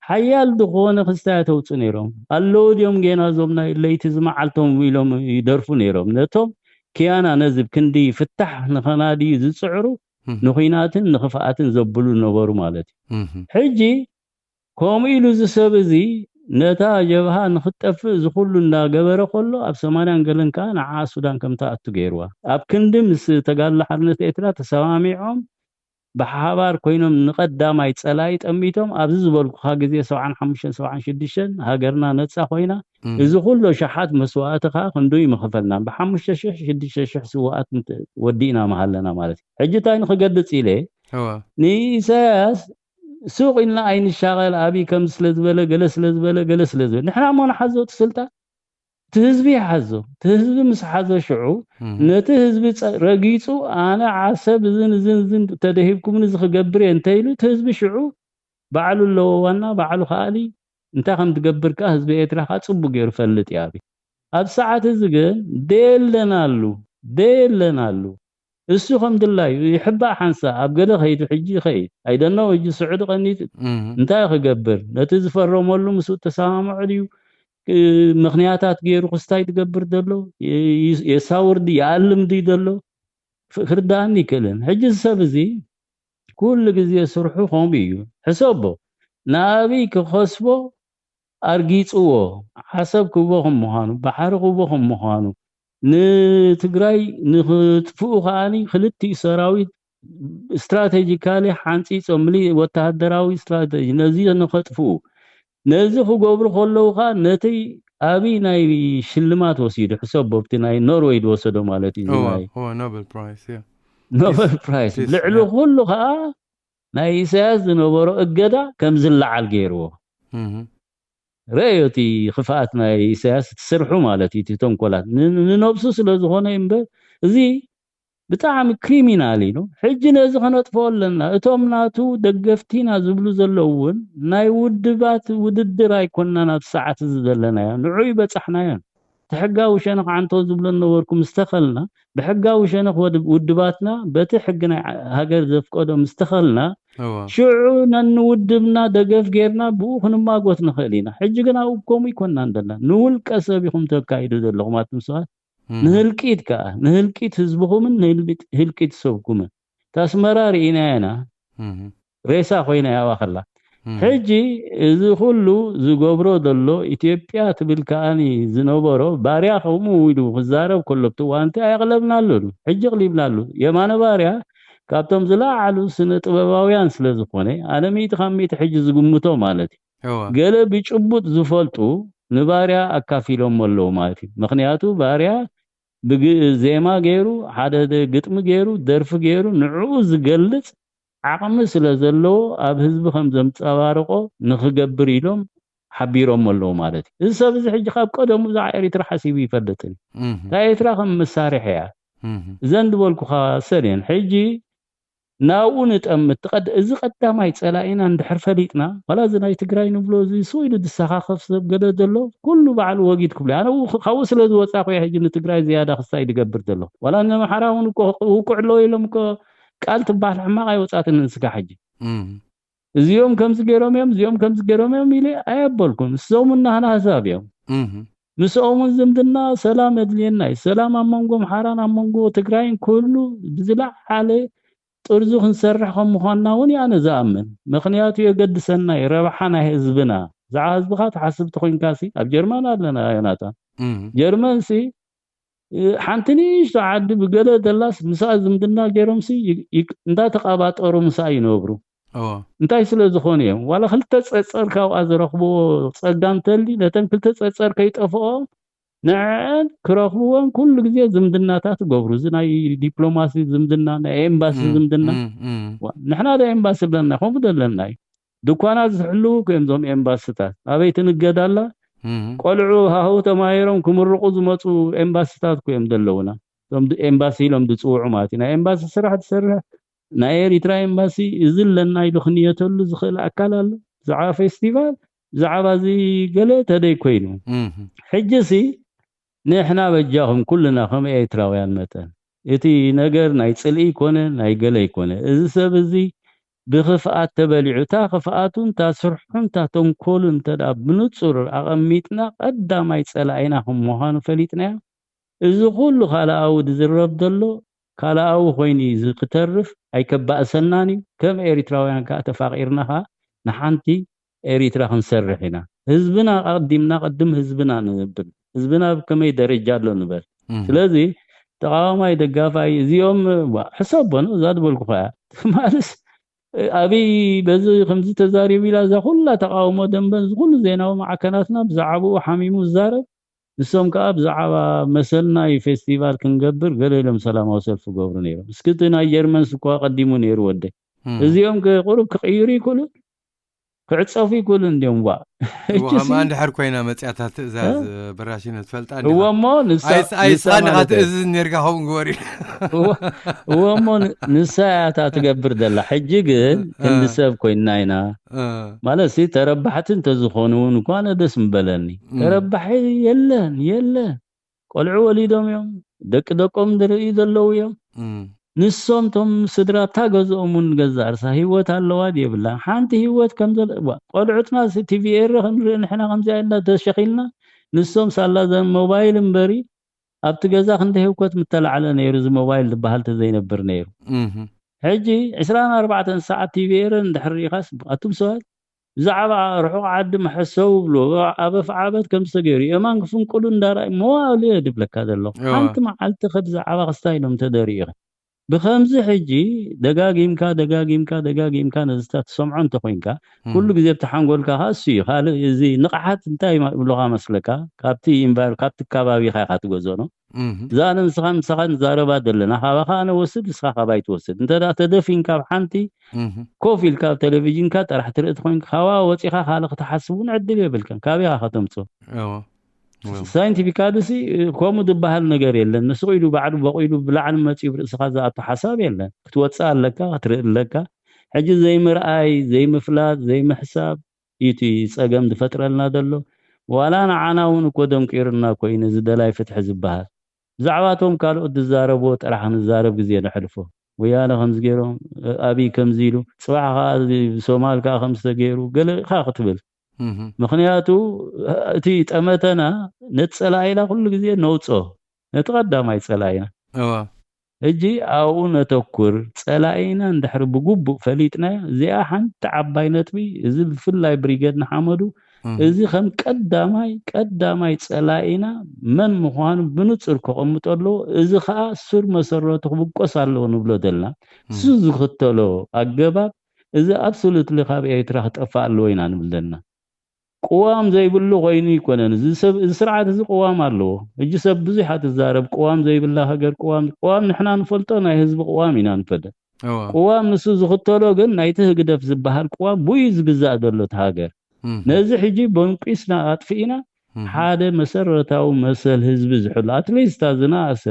ሓያል ዝኾነ ክስታያ ተውፁ ነይሮም ኣለዉ ድዮም ጌና እዞም ናይ ለይቲ ዝመዓልቶም ኢሎም ይደርፉ ነይሮም ነቶም ኪያና ነዚ ክንዲ ፍታሕ ንኸናድዩ ዝፅዕሩ ንኹናትን ንኽፍኣትን ዘብሉ ነበሩ ማለት እዩ ሕጂ ከምኡ ኢሉ እዚ ሰብ እዚ ነታ ጀብሃ ንክትጠፍእ እዚ ኩሉ እንዳገበረ ከሎ ኣብ ሰማንያን ገለን ከዓ ንዓ ሱዳን ከም ትኣቱ ገይርዋ ኣብ ክንዲ ምስ ተጋድሎ ሓርነት ኤርትራ ተሰማሚዖም ብሓባር ኮይኖም ንቀዳማይ ፀላኢ ጠሚቶም ኣብዚ ዝበልኩካ ግዜ ሰብዓን ሓሙሽተን ሰብዓን ሽዱሽተን ሃገርና ነፃ ኮይና እዚ ኩሎ ሸሓት መስዋእቲ ከዓ ክንዱ ይምክፈልና ብሓሙሽተ ሽሕ ሽዱሽተ ሽሕ ስዋኣት ወዲእና መሃለና ማለት እዩ ሕጂ እንታይ ንክገልፅ ኢለ ንኢሳያስ ሱቕ ኢልና ኣይንሻቐል ኣብይ ከም ስለ ዝበለ ገለ ስለ ዝበለ ገለ ስለ ዝበለ ንሕና እሞ ንሓዞ እቲ ስልጣን እቲ ህዝቢ ይሓዞ እቲ ህዝቢ ምስ ሓዞ ሽዑ ነቲ ህዝቢ ረጊፁ ኣነ ዓሰብ እዝን እዝን እዝን ተደሂብኩምኒ እዚ ክገብር እየ እንተኢሉ እቲ ህዝቢ ሽዑ ባዕሉ ኣለዎ ዋና ባዕሉ ከኣሊ እንታይ ከም ትገብር ከኣ ህዝቢ ኤርትራ ከኣ ጽቡቅ ገይሩ ፈልጥ እዩ። ኣብ ሰዓት እዚ ግን ደየለናሉ ደየለናሉ እሱ ከም ድላዩ ይሕባእ ሓንሳ ኣብ ገለ ከይዱ ሕጂ ይኸይድ ኣይደኖ ሕጂ ስዑዲ ቀኒት እንታይ ክገብር ነቲ ዝፈረመሉ ምስኡ ተሰማምዖ ድዩ ምክንያታት ገይሩ ክስታይ ትገብር ዘሎ የሳውር ድዩ ይኣልም ድዩ ዘሎ ክርዳእኒ ይክእልን ሕጂ ሰብ እዚ ኩሉ ግዜ ስርሑ ከምኡ እዩ ሕሰቦ ንኣብይ ክኸስቦ ኣርጊጽዎ ዓሰብ ክቦ ከም ምዃኑ ባሕሪ ክቦ ከም ምዃኑ ንትግራይ ንክጥፍኡ ከዓኒ ክልቲኡ ሰራዊት ስትራቴጂካሊ ሓንፂፆም ወተሃደራዊ ስትራቴጂ ነዚ ንኸጥፍኡ ነዚ ክገብሩ ከለዉ ከዓ ነቲ ኣብይ ናይ ሽልማት ወሲዱ ሕሰብ ቦብቲ ናይ ኖርወይ ዝወሰዶ ማለት እዩ ኖበል ፕራይስ ልዕሊ ኩሉ ከዓ ናይ ኢሳያስ ዝነበሮ እገዳ ከም ዝለዓል ገይርዎ ረእዮ እቲ ክፍኣት ናይ ኢሳያስ እቲ ስርሑ ማለት እዩ እቲ ተንኮላት ንነብሱ ስለ ዝኾነ እምበር እዚ ብጣዕሚ ክሪሚናል እዩ ሕጂ ነዚ ከነጥፍኦ ኣለና እቶም ናቱ ደገፍቲና ዝብሉ ዘለዉ እውን ናይ ውድባት ውድድር ኣይኮናን ኣብ ሰዓት እዚ ዘለናዮ ንዑ ይበፃሕናዮን እቲ ሕጋዊ ሸነኽ ዓንቶ ዝብሎ ነበርኩ ምስ ተኸልና ብሕጋዊ ሸነኽ ውድባትና በቲ ሕጊ ናይ ሃገር ዘፍቀዶ ምስ ተኸልና ሽዑ ነንውድብና ደገፍ ጌርና ብኡ ክንማጎት ንኽእል ኢና ሕጂ ግን ኣብኡ ከምኡ ይኮና እንደና ንውልቀ ሰብ ኢኹም ተካይዱ ዘለኹም ኣቱም ሰባት ንህልቂት ከዓ ንህልቂት ህዝብኹምን ህልቂት ሰብኩምን ታስመራ ርኢናየና ሬሳ ኮይና ያባኸላ ሕጂ እዚ ኩሉ ዝገብሮ ዘሎ ኢትዮጵያ ትብል ከዓኒ ዝነበሮ ባርያ ከምኡ ኢሉ ክዛረብ ከሎ ብትዋንቲ ኣየቕለብናሉን ሕጂ ቅሊብናሉ የማነ ባርያ ካብቶም ዝለዓሉ ስነ ጥበባውያን ስለ ዝኾነ ኣነ ሚእቲ ካብ ሚእቲ ሕጂ ዝግምቶ ማለት እዩ ገለ ብጭቡጥ ዝፈልጡ ንባርያ ኣካፊሎም ኣለዉ ማለት እዩ ምክንያቱ ባርያ ዜማ ገይሩ ሓደ ግጥሚ ገይሩ ደርፊ ገይሩ ንዕኡ ዝገልጽ ዓቕሚ ስለ ዘለዎ ኣብ ህዝቢ ከም ዘንጸባርቆ ንኽገብር ኢሎም ሓቢሮም ኣለዉ ማለት እዩ። እዚ ሰብ እዚ ሕጂ ካብ ቀደሙ ብዛዕባ ኤሪትራ ሓሲቡ ይፈልጥን እዩ። እታ ኤርትራ ከም መሳርሒ እያ። እዘን ዝበልኩኻ ሰሌን ሕጂ ናብኡ ንጠምት። እዚ ቀዳማይ ጸላኢና እንድሕር ፈሊጥና ዋላ እዚ ናይ ትግራይ ንብሎ እዚ ስው ኢሉ ዝሰኻኸፍ ሰብ ገለ ዘሎ ኩሉ ባዕሉ ወጊድ ክብሎ ኣነ ካብኡ ስለ ዝወፃ ኮ ሕጂ ንትግራይ ዝያዳ ክስታይ ዝገብር ዘሎ ዋላ ነምሓራ እውን ውቁዕ ኣለዎ ኢሎም እኮ ቃል ትበሃል ሕማቕ ኣይወፃትን ንስካ ሕጂ እዚኦም ከምዚ ገይሮም እዮም እዚኦም ከምዚ ገይሮም እዮም ኢለ ኣየበልኩን እሶም እናህና ህሳብ እዮም ምስኦምን ዝምድና ሰላም የድልየና እዩ ሰላም ኣብ መንጎ ምሓራን ኣብ መንጎ ትግራይን ክህሉ ብዝለዓለ ጥርዙ ክንሰርሕ ከም ምዃንና እውን እየ ኣነ ዝኣምን ምኽንያቱ የገድሰና እዩ ረብሓ ናይ ህዝብና ብዛዕባ ህዝብኻ ትሓስብ ተኮይንካሲ ኣብ ጀርመን ኣለና ዮናታን ጀርመንሲ ሓንቲ ንእሽቶ ዓዲ ብገለ ደላስ ምስኣ ዝምድና ገይሮምሲ እንዳተቃባጠሩ ምስኣ ይነብሩ እንታይ ስለ ዝኾኑ እዮም ዋላ ክልተ ፀፀር ካብኣ ዝረኽብዎ ፀጋ እንተሊ ነተን ክልተ ፀፀር ከይጠፍኦም ንዐን ክረኽብወን ኩሉ ግዜ ዝምድናታት ይገብሩ እዚ ናይ ዲፕሎማሲ ዝምድና ናይ ኤምባሲ ዝምድና ንሕና ዶ ኤምባሲ ኣለና ከምኡ ደለና እዩ ድኳናት ዝሕልዉ እዮም ዞም ኤምባስታት ኣበይ ትንገድ ኣላ ቆልዑ ሃሁ ተማሂሮም ክምርቑ ዝመፁ ኤምባስታት እዮም ዘለውና ዞም ኤምባሲ ኢሎም ዝፅውዑ ማለት እዩ ናይ ኤምባሲ ስራሕ ትሰርሕ ናይ ኤሪትራ ኤምባሲ እዚ ኣለና ኢሉ ክንየተሉ ዝኽእል ኣካል ኣሎ ብዛዕባ ፌስቲቫል ብዛዕባ እዚ ገለ ተደይ ኮይኑ ሕጂ ሲ ንሕና በጃኹም ኩልና ከም ኤርትራውያን መጠን እቲ ነገር ናይ ጽልኢ ይኮነ ናይ ገለ ይኮነ እዚ ሰብ እዚ ብክፍኣት ተበሊዑ እታ ክፍኣቱን እታ ስርሑን እታ ተንኮሉን እንተ ብንጹር ኣቐሚጥና ቀዳማይ ጸላኢና ከም ምዃኑ ፈሊጥናዮ እዚ ኩሉ ካልኣዊ ዝዝረብ ዘሎ ካልኣዊ ኮይኑ እዩ ክተርፍ ኣይከባእሰናን እዩ ከም ኤሪትራውያን ከዓ ተፋቂርና ከዓ ንሓንቲ ኤሪትራ ክንሰርሕ ኢና ህዝብና ኣቀዲምና ቅድም ህዝብና ንብል ህዝብና ብከመይ ደረጃ ኣሎ ንበል ስለዚ ተቃዋማይ ደጋፋይ እዚኦም ሕሰቦ እዛ ዝበልኩ ከያ ትማልስ ኣብይ በዚ ከምዚ ተዛሪቡ ኢላ እዛ ኩላ ተቃውሞ ደንበ እዚ ኩሉ ዜናዊ ማዕከናትና ብዛዕባኡ ሓሚሙ ዝዛረብ ንሶም ከዓ ብዛዕባ መሰልና እዩ ፌስቲቫል ክንገብር ገለ ኢሎም ሰላማዊ ሰልፊ ገብሩ ነይሮም እስክቲ ናይ ጀርመን ስኳ ቀዲሙ ነይሩ ወደይ እዚኦም ቁሩብ ክቅይሩ ይክእሉ ክዕጸፉ ይክእሉ እንዲዮም። ዋ እወ፣ ከምኣ እንድሕር ኮይና መጽያታ ትእዛዝ በራሽነ ትፈልጣ እንዲኻ? እወ እሞ ንሳ ኣይስ- ኣይስኻ ንሳ እንዲኻ ማለት እያ። ትእዝዝ ነርካ ከምኡ ግበር ኢሉ። እወ- እወ እሞ ን- ንሳ እያ እታ ትገብር ዘላ። ሕጂ ግን ክንዲ እ። ሰብ ኮይንና ኢና እ፣ ማለት ሲ ተረባሕቲ እንተዝኾኑ እውን እኳ ኣነ ደስ ምበለኒ። እም። ተረባሒ የለን የለን። ቆልዑ ወሊዶም እዮም፣ ደቂ ደቆም ዝርእዩ ዘለዉ እዮም። እም፣ ንሶም ቶም ስድራ ኣብታ ገዝኦም እውን ገዛ እርሳ ህይወት ኣለዋ የብላ። ሓንቲ ህይወት ከም ዘለ እዋ፣ ቆልዑትና ሲ ቲቪ ኤረ ክንርኢ ንሕና ከምዚኣ ኢልና ተሸኺልና፣ ንሶም ሳላ ዘን ሞባይል እምበሪ ኣብቲ ገዛ ክንደ ህውከት ምተላዕለ ነይሩ፣ እዚ ሞባይል ዝበሃል ተዘይነብር ነይሩ። እም፣ ሕጂ ዕስራን ኣርባዕተን ሰዓት ቲቪ ኤረ እንድሕር ርኢኻስ ኣቱም ሰባት ብዛዕባ ርሑቕ ዓዲ መሐሰቡ ብሎ ኣብ ኣፍዓበት ከም ዝተገይሩ የማን ክፍንቅሉ እንዳረኣዩ መዋእሉ እየ ድብለካ ዘለኹ። እዋ። ሓንቲ መዓልቲ ከ ብዛዕባ ክስታይ ኢሎም ተደሪኡ ኢኸ ብከምዚ ሕጂ ደጋጊምካ ደጋጊምካ ደጋጊምካ ነዚ ትሰምዖ እንተኮይንካ እም፣ ኩሉ ግዜ ብቲ ሓንጎልካ ከኣ እሱ እዩ። ካልእ እዚ ንቕሓት እንታይ ይብሉኻ መስለካ? ካብቲ ኢንቫይሮ- ካብቲ ከባቢኻ ኢኻ ትገዝኦ ነው። እም፣ እዛ ኣነ ንስኻ ምሳኻ ንዛረባ ዘለና ካባኻ ኣነ ወስድ ንስኻ ካባይ ትወስድ። እንተ ደኣ ተደፊንካ ኣብ ሓንቲ እም፣ ኮፍ ኢልካ ኣብ ቴሌቪዥንካ ጥራሕ ትርኢ ተኮይንካ ካባ ወፂኻ ካልእ ክትሓስብ እውን ዕድል የብልካን። ካበይ ኢኻ ከተምፅኦ? እዋ፣ እዋ። ሳይንቲፊካሊ ሲ ከምኡ ዝበሃል ነገር የለን። ንስቕ ኢሉ ባዕሉ በቑሉ ብላዕሊ መፂኡ ብርእስኻ ዝኣቱ ሓሳብ የለን። ክትወፅእ ኣለካ፣ ክትርኢ ኣለካ። ሕጂ ዘይምርኣይ፣ ዘይምፍላጥ፣ ዘይምሕሳብ እዩ እቲ ፀገም ዝፈጥረልና ዘሎ። ዋላ ንዓና እውን እኮ ደንቂሩና ኮይኑ እዚ ደላይ ፍትሒ ዝበሃል። ብዛዕባቶም ካልኦት ዝዛረብዎ ጥራሕ ክንዛረብ ግዜ ነሕልፎ። ወያነ ከምዚ ገይሮም፣ ኣብይ ከምዚ ኢሉ፣ ፅባሕ ከዓ እዚ ብሶማል ከዓ ከምዚ ተገይሩ፣ ገለ ኢኻ ክትብል። እም፣ ምኽንያቱ እቲ ጠመተና ነቲ ፀላኢና ኩሉ ግዜ ነውፅኦ። ነቲ ቀዳማይ ፀላኢና። እዋ። ሕጂ ኣብኡ ነተኩር። ፀላኢና እንድሕሪ ብግቡእ ፈሊጥናዮ፣ እዚኣ ሓንቲ ዓባይ ነጥቢ፣ እዚ ብፍላይ ብሪገድ ንሓመዱ፣ እም፣ እዚ ከም ቀዳማይ፣ ቀዳማይ ፀላኢና መን ምዃኑ ብንፁር ከቐምጦ ኣለዎ። እዚ ከዓ ሱር መሰረቱ ክብቆስ ኣለዎ ንብሎ ዘለና። እሱ እም፣ ዝኽተሎ ኣገባብ፣ እዚ ኣብሶሉትሊ ካብ ኤርትራ ክጠፍእ ኣለዎ ኢና ንብል ዘለና። ቅዋም ዘይብሉ ኮይኑ ኣይኮነን። እዚ ሰብ፣ እዚ ስርዓት እዚ ቅዋም ኣለዎ። ሕጂ ሰብ ብዙሕ እያ ትዛረብ፣ ቅዋም ዘይብላ ሃገር፣ ቅዋም፣ ቅዋም ንሕና ንፈልጦ ናይ ህዝቢ ቅዋም ኢና ንፈልጥ። እዋ። ቅዋም ንሱ ዝኽተሎ ግን ናይቲ ህግደፍ ዝበሃል ቅዋም ብኡ እዩ ዝግዛእ ዘሎ እቲ ሃገር። እም፣ ነዚ ሕጂ በንቂስና ኣጥፊእና እም፣ ሓደ መሰረታዊ መሰል ህዝቢ ዝሕሉ፣ ኣትሊስት እታ ዝነኣሰ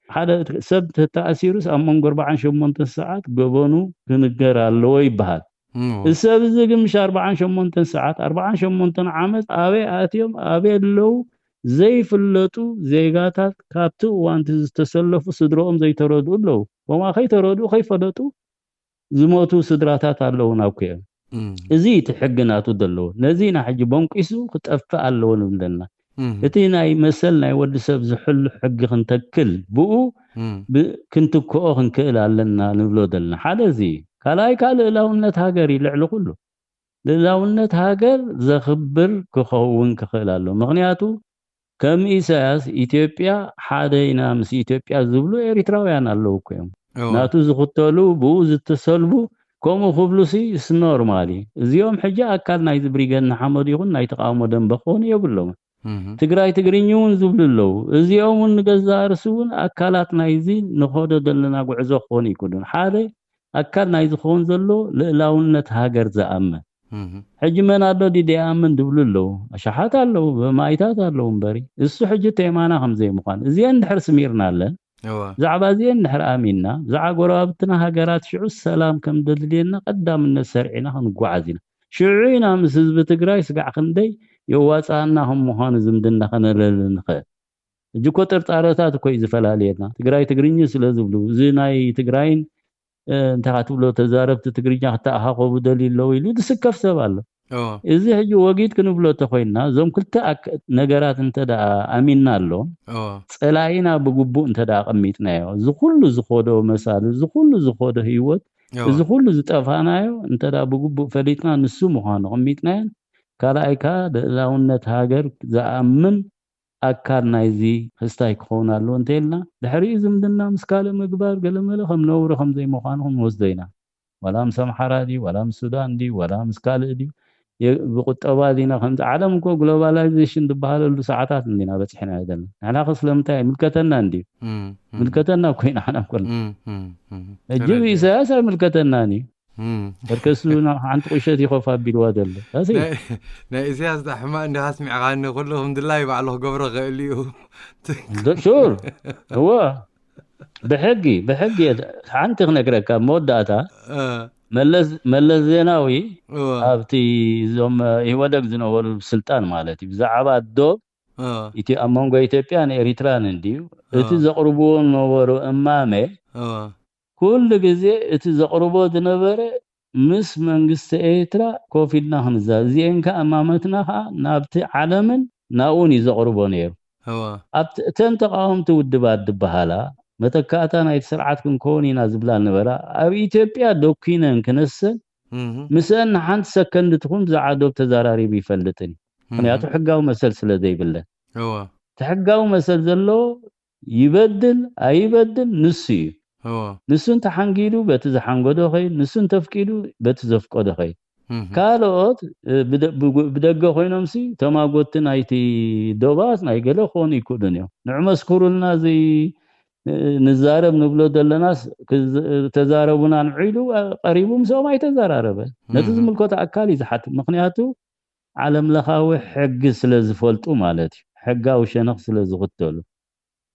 ሓደ ሰብ ተተኣሲሩስ ኣብ መንጎ ኣርባዓን ሸሞንተን ሰዓት ገበኑ ክንገር ኣለዎ ይበሃል። እም፣ እዚ ሰብ እዚ ግን ምሽ ኣርባዓን ሸሞንተን ሰዓት፣ ኣርባዓን ሸሞንተን ዓመት ኣበይ ኣትዮም ኣበይ ኣለዉ ዘይፍለጡ ዜጋታት፣ ካብቲ እዋን እቲ ዝተሰለፉ ስድረኦም ዘይተረድኡ ኣለዉ። ከምኣ ከይተረድኡ ከይፈለጡ ዝሞቱ ስድራታት ኣለዉ ናብ ኩኦም። እም፣ እዚ እቲ ሕጊ ናቱ ዘለዎ። ነዚ ኢና ሕጂ በንቂሱ ክጠፍእ ኣለዎ ንብል ዘለና። እም፣ እቲ ናይ መሰል ናይ ወዲ ሰብ ዝሕሉ ሕጊ ክንተክል ብኡ እም፣ ብ- ክንትክኦ ክንክእል ኣለና ንብሎ ዘለና። ሓደ እዚ እዩ። ካልኣይ ከዓ ልእላውነት ሃገር እዩ ልዕሊ ኩሉ። ልእላውነት ሃገር ዘኽብር ክኸውን ክኽእል ኣሎ። ምኽንያቱ ከም ኢሳያስ ኢትዮጵያ ሓደ ኢና ምስ ኢትዮጵያ ዝብሉ ኤሪትራውያን ኣለዉ እኮ እዮም። እዋ። ናቱ ዝኽተሉ ብኡ ዝተሰልቡ ከምኡ ክብሉ ሲ ስ ኖርማል እዩ። እዚኦም ሕጂ ኣካል ናይዚ ብሪገድ ንሓመዱ ይኹን ናይ ተቃውሞ ደንበ ክኾኑ የብሎም። እም፣ ትግራይ ትግርኝ እውን ዝብሉ ኣለዉ። እዚኦም እውን ንገዛእ ርእሲ እውን ኣካላት ናይዚ ንኸዶ ዘለና ጉዕዞ ክኾኑ ይክእሉን። ሓደ ኣካል ናይ ዝኸውን ዘሎ ልእላውነት ሃገር ዝኣምን እም፣ ሕጂ መን ኣሎ ድዩ ዘይኣምን ዝብሉ ኣለዉ። ኣሽሓት ኣለዉ፣ በማኢታት ኣለዉ እምበሪ እሱ ሕጂ ቴማና ከም ዘይምዃን እዚአን እንድሕር ስሚርና ኣለን እዋ። ብዛዕባ እዚአን እንድሕር ኣሚንና ብዛዕባ ጎረባብትና ሃገራት ሽዑ ሰላም ከም ዘድልየና ቀዳምነት ሰርዒና ክንጓዓዝ ኢና። ሽዑ ኢና ምስ ህዝቢ ትግራይ ስጋዕ ክንደይ የዋፅኣና ከም ምዃኑ ዝምድና ከነለሊ ንኽእል። ሕጂ እኮ ጥርጣረታት እኮ እዩ ዝፈላልየና። ትግራይ ትግርኝ ስለ ዝብሉ እዚ ናይ ትግራይን እ፣ እንታይ ትብሎ ተዛረብቲ ትግርኛ ክተኣኻኸቡ ደልዩ ኣለዉ ኢሉ ዝስከፍ ሰብ ኣሎ። እዎ። እዚ ሕጂ ወጊድ ክንብሎ ተኮይንና እዞም ክልተ ኣክ- ነገራት እንተ ደኣ ኣሚንና ኣሎ እዎ። ጸላኢና ብግቡእ እንተ ደኣ ኣቐሚጥናዮ እዚ ኩሉ ዝኸዶ መሳሊ እዚ ኩሉ ዝኸዶ ህይወት እዎ። እዚ ኩሉ ዝጠፋናዮ እንተ ደኣ ብግቡእ ፈሊጥና ንሱ ምዃኑ ኣቐሚጥናዮን ካልኣይ ከኣ ልእላውነት ሃገር ዝኣምን ኣካል ናይዚ ክስታይ ክኸውን ኣለዎ እንተኢልና ድሕሪኡ ዝምድና ምስ ካልእ ምግባር ገለመለ ከም ነውሪ ከም ዘይምዃኑ ክንወስዶ ኢና። ዋላ ምስ ኣምሓራ ድዩ ዋላ ምስ ሱዳን ድዩ ዋላ ምስ ካልእ ድዩ የ- ብቁጠባ ዲና ከምዚ ዓለም እኮ ግሎባላይዜሽን ዝበሃለሉ ሰዓታት እንዲና በፂሕና ዘለና ንሕና ከ ስለምንታይ ኣይምልከተና እንድዩ እም፣ እም፣ ምልከተና እኮ ኢና ሓና ኮና እም፣ እም፣ እም። ሕጂ ተረዲኤ። ኢሳያስ ኣይምልከተናን እዩ በርከሱ ሓንቲ ቁሸት ይኸፍ ኣቢልዋ ዘሎ። ናይ ኢሳያስ ዳ ሕማቅ እንዲኻ ስሚዕኻኒ፣ ኩሉ ከም ድላይ ባዕሉ ክገብሮ ክእል እዩ። ሹር እወ፣ ብሕጊ ብሕጊ። ሓንቲ ክነግረካ መወዳእታ፣ መለስ ዜናዊ ኣብቲ እዞም ኢህወደግ ዝነበሩ ስልጣን ማለት እዩ፣ ብዛዕባ ዶብ እቲ ኣብ መንጎ ኢትዮጵያን ኤሪትራን እንድዩ እቲ ዘቕርብዎ ነበሩ እማመ፣ ኩሉ ግዜ እቲ ዘቕርቦ ዝነበረ ምስ መንግስቲ ኤርትራ ኮፍ ኢልና ክንዛብ፣ እዚኤን ከኣ እማመትና ከኣ ናብቲ ዓለምን ናብኡን እዩ ዘቕርቦ ነይሩ። ኣብቲ እተን ተቃወምቲ ውድባት ዝበሃላ መተካእታ ናይቲ ስርዓት ክንከውን ኢና ዝብላ ነበራ። ኣብ ኢትዮጵያ ደኪነን ክነሰን ምስአን ንሓንቲ ሰከንድ ትኹን ብዛዕባ ዶብ ተዘራሪቡ ይፈልጥን እዩ። ምክንያቱ ሕጋዊ መሰል ስለ ዘይብለን። እቲ ሕጋዊ መሰል ዘለዎ ይበድል ኣይበድል ንሱ እዩ። ንሱ እንተሓንጊዱ በቲ ዝሓንገዶ ኸይድ፣ ንሱ እንተፍቂዱ በቲ ዘፍቀዶ ኸይድ። ካልኦት ብደገ ኮይኖምሲ ተማጎቲ ናይቲ ዶባት ናይ ገለ ክኾኑ ይክእሉን እዮም። ንዑ መስክሩልና፣ እዚ ንዛረብ ንብሎ ዘለናስ ተዛረቡና ንዑ ኢሉ ቀሪቡ ምስኦም ኣይተዘራረበ። ነቲ ዝምልከቶ ኣካል እዩ ዝሓትት። ምክንያቱ ዓለም ለኻዊ ሕጊ ስለ ዝፈልጡ ማለት እዩ፣ ሕጋዊ ሸነኽ ስለ ዝኽተሉ።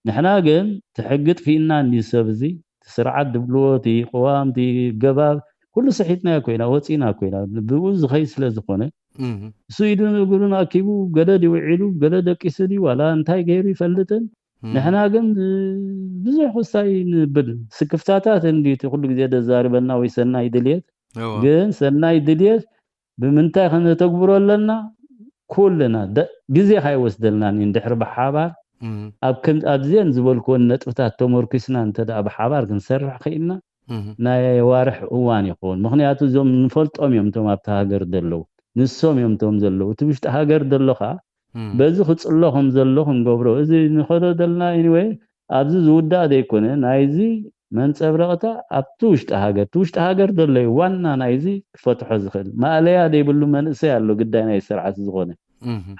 ንሕና ግን እቲ ሕጊ ጥፊእና እንዲ ሰብ እዚ፣ እቲ ስርዓት ድብልዎ፣ እቲ ቅዋም፣ እቲ ገባብ፣ ኩሉ ስሒትናዮ ኮይና፣ ወፂና ኮይና፣ ብኡ ዝኸይድ ስለ ዝኾነ፣ እሱ ኢዱ እግሩን ኣኪቡ፣ ገለ ድዩ ውዒሉ፣ ገለ ደቂሱ ድዩ፣ ዋላ እንታይ ገይሩ ይፈልጥን። ንሕና ግን ብዙሕ ክስታይ ንብል፣ ስክፍታታት እንዲ እቲ ኩሉ ግዜ ደዛርበና ወይ ሰናይ ድልየት፣ ግን ሰናይ ድልየት ብምንታይ ከነተግብሮ ኣለና? ኩልና ግዜ ካይወስደልናን እንድሕር ብሓባር ኣብዘን ዝበልክወን ነጥብታት ተመርኪስና እንተ ብሓባር ክንሰርሕ ክኢልና፣ ናይ ዋርሕ እዋን ይኸውን። ምክንያቱ እዞም ንፈልጦም እዮም እቶም ኣብቲ ሃገር ዘለዉ፣ ንሶም እዮም እቶም ዘለዉ። እቲ ውሽጢ ሃገር ዘሎ ከዓ በዚ ክፅሎ ከም ዘሎ ክንገብሮ፣ እዚ ንኸዶ ዘለና ኢንወይ ኣብዚ ዝውዳእ ዘይኮነ፣ ናይዚ መንፀብረቕታ ኣብቲ ውሽጢ ሃገር፣ እቲ ውሽጢ ሃገር ዘሎ እዩ ዋና ናይዚ ክፈትሖ ዝኽእል። ማእለያ ዘይብሉ መንእሰይ ኣሎ ግዳይ ናይ ስርዓት ዝኾነ።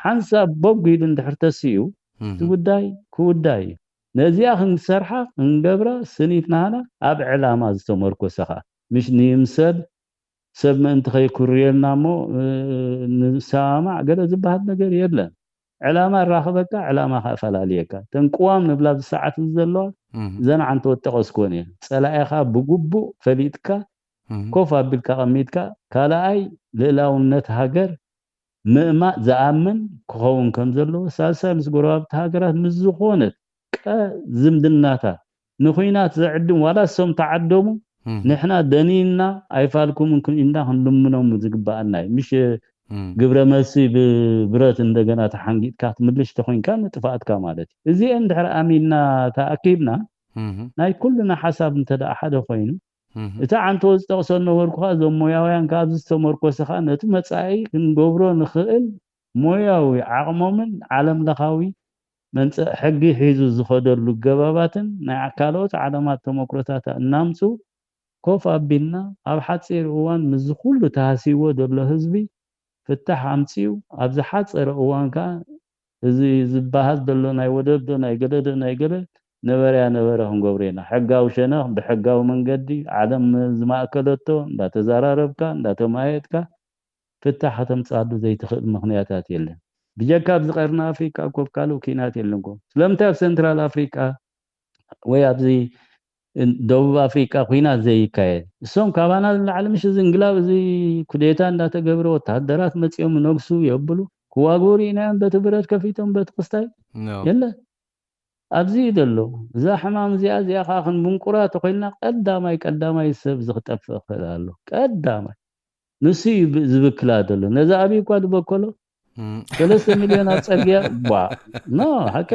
ሓንሳብ ቦግ ኢሉ እንድሕር ተሲኡ እቲ ጉዳይ ክውዳእ እዩ። ነዚኣ ክንሰርሓ ክንገብራ ስኒት ናህና ኣብ ዕላማ ዝተመርኮሰ ኸዓ፣ ምሽ ንይምሰል ሰብ ምእንቲ ከይኩርየልና እሞ ንሰማማዕ ገለ ዝበሃል ነገር የለን። ዕላማ ራኽበካ፣ ዕላማ ከኣ ፈላልየካ። ተን ቅዋም ንብላ ኣብዚ ሰዓት እዚ ዘለዋ እዘን ዓንተ ወጠቐስ ኮን እየ። ጸላኢኻ ብግቡእ ፈሊጥካ ኮፍ ኣቢልካ ቀሚጥካ፣ ካልኣይ ልእላውነት ሃገር ምእማእ ዝኣምን ክኸውን ከም ዘለዎ፣ ሳልሳይ ምስ ጎረባብቲ ሃገራት ምስ ዝኾነት ቀ ዝምድናታት ንኹናት ዘዕድም ዋላ እሶም ተዓደሙ ንሕና ደኒና ኣይፋልኩምን ኢልና ክንልምኖም ዝግበኣና እዩ። ምሽ ግብረ መልሲ ብብረት እንደገና ተሓንጊጥካ ክትምልሽ ተኮይንካ ንጥፋኣትካ ማለት እዩ። እዚአን ድሕሪ ኣሚንና ተኣኪብና ናይ ኩልና ሓሳብ እንተ ደኣ ሓደ ኮይኑ እቲ ዓንተወ ዝጠቕሶ ነበርኩ ከኣ እዞም ሞያውያን ከኣ ኣብዚ ዝተመርኮሰ ከኣ ነቲ መጻኢ ክንገብሮ ንኽእል ሞያዊ ዓቕሞምን ዓለም ለኻዊ መንጽ ሕጊ ሒዙ ዝኸደሉ ገባባትን ናይ ካልኦት ዓለማት ተመክሮታት እናምጹ ኮፍ ኣቢልና ኣብ ሓጺር እዋን ምስዚ ኩሉ ተሃሲዎ ዘሎ ህዝቢ ፍታሕ ኣምጺኡ ኣብ ዝሓጸረ እዋን ከኣ እዚ ዝበሃል ዘሎ ናይ ወደብ ዶ ናይ ገለ ዶ ናይ ገለ ነበረያ ነበረ ክንገብሮ ኢና። ሕጋዊ ሸነኽ ብሕጋዊ መንገዲ ዓለም ዝማእከለቶ እንዳተዘራረብካ እንዳተማየጥካ ፍታሕ ከተምፅኣሉ ዘይትኽእል ምኽንያታት የለን። ብጀካ ኣብዚ ቀርኒ ኣፍሪቃ እኮ ካልእ ኩናት የለን እኮ። ስለምንታይ ኣብ ሰንትራል ኣፍሪቃ ወይ ኣብዚ ደቡብ ኣፍሪቃ ኩናት ዘይካየድ? እሶም ካባና ንላዕሊ ምሽ እዚ እንግላብ እዚ ኩዴታ እንዳተገብረ ወታደራት መፂኦም ነግሱ የብሉ ክዋግኡ ርኢናዮም በቲ ብረት ከፊቶም በቲ ክስታይ የለ ኣብዚ እዩ ዘሎ። እዛ ሕማም እዚኣ እዚኣ ከዓ ክንብንቁራ ተኮይልና ቀዳማይ ቀዳማይ ሰብ እዚ ክጠፍእ ክኽእል ኣሎ። ቀዳማይ ንሱ እዩ ዝብክላ ዘሎ። ነዚ ኣብይ እኳ ዝበከሎ ሰለስተ ሚልዮን ኣብ ፀርግያ ባ ኖ ሓቀ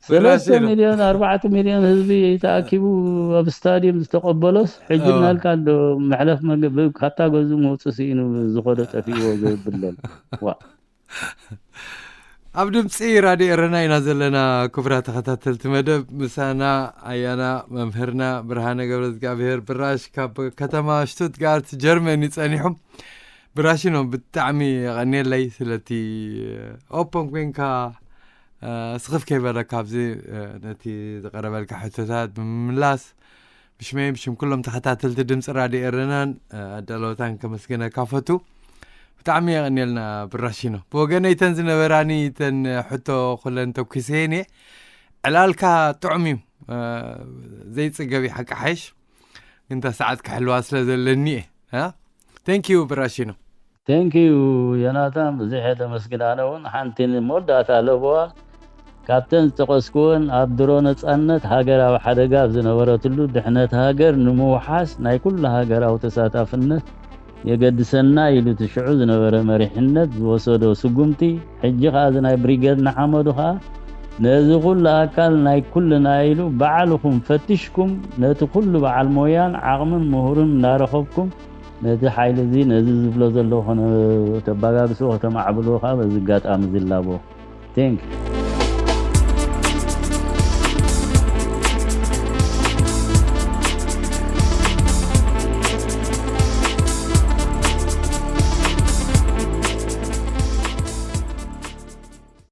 ሰለስተ ሚልዮን ኣርባዕተ ሚልዮን ህዝቢ ተኣኪቡ ኣብ ስታዲየም ዝተቀበሎስ ሕጂ እናልካ ኣሎ መሕለፍ ካብታ ገዙ መውፅእ ስኢኑ ዝኮዶ ጠፊእዎ ዘብል ዘሎ ዋ ኣብ ድምፂ ራድዮ ኤረና ኢና ዘለና። ክቡራ ተኸታተልቲ መደብ ምሳና ኣያና መምህርና ብርሃነ ገብረ እግዚኣብሔር ብራሽ ካብ ከተማ ሽቱትጋርት ጀርመን እዩ ጸኒሑ። ብራሽኖ ብጣዕሚ የቐንየለይ ስለቲ ኦፖን ኮንካ ስኽፍ ከይበለካ ኣብዚ ነቲ ዝቀረበልካ ሕቶታት ብምምላስ ሽመይ ብሽም ኩሎም ተኸታተልቲ ድምፂ ራድዮ ኤረናን ኣዳለወታን ከመስግነካ ፈቱ። ብጣዕሚ የቐንየልና ብራሺኖ። ብወገነይ እተን ዝነበራኒ እተን ሕቶ ኩለን ተኩሰየን እየ። ዕላልካ ጥዑም እዩ። ዘይፅገብ እዩ ሓቂ ሓይሽ። ግን እታ ሰዓት ክሕልዋ ስለ ዘለኒ እየ። Thank you ብራሺኖ። Thank you ዮናታን፣ ብዙሕ እየ ተመስግን። ኣነ እውን ሓንቲ መወዳእታ ለበዋ ካብተን ዝጠቐስኩወን ኣብ ድሮ ነጻነት ሃገር ኣብ ሓደጋ ኣብ ዝነበረትሉ ድሕነት ሃገር ንምውሓስ ናይ ኩሉ ሃገራዊ ተሳታፍነት የገድሰና ኢሉ እቲ ሽዑ ዝነበረ መሪሕነት ዝወሰዶ ስጉምቲ፣ ሕጂ ከኣ እዚ ናይ ብሪጌድ ንሓመዱ ከኣ ነዚ ኩሉ ኣካል ናይ ኩልና ኢሉ ባዕልኹም ፈቲሽኩም ነቲ ኩሉ በዓል ሞያን ዓቕምን ምሁርን እንዳረኸብኩም ነቲ ሓይሊ እዚ ነዚ ዝብሎ ዘለኹ ከተባጋግስዎ ከተማዕብልዎ ከኣ በዚ ኣጋጣሚ ዝላቦ። Thank you.